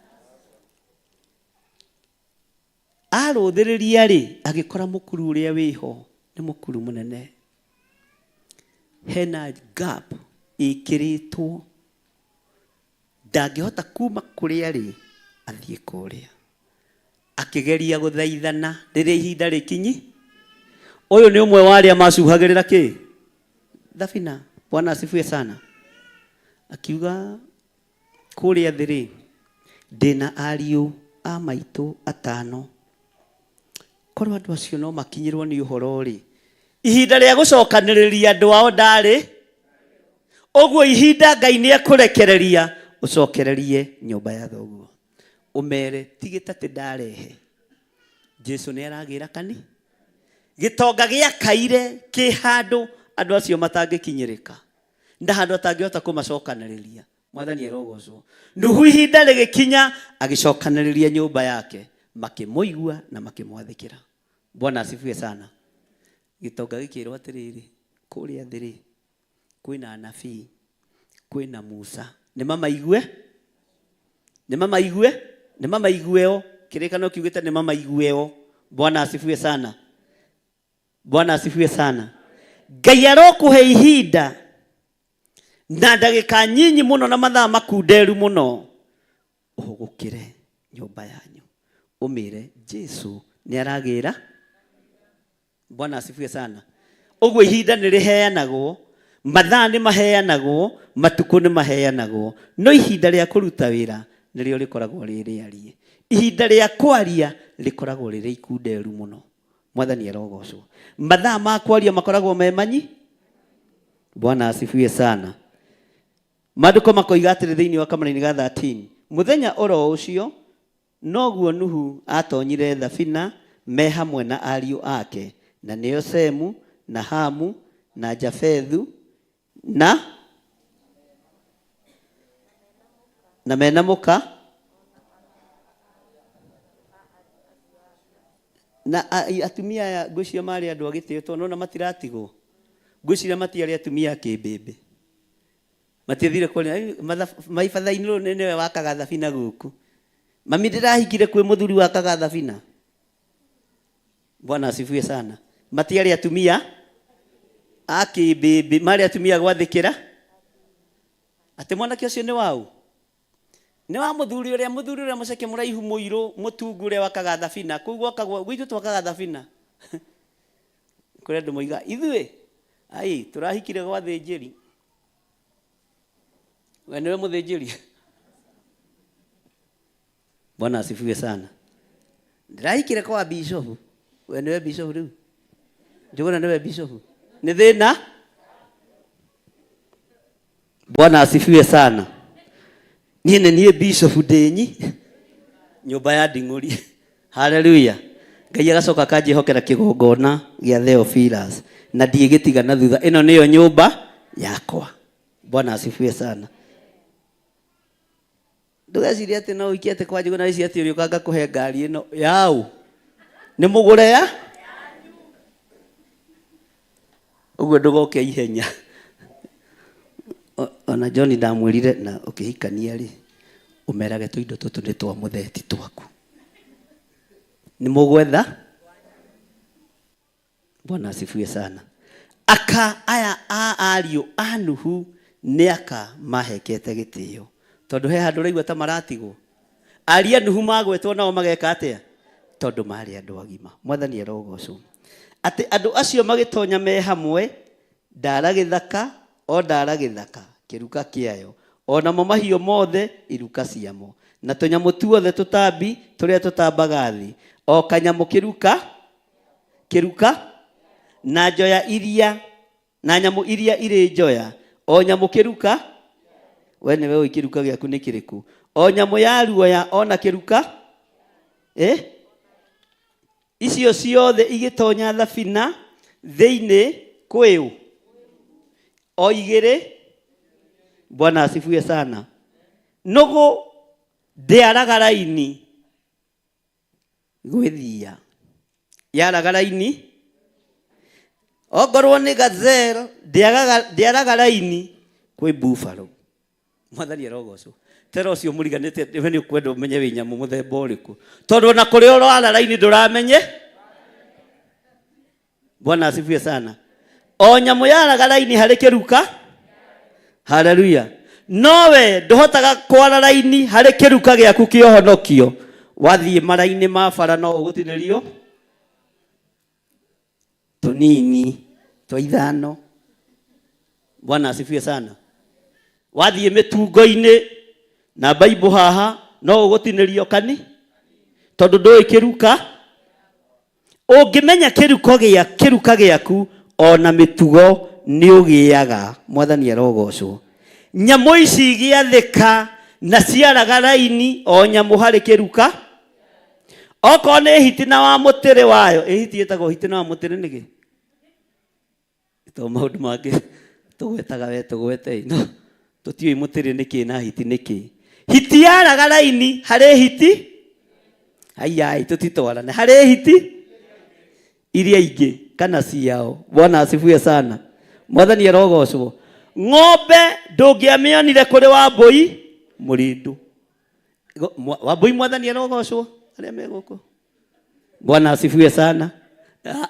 Arũthĩrĩria rĩ, agĩkora mũkuru ũrĩa wĩho nĩ mũkuru mũnene. Hena gap ĩkĩrĩtwo, ndangĩhota kuma kũrĩa rĩ athiĩ kũrĩa. Akĩgeria gũthaithana rĩrĩa ihinda rĩkinyi. Ũyũ nĩ ũmwe wa arĩa macuhagĩrĩra kĩ thabina. Bwana asifiwe sana. Akiuga kũrĩa thĩ rĩ, ndĩna ariũ a maitũ atano, korwo andũ acio no makinyĩrwo nĩ ũhoro rĩ, ihinda rĩa gũcokanĩrĩria andũ ao ndarĩ ũguo. Ihinda Ngai nĩ ekũrekereria ũcokererie nyũmba ya thoguo, ũmere ti gĩtatĩ ndarehe. Jesu nĩ aragĩra kani gĩtonga gĩakaire kĩ handũ andũ acio matangĩkinyĩrĩka, na handũ atangĩhota kũmacokanĩrĩria. Mwathani arogocwo. Nuhu ihinda rĩgĩkinya agĩcokanĩrĩria nyũmba yake, makĩmũigua na makĩmwathĩkĩra. Bwana asifiwe sana. Gĩtonga gĩkĩrwo atĩrĩrĩ, kũrĩa thĩ rĩ, kwĩna anabii, kwĩna Musa, nĩ mamaigue, nĩ mamaigue, nĩ mamaigueo. Kĩrĩkanĩro kiugĩte nĩ mamaigueo. Bwana asifiwe sana. Bwana asifiwe sana. Ngai arokũhe ihinda na ndagĩka nyinyi mũno na mathaa makunderu mũno, ũhũgũkĩre nyũmba yanyu, ũmĩre Jesu nĩ aragĩra. Bwana asifiwe sana. Ũguo ihinda nĩ rĩheanagwo, mathaa nĩ maheanagwo, matukũ nĩ maheanagwo, no ihinda rĩa kũruta wĩra nĩrĩo rĩkoragwo rĩ rĩarie. Ihinda rĩa kwaria rĩkoragwo rĩrĩ ikunderu mũno. Mwathani arogocwo. Mathaa ma kwaria makoragwo me manyi. Bwana asifiwe sana. Maandĩko makoiga atĩrĩ thĩinĩ wa kamũraini ga 13, mũthenya oro ũcio noguo Nuhu atonyire thabina me hamwe na ariũ ake, na nĩo Semu na Hamu na Jafethu, na mena mũka na atumia aya. Ngwĩciria marĩ andũ a gĩtĩo, tondũ nona matiratigwo. Ngwĩciria matiarĩ atumia a kĩmbĩmbĩ, matiathire kwaria maibatha-inĩ. Rũrũ nĩwe wakaga thabina gũkũ, mami ndĩrahikire kwĩ mũthuri wakaga thabina. Bwana asifiwe sana. Matiarĩ atumia a kĩmbĩmbĩ, marĩ atumia gwathĩkĩra. Atĩ mwanake ũcio nĩ waũ? Nĩ wa mũthuri ũrĩa, mũthuri ũrĩa mũceke, mũraihu, mũirũ, mũtungu, ũrĩa wakaga thabina kũu gwakagwo gwitũ, twakaga thabina. Kũrĩ andũ moiga ithuĩ ai tũrahikire gwa thĩnjĩri. We nĩwe mũthĩnjĩri. Bwana asifiwe sana. Ndĩrahikire kwa bishofu. We nĩwe bishofu rĩu? Njũgũna nĩwe bishofu? Nĩ thĩna. Bwana asifiwe sana. Niĩ nĩ niĩ bishofu ndĩnyi nyũmba ya nding'ũri. Haleluya. Ngai agacoka akanjĩhokera kĩgongona gĩa Theophilus na ndiĩgĩtiga na thutha. Ĩno nĩyo nyũmba yakwa. Bwana asifiwe sana. Ndũgecirie atĩ no ũikie atĩ kwa Njũgũna, wĩcirie atĩ ũrĩũka ngakũhe ngari ĩno yaũ nĩ mũgũre ya ũguo. Ndũgoke ihenya. Ona John ndamwĩrire na ũkĩhikania rĩ, ũmerage tũindo tũtũ nĩ twa mũtheti twaku, nĩ mũgwetha. Bwana asifiwe sana. Aka aya a ariũ a Nuhu nĩ aka mahekete gĩtĩo, tondũ he handũ ũraigua ta maratigwo. Aria Nuhu magwetwo nao mageka atĩa? Tondũ marĩ andũ agima. Mwathani arogocwo. Atĩ andũ acio magĩtonya me hamwe, ndara gĩthaka o ndara gĩthaka kĩruka kĩayo, o namo mahiũ mothe iruka ciamo, na tũnyamũ tuothe tũtambi tũrĩa tũtambaga thĩ, o kanyamũ kĩruka. Kĩruka na njoya iria na nyamũ iria irĩ njoya, o nyamũ kĩruka, we nĩwe ũĩ kĩruka gĩaku nĩ kĩrĩkũ, o nyamũ ya ruoya ona kĩruka, eh? Icio ciothe igĩtonya thabina thĩinĩ kwĩũ o igĩrĩ. Bwana asifiwe sana. Nũgũ ndĩaraga raini gwĩthia, yaraga raini ongorwo nĩ gazelle ndĩaraga raini kwĩ buffalo. Mwathani arogocwo. Tera ũcio mũriganĩte we nĩ ũkwenda ũmenye wĩ nyamũ mũthemba ũrĩkũ, tondũ ona kũrĩa ũrara raini ndũramenye. Bwana asifiwe sana. O nyamũ yaraga raini harĩ kĩruka, haleluya. Nowe ndũhotaga kwara raini harĩ kĩruka gĩaku kĩa ũhonokio. Wathiĩ maraini ma bara no ũgũtinĩrio tũnini twa ithano. Bwana asifiwe sana. Wathiĩ mĩtungo-inĩ na Bible haha no ũgũtinĩrio kani, tondũ ndũĩ kĩruka. Ũngĩmenya kĩruko gĩa kĩruka gĩaku ona mĩtugo nĩ ũgĩaga. Mwathani arogocwo. Nyamũ ici igĩathĩka na ciaraga raini o nyamũ harĩ kĩruka. Okorwo nĩ hiti na wa mũtĩrĩ wayo, ĩ hiti ĩtagwo hiti na wa mũtĩrĩ nĩkĩ? To maũndũ mangĩ tũgwetaga we tũgwete, no tũtiũĩ mũtĩrĩ nĩkĩ na hiti nĩkĩ. Hiti yaraga raini harĩ hiti, aiai tũtitwarane harĩ hiti iria ingĩ kana ciao. Bwana asifiwe sana. Mwathani arogocwo. Ng'ombe ndũngĩamĩonire kũrĩ Wambũi mũrĩndũ. Wambũi mwathani arogocwo arĩa me gũkũ. Bwana asifiwe sana.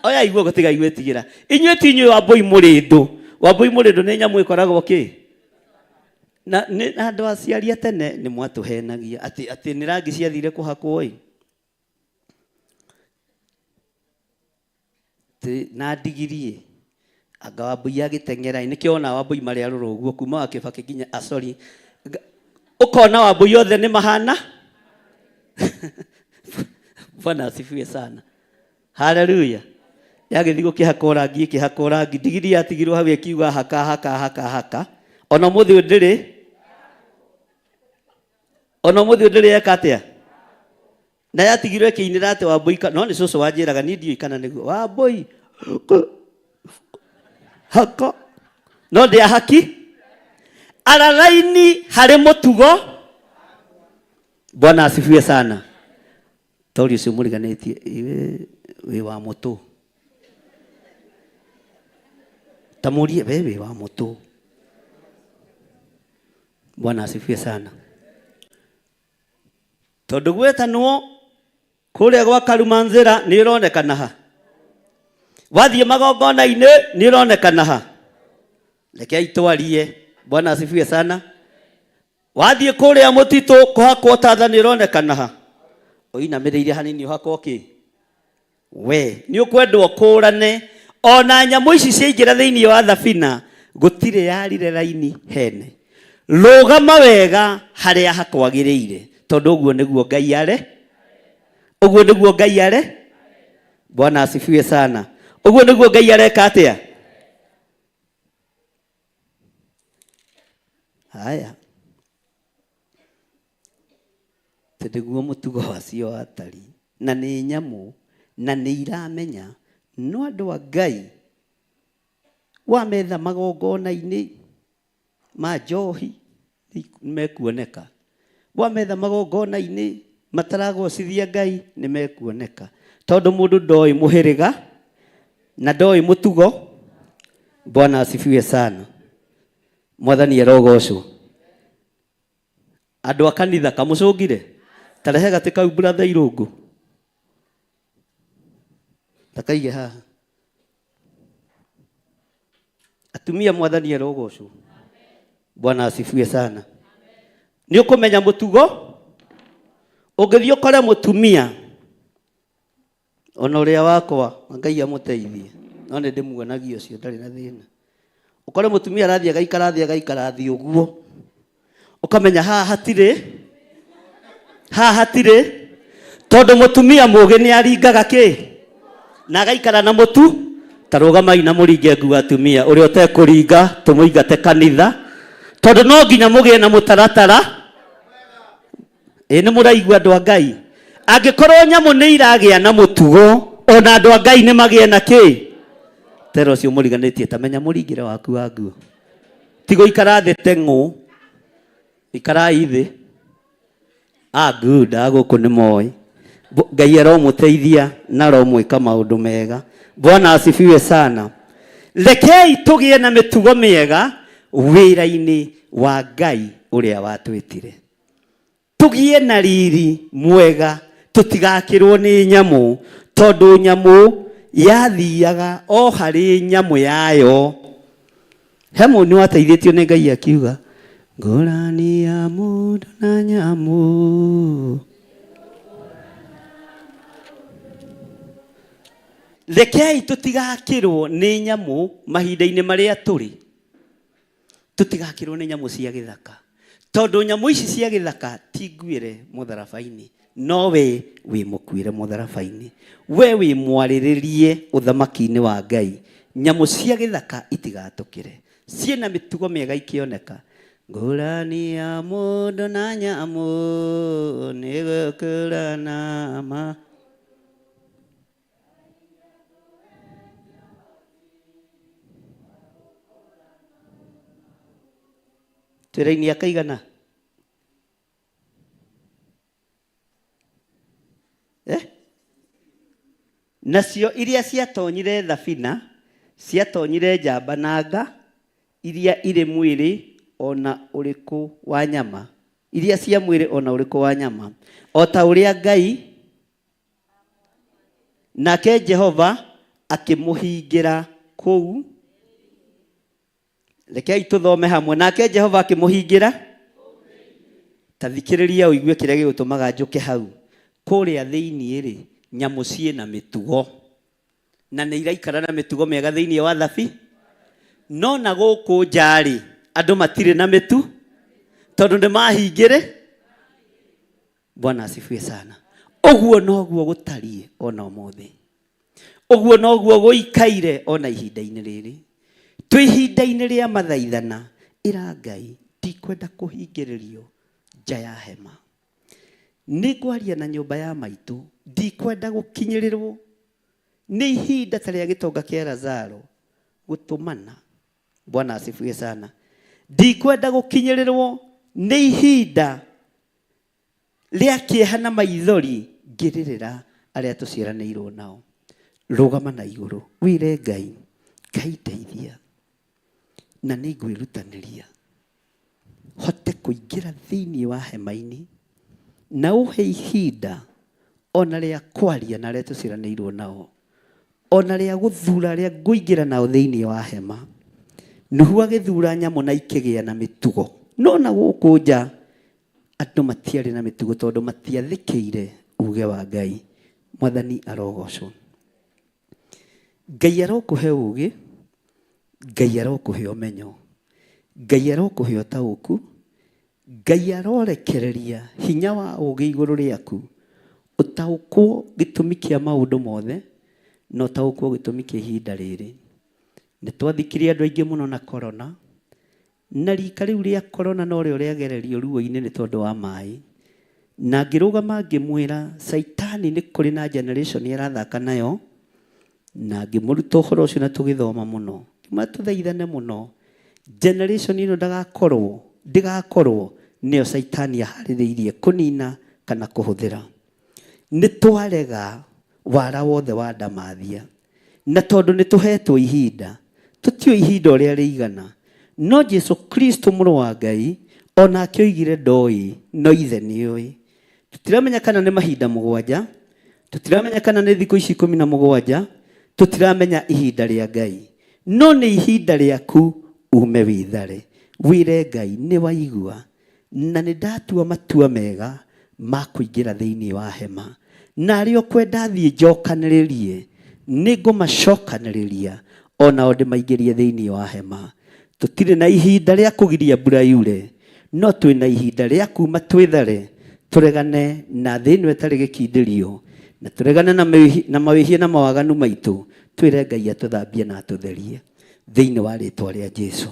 Oya iguo tiga igwĩtigĩra. Inyuĩ ti inyuĩ Wambũi mũrĩndũ. Wambũi mũrĩndũ nĩ nyamũ ĩkoragwo kĩ? Na nĩ andũ aciari a tene nĩ mwatũhenagia atĩ atĩ nĩ rangi ciathire kũhakwo ĩ. Na ndigiri ĩ. Anga Wambũi agĩteng'era ĩ. Nĩkĩo wona Wambũi marĩ arũrũ ũguo kuma wa Kĩbakĩ nginya, ah, sorry. Ũkona Wambũi othe nĩ mahana. Bwana asifiwe sana. Haleluya. Yagĩthiĩ gũkĩhakwo rangi, ĩkĩhakwo rangi. Ndigiri yatigirwo hau ĩkiuga haka haka haka haka. Ona ũmũthĩ ũyũ ndĩrĩ. Ona ũmũthĩ ũyũ ndĩrĩ yeka atĩa? Na yatigirwo ĩkĩinĩra atĩ Wambũi no nĩ cũcũ wanjĩraga niĩ ndiũĩ kana nĩguo. Wambũi haka. No ndĩ haki. Ara raini harĩ mũtugo. Bwana asifiwe sana. Tori ũcio mũriganĩtie iwe wĩ wa mũtũ. Ta mũrie we wĩ wa mũtũ. Bwana asifiwe sana. Tondũ gwetanwo kũrĩa gwa Karumanzĩra nĩ ĩronekana ha. Wathiĩ magongona-inĩ nĩ ĩronekana ha. Rekei twarie. Bwana asifiwe sana. Wathiĩ kũrĩa mũtitũ kũhakwo tatha nĩ ĩronekana ha. Ũinamĩrĩire hanini ũhakwo kĩ? We nĩ ũkwendwo ũkũrane. Ona nyamũ ici ciaingĩra thĩinĩ wa thabina gũtirĩ yarire raini hene. Rũgama wega harĩa hakwagĩrĩire, tondũ ũguo nĩguo Ngai are. Ũguo nĩguo Ngai are. Bwana asifiwe sana. Ũguo nĩguo Ngai areka atĩa? Haya. Tondũ nĩguo mũtugo wacio watariĩ. Na nĩ nyamũ, na nĩ iramenya. No andũ a Ngai, wametha magongona-inĩ ma njohi, nĩ mekuoneka. Wametha magongona-inĩ mataragocithia Ngai, nĩ mekuoneka. Tondũ mũndũ ndoĩ mũhĩrĩga, na ndoĩ mũtugo. Bwana asifiwe sana. Mwathani arogocwo. Andũ a kanitha kamũcũngire? Tarehe gatĩ kau brother Irũngũ. Takaige haha. Atumia mwathani arogocwo. Bwana asifiwe sana. Nĩ ũkũmenya mũtugo, ũngĩthiĩ ũkore mũtumia, ona ũrĩa wakwa, Ngai amũteithie, no nĩ ndĩmuonagia ũcio ndarĩ na thĩna. Ũkore mũtumia arathiĩ agaikara thĩ, agaikara thĩ ũguo. Ũkamenya haha hatirĩ, haha hatirĩ, tondũ mũtumia mũũgĩ nĩ aringaga kĩ? Na agaikara na mũtu. Ta rũgamai na mũringe nguo atumia, ũrĩa ũtekũringa tũmũingate kanitha, tondũ no nginya mũgĩe na mũtaratara. Ĩ nĩ mũraigua andũ a Ngai? Angĩkorwo nyamũ nĩ iragĩa na mũtugo, ona andũ a Ngai nĩ magĩe na kĩ? Tera ũcio mũriganĩtie, ta menya mũringĩre waku wa nguo. Ti gũikara thĩ teng'ũ, ikarai thĩ. Ah, good, ah, gũkũ nĩ moĩ. Ngai aromũteithia na aromwĩka maũndũ mega. Bwana asifiwe sana. Rekei tũgĩe na mĩtugo mĩega wĩra-inĩ wa Ngai ũrĩa watwĩtire. Tũgĩe na riri mwega, tũtigakĩrwo nĩ nyamũ, tondũ nyamũ yathiaga o harĩ nyamũ yayo. He mũndũ wateithĩtio nĩ Ngai akiuga, ngũrani ya mũndũ na nyamũ. Rekei tũtigakĩrwo nĩ nyamũ mahinda-inĩ marĩa tũrĩ. Tũtigakĩrwo nĩ nyamũ cia gĩthaka, tondũ nyamũ ici cia gĩthaka ti nguĩre mũtharaba-inĩ, no we wĩ mũkuĩre mũtharaba-inĩ. We wĩ mwarĩrĩrie ũthamaki-inĩ wa Ngai. Nyamũ cia gĩthaka itigatũkĩre, ciĩna mĩtugo mĩega ikĩoneka. Ngũrani ya mũndũ na nyamũ nĩ gũkũrana ma. Twĩraini akaigana? Eh? Nacio iria ciatonyire thabina, ciatonyire njamba na nga, iria irĩ mwĩrĩ ona ũrĩkũ wa nyama, iria cia mwĩrĩ ona ũrĩkũ wa nyama, o ta ũrĩa Ngai nake Jehova akĩmũhingĩra kũu. Rekei tũthome hamwe. Nake Jehova akĩmũhingĩra. Ta thikĩrĩria ũigue kĩrĩa gĩgũtũmaga njũke hau. Kũrĩa thĩinĩ rĩ, nyamũ ciĩna mĩtugo na nĩ iraikara na mĩtugo mĩega thĩinĩ wa thabi, no na gũkũ nja rĩ, andũ matirĩ na mĩtu tondũ nĩ mahingĩre. Bwana asifiwe sana. Ũguo noguo gũtariĩ ona ũmũthĩ, ũguo noguo gũikaire ona ihinda-inĩ rĩrĩ. Twĩ ihinda-inĩ rĩa mathaithana, ĩra Ngai, ndikwenda kũhingĩrĩrio nja ya hema. Nĩ ngwaria na nyũmba ya maitũ, ndikwenda gũkinyĩrĩrwo nĩ ihinda ta rĩa gĩtonga kĩa Lazaro gũtũmana. Bwana asifiwe sana. Ndikwenda gũkinyĩrĩrwo nĩ ihinda rĩa kĩeha na maithori ngĩrĩrĩra arĩa tũciaranĩirwo nao. Rũgama na igũrũ wĩre Ngai, Ngai ndeithia na nĩ ngwĩrutanĩria hote kũingĩra thĩinĩ wa hema-inĩ na ũhe ihinda ona rĩa kwaria na arĩa tũciaranĩirwo nao, ona rĩa gũthura arĩa ngũingĩra nao thĩinĩ wa hema. Nuhu agĩthura nyamũ na ikĩgĩa na mĩtugo, no na gũkũ nja andũ matiarĩ na mĩtugo tondũ matiathĩkĩire uge wa Ngai. Mwathani arogocwo. Ngai arokũhe ũgĩ, Ngai arokũhe ũmenyo, Ngai arokũhe ũtaũku, Ngai arorekereria hinya wa ũgĩ igũrũ rĩaku, ũtaũkwo gĩtũmi kĩa maũndũ mothe na ũtaũkwo gĩtũmi kĩa ihinda rĩrĩ. Nĩ twathikire andũ aingĩ mũno na corona, na rika rĩu rĩa corona no rĩo rĩagererio ruo-inĩ nĩ tondũ wa maĩ. Na ngĩrũgama ngĩmwĩra Saitani nĩ kũrĩ na generation arathaka nayo, na ngĩmũruta ũhoro ũcio na tũgĩthoma mũno. Ngĩmwĩra tũthaithane mũno, generation ĩno ndĩgakorwo nĩyo Saitani aharĩrĩirie kũnina kana kũhũthĩra. Nĩ twarega wara wothe wa ndamathia, na tondũ nĩ tũhetwo ihinda, tũtiũĩ ihinda ũrĩa rĩigana, no Jesu Kristo mũrũ wa Ngai onake oigire ndoĩ, no ithe nĩoĩ. Tũtiramenya kana nĩ mahinda mũgwanja, tũtiramenya kana nĩ thikũ ici 17, tũtiramenya ihinda rĩa Ngai, no nĩ ihinda rĩaku ume wĩthare, wĩre Ngai nĩ waigua na nĩ ndatua matua mega ma kũingĩra thĩinĩ wa hema, na arĩa ũkwenda thiĩ njokanĩrĩrie nĩ ngũmacokanĩrĩria onao ndĩmaingĩrie thĩinĩ wa hema. Tũtirĩ na ihinda rĩa kũgiria mbura yure, no twĩna ihinda rĩa kuma twĩthare tũregane na thĩ ĩno ĩtarĩ gĩkindĩrio, Na tũregane na mawĩhi- na mawĩhia na mawaganu maitũ, twĩre Ngai atũthambie na atũtherie thĩinĩ wa rĩtwa rĩa Jesu.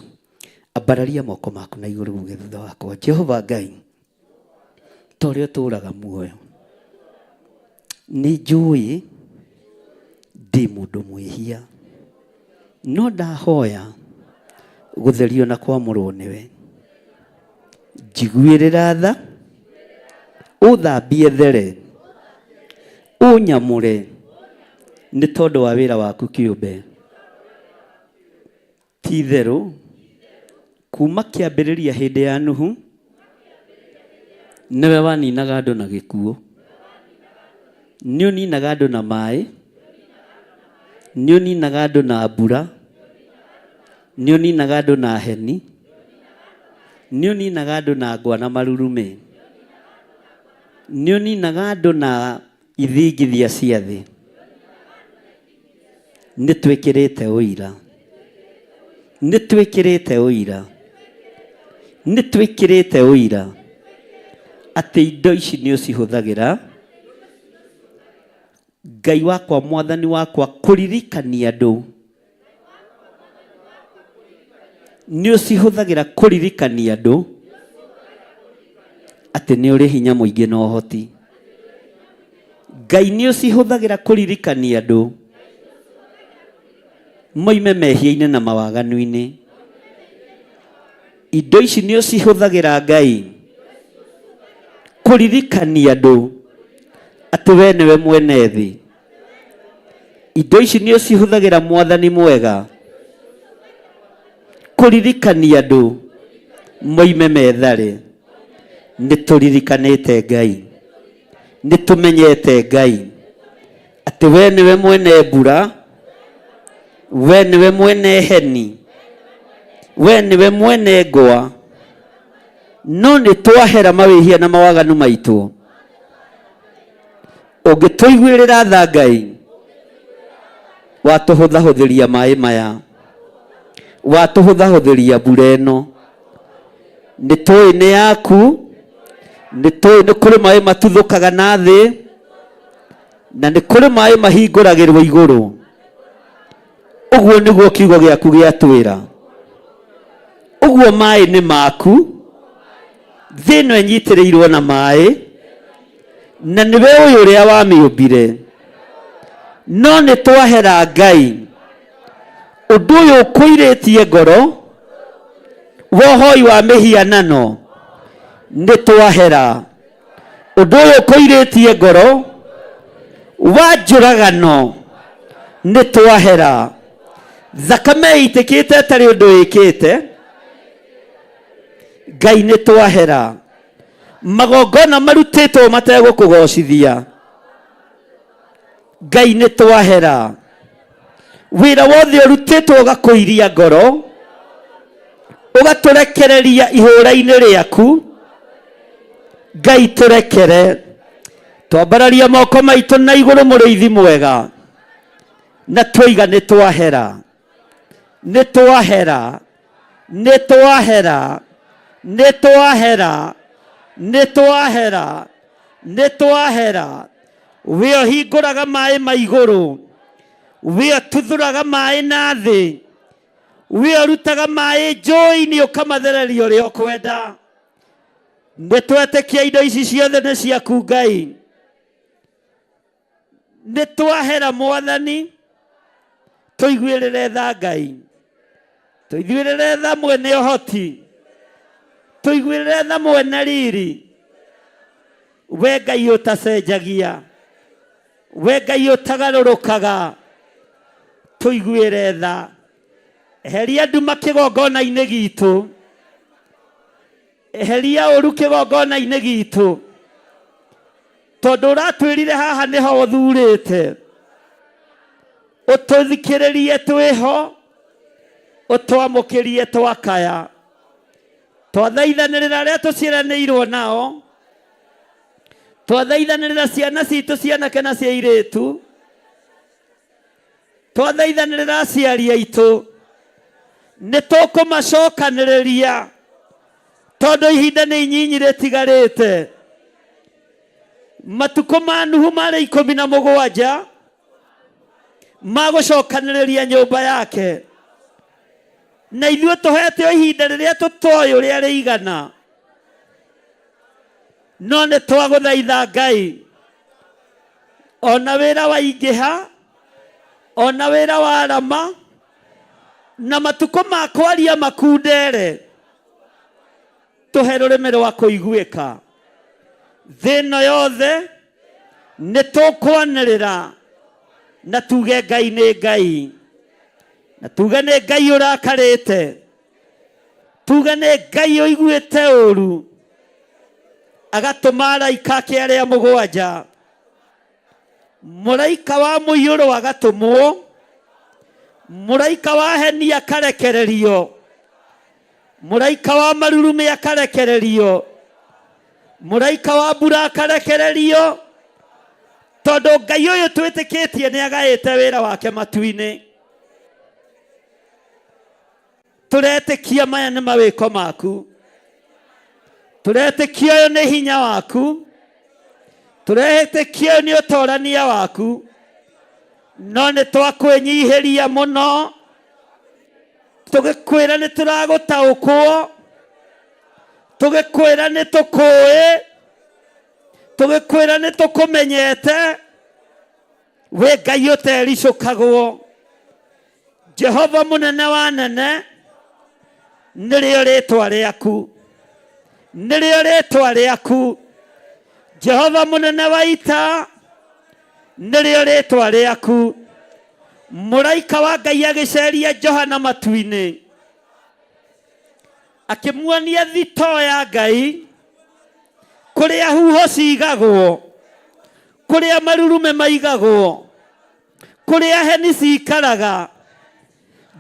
Ambararia moko maku na igũrũ uge thutha wakwa, Jehova Ngai, ta ũrĩa ũtũũraga muoyo, nĩ njũĩ ndĩ mũndũ mwĩhia, no ndahoya gũtherio na kwamũrwo nĩwe. Njiguĩrĩra tha, ũthambie there, ũnyamũre nĩ tondũ wa wĩra waku kĩũmbe. Ti-itherũ, kuuma kĩambĩrĩria hĩndĩ ya Nuhu, nĩwe waninaga andũ na gĩkuũ. Nĩũninaga andũ na maĩ, nĩũninaga andũ na mbura, nĩũninaga andũ na heni, nĩũninaga andũ na ngwa na marurumĩ, nĩũninaga andũ na ithingithia cia thĩ. Nĩ twĩkĩrĩte ũira, nĩ twĩkĩrĩte ũira, nĩ twĩkĩrĩte ũira atĩ indo ici nĩ ũcihũthagĩra Ngai wakwa, mwathani wakwa, kũririkania andũ. Nĩ ũcihũthagĩra kũririkania andũ atĩ nĩ ũrĩ hinya mũingĩ na ũhoti. Ngai nĩ ũcihũthagĩra kũririkania andũ moime mehia-inĩ na mawaganu-inĩ. Indo ici nĩ ũcihũthagĩra Ngai kũririkania andũ atĩ we nĩwe mwene thĩ. Indo ici nĩ ũcihũthagĩra mwathani mwega kũririkania andũ moime methare. Nĩ tũririkanĩte Ngai, nĩ tũmenyete Ngai atĩ we nĩwe mwene mbura, we nĩwe mwene heni, we nĩwe mwene ngwa. No nĩ twahera mawĩhia na mawaganu maitũ. Ũngĩtũiguĩrĩra tha Ngai, watũhũthahũthĩria maĩ maya, watũhũthahũthĩria mbura ĩno. Nĩ tũĩ nĩ yaku, nĩ tũĩ nĩ kũrĩ maĩ matuthũkaga na thĩ, na nĩ kũrĩ maĩ mahingũragĩrwo igũrũ. Ũguo nĩguo kiugo gĩaku gĩatwĩra. Ũguo maĩ nĩ maku, thĩ ĩno ĩnyitĩrĩirwo na maĩ, na nĩwe ũyũ ũrĩa wamĩũmbire. No nĩ twahera Ngai, ũndũ ũyũ ũkũirĩtie ngoro wa ũhoi wa mĩhianano, nĩ twahera. Ũndũ ũyũ ũkũirĩtie ngoro wa njũragano, nĩ twahera. Thakame ĩitĩkĩte ĩtarĩ ũndũ ĩkĩte, Ngai nĩ twahera. Magongona marutĩtwo mategũkũgocithia, Ngai nĩ twahera. Wĩra wothe ũrutĩtwo ũgakũiria ngoro, ũgatũrekereria ihũra-inĩ rĩaku, Ngai tũrekere. Twambararia moko maitũ na igũrũ mũrĩithi mwega, na twoiga nĩ twahera, nĩ twahera, nĩ twahera, nĩ twahera, nĩ twahera, nĩ twahera. We ũhingũraga maĩ ma igũrũ, we ũtuthũraga maĩ na thĩ, we ũrutaga maĩ njũĩ-inĩ ũkamathereria ũrĩa ũkwenda. Nĩ twetĩkia indo ici ciothe nĩ ciaku Ngai. Nĩ twahera mwathani, tũiguĩrĩre tha Ngai, tũiguĩrĩre tha mwene ũhoti, tũiguĩrĩre tha mwene riri. We Ngai ũtacenjagia, we Ngai ũtagarũrũkaga, tũiguĩre tha. Eheria nduma kĩgongona-inĩ gitũ, eheria ũru kĩgongona-inĩ gitũ, tondũ ũratwĩrire haha nĩho ũthurĩte. Ũtũthikĩrĩrie twĩho, ũtwamũkĩrie twakaya. Twathaithanĩrĩra arĩa tũciaranĩirwo nao, twathaithanĩrĩra ciana citũ cianake na cia airĩtu, twathaithanĩrĩra aciari aitũ, nĩ tũkũmacokanĩrĩria tondũ ihinda nĩ inyinyi rĩtigarĩte. Matukũ ma Nuhu marĩ 17 ma gũcokanĩrĩria nyũmba yake, na ithuĩ tũhetwo ihinda rĩrĩa tũtoĩ ũrĩa rĩigana, no nĩ twagũthaitha Ngai, ona wĩra waingĩha, ona wĩra warama, na matukũ ma kwaria makundere, tũhe rũrĩmĩ rwa kũiguĩka. Thĩ ĩno yothe nĩ tũkwanĩrĩra na tuge Ngai nĩ Ngai, na tuge nĩ Ngai ũrakarĩte, tuge nĩ Ngai ũiguĩte ũru, agatũma araika ake arĩa 7, mũraika wa mũiyũro agatũmwo, mũraika wa heni akarekererio, mũraika wa marurumĩ akarekererio, mũraika wa mbura akarekererio, tondũ Ngai ũyũ twĩtĩkĩtie nĩ agaĩte wĩra wake matu-inĩ. Tũretĩkia maya nĩ mawĩko maku, tũretĩkia ũyũ nĩ hinya waku, tũretĩkia ũyũ nĩ ũtorania waku, no nĩ twakwĩnyihĩria mũno tũgĩkwĩra nĩ tũragũtaũkwo, tũgĩkwĩra nĩ tũkũĩ, tũgĩkwĩra nĩ tũkũmenyete, wĩ Ngai ũtericũkagwo. Jehova mũnene wa nene, nĩrĩo rĩtwa rĩaku, nĩrĩo rĩtwa rĩaku. Jehova mũnene wa ita, nĩrĩo rĩtwa rĩaku. Mũraika wa Ngai agĩceria Johana matu-inĩ, akĩmuonia thitoo ya Ngai, kũrĩa huho cigagwo, kũrĩa marurume maigagwo, kũrĩa heni cikaraga.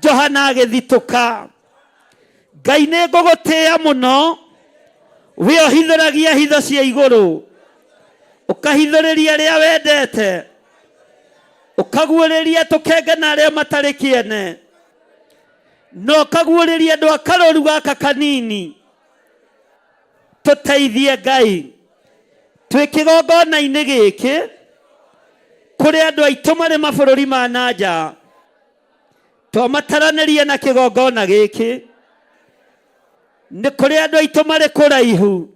Johana agĩthitũka, Ngai nĩ ngũgũtĩĩa mũno, we ũhithũragia hitho cia igũrũ, ũkahithũrĩria arĩa wendete, ũkaguũrĩria tũkenge na arĩa matarĩ kĩene, na ũkaguũrĩria andũ a karũru gaka kanini. Tũteithie Ngai, twĩ kĩgongona-inĩ gĩkĩ, kũrĩ andũ aitũ marĩ mabũrũri ma na nja, twamataranĩria na kĩgongona gĩkĩ. Nĩ kũrĩ andũ aitũ marĩ kũraihu,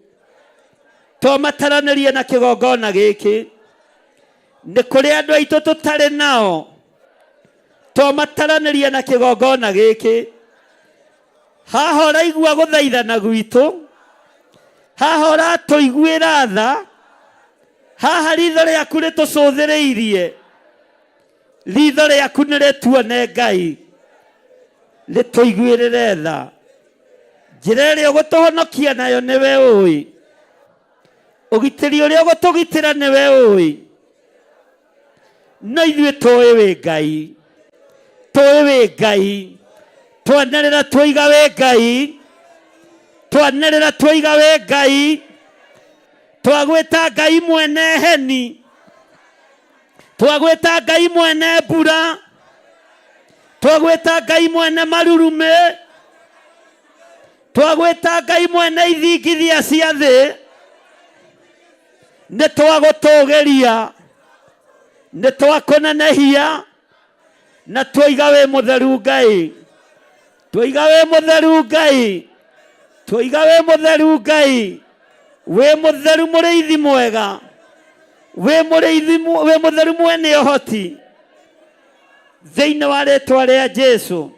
twamataranĩria na kĩgongona gĩkĩ. Nĩ kũrĩ andũ aitũ tũtarĩ nao, twamataranĩria na kĩgongona gĩkĩ. Haha ũraigua gũthaithana gwitũ, haha ũratũiguĩra tha, haha ritho rĩaku rĩtũcũthĩrĩirie, ritho rĩaku nĩ rĩtuone Ngai, rĩtũiguĩrĩre tha. Njĩra ĩrĩa ũgũtũhonokia nayo nĩwe ũĩ, ũgitĩri ũrĩa ũgũtũgitĩra nĩwe ũĩ, no ithuĩ tũĩ wĩ Ngai, tũĩ wĩ Ngai, twanĩrĩra twoiga wĩ Ngai, twanĩrĩra twoiga wĩ Ngai, twagwĩta Ngai mwene heni, twagwĩta Ngai mwene mbura, twagwĩta Ngai mwene marurume, twagwĩta Ngai mwene ithingithia cia thĩ, nĩ twagũtũgĩria, nĩ twakũnenehia, na twoiga wĩ mũtheru Ngai, twoiga wĩ mũtheru Ngai, twoiga wĩ mũtheru Ngai, wĩ mũtheru mũrĩithi mwega, wĩ mũrĩithi wĩ mũtheru mwene ũhoti. Thĩinĩ wa rĩtwa rĩa Jesu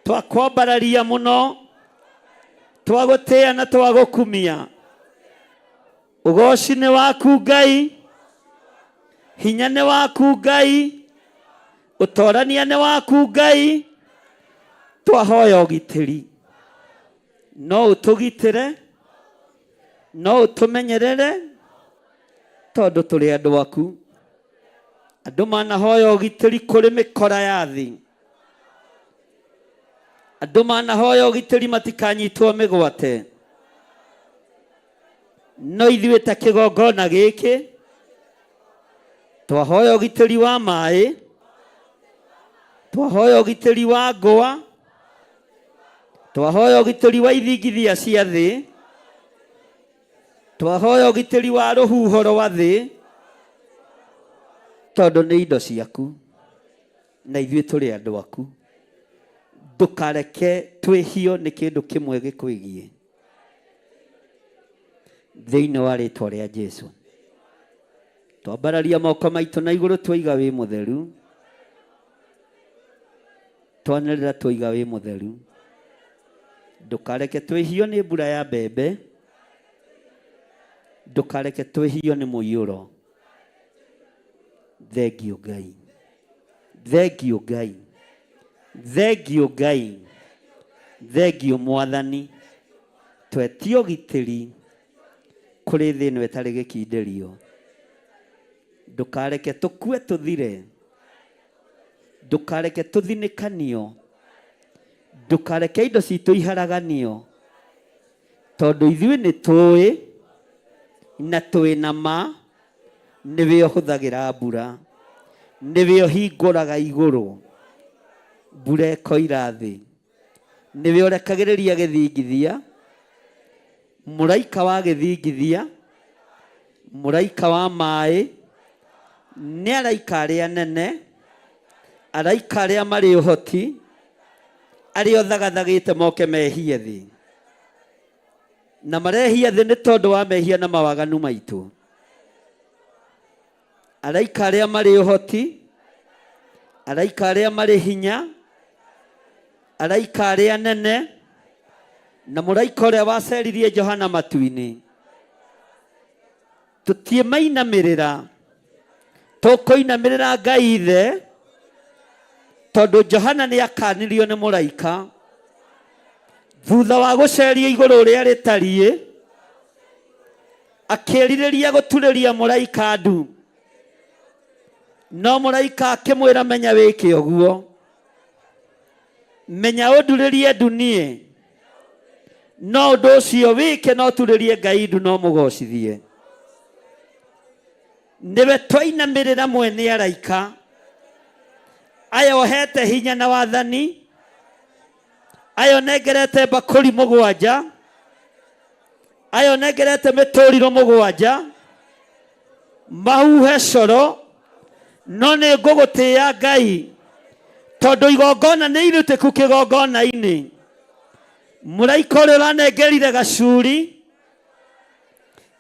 twakwambararia mũno, twagũtĩĩa na twagũkumia. Ũgoci nĩ waku Ngai, hinya nĩ waku Ngai, ũtorania nĩ waku Ngai. Twahoya ũgitĩri, no ũtũgitĩre, no ũtũmenyerere, tondũ tũrĩ andũ aku. Andũ manahoya ũgitĩri kũrĩ mĩkora ya thĩ, andũ manahoya ũgitĩri matikanyitwo mĩgwate, no ithuĩ ta kĩgongona gĩkĩ twahoya ũgitĩri wa maĩ, twahoya ũgitĩri wa ngũa, twahoya ũgitĩri wa ithingithia cia thĩ. Twahoya ũgitĩri wa rũhuho rwa thĩ, tondũ nĩ indo ciaku na ithuĩ tũrĩ andũ aku. Ndũkareke twĩhio nĩ kĩndũ kĩmwe gĩkwĩgiĩ, thĩinĩ wa rĩtwa rĩa Jesu. Twambararia moko maitũ na igũrũ, twaiga wĩ mũtheru. Twanĩrĩra twaiga wĩ mũtheru. Ndũkareke twĩhio nĩ mbura ya mbembe, ndũkareke twĩhio nĩ mũiyũro. Thengiũ Ngai, thengiũ Ngai, thengiũ Ngai, thengiũ Mwathani. Twetie ũgitĩri kũrĩ thĩ ĩno ĩtarĩ gĩkindĩrio. Ndũkareke tũkue tũthire, ndũkareke tũthinĩkanio, ndũkareke indo citũ iharaganio, tondũ ithuĩ nĩ tũĩ na twĩ na ma nĩwe ũhũthagĩra mbura, nĩwe ũhingũraga igũrũ mbura ĩkoira thĩ, nĩwe ũrekagĩrĩria gĩthingithia, mũraika wa gĩthingithia, mũraika wa maĩ, nĩ araika arĩa anene, araika arĩa marĩ ũhoti, arĩa ũthagathagĩte moke mehie thĩ, na marehia thĩ nĩ tondũ wa mehia na mawaganu maitũ. Araika arĩa marĩ ũhoti, araika arĩa marĩ hinya, araika arĩa anene, na mũraika ũrĩa waceririe Johana matu-inĩ, tũtiĩmainamĩrĩra, tũkũinamĩrĩra Ngai Ithe, tondũ Johana nĩ akanirio nĩ mũraika thutha wa gũceria igũrũ ũrĩa rĩtariĩ, akĩrirĩria gũturĩria mũraika ndu, no mũraika akĩmwĩra, menya wĩke ũguo, menya ũndurĩrie ndu niĩ, no ũndũ ũcio wĩke no turĩrie Ngai ndu no mũgocithie. Nĩwe twainamĩrĩra mwene araika aya ũhete hinya na wathani, aya ũnengerete mbakũri mũgwanja, aya ũnengerete mĩtũrirũ mũgwanja, mahuhe coro, no nĩ ngũgũtĩĩa Ngai, tondũ igongona nĩ irutĩku kĩgongona-inĩ. Mũraika ũrĩa ũranengerire gacuri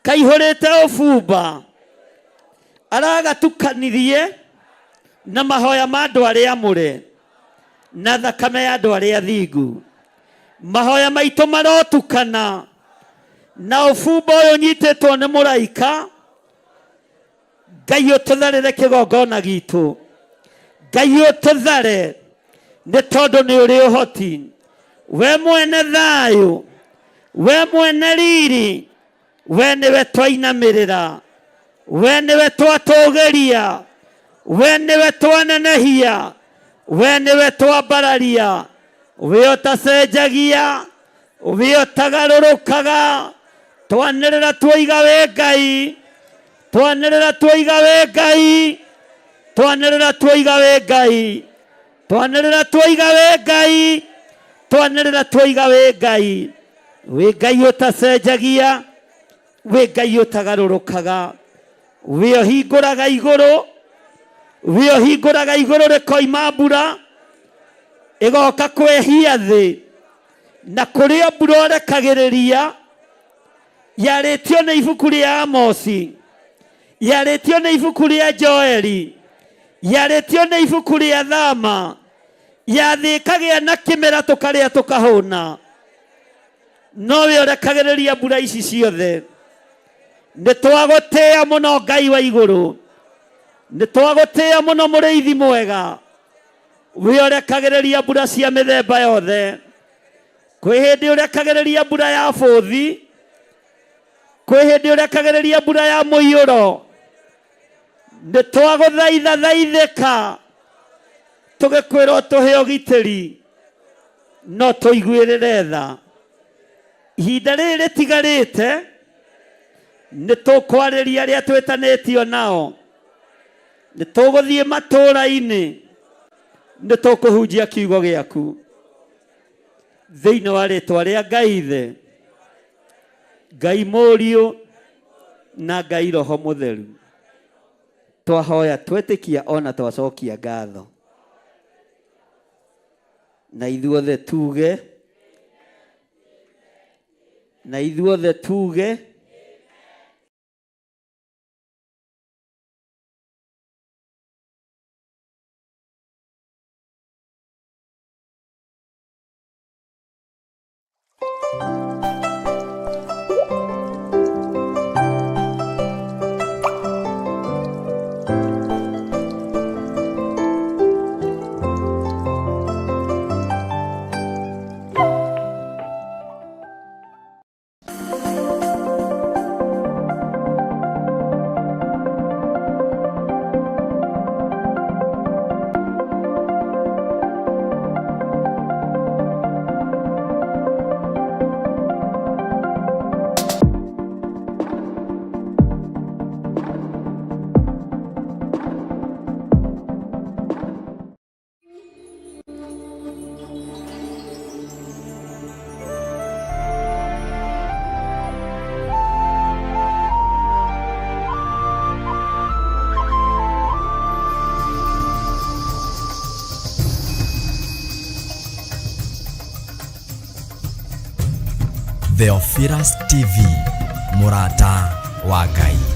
kaihũrĩte ũbumba aragatukanirie na mahoya ma andũ arĩa amũre na thakame ya andũ arĩa athingu. Mahoya maitũ marotukana na ũbumba ũyũ ũnyitĩtwo nĩ mũraika. Ngai ũtũtharĩre kĩgongona gitũ, Ngai ũtũthare, nĩ tondũ nĩ ũrĩ ũhoti. We mwene thayũ, we mwene riri, we nĩwe twainamĩrĩra, we nĩwe twatũgĩria, we nĩwe twanenehia, we nĩwe twambararia, we ũtacenjagia, we ũtagarũrũkaga. Twanĩrĩra tuoiga wĩ Ngai, twanĩrĩra tuoiga wĩ Ngai, twanĩrĩra tuoiga wĩ Ngai, twanĩrĩra tuoiga wĩ Ngai, twanĩrĩra tuoiga wĩ Ngai. Wĩ Ngai ũtacenjagia, wĩ Ngai ũtagarũrũkaga, wĩ ũhingũraga igũrũ, wĩ ũhingũraga igũrũ rĩkoima mbura ĩgoka kwehia thĩ, na kũrĩa mbura ũrekagĩrĩria yarĩtio nĩ ibuku rĩa Amosi, yarĩtio nĩ ibuku rĩa Joeli, yarĩtio nĩ ibuku rĩa Thama, yathĩ ĩkagĩa na kĩmera tũkarĩa tũkahũna, nowe ũrekagĩrĩria mbura ici ciothe. Nĩ twagũtĩĩa mũno Ngai wa igũrũ, nĩ twagũtĩĩa mũno mũrĩithi mwega, we ũrekagĩrĩria mbura cia mĩthemba yothe. Kwĩ hĩndĩ ũrekagĩrĩria mbura ya bũthi, kwĩ hĩndĩ ũrekagĩrĩria mbura ya mũiyũro. Nĩ twagũthaitha thaithĩka, tũgĩkwĩra ũtũhe ũgitĩri, no tũiguĩrĩre tha. Ihinda rĩrĩ rĩtigarĩte nĩ tũkwarĩria arĩa twĩtanĩtio nao, nĩ tũgũthiĩ matũũra-inĩ, nĩ tũkũhunjia kiugo gĩaku thĩinĩ wa rĩtwa rĩa Ngai Ithe, Ngai Mũriũ, Na Ngai Roho Mũtheru. Twahoya twetĩkia ona twacokia ngatho. Na ithuothe tuge, na ithuothe tuge. Theophilus TV, mũrata wa Ngai.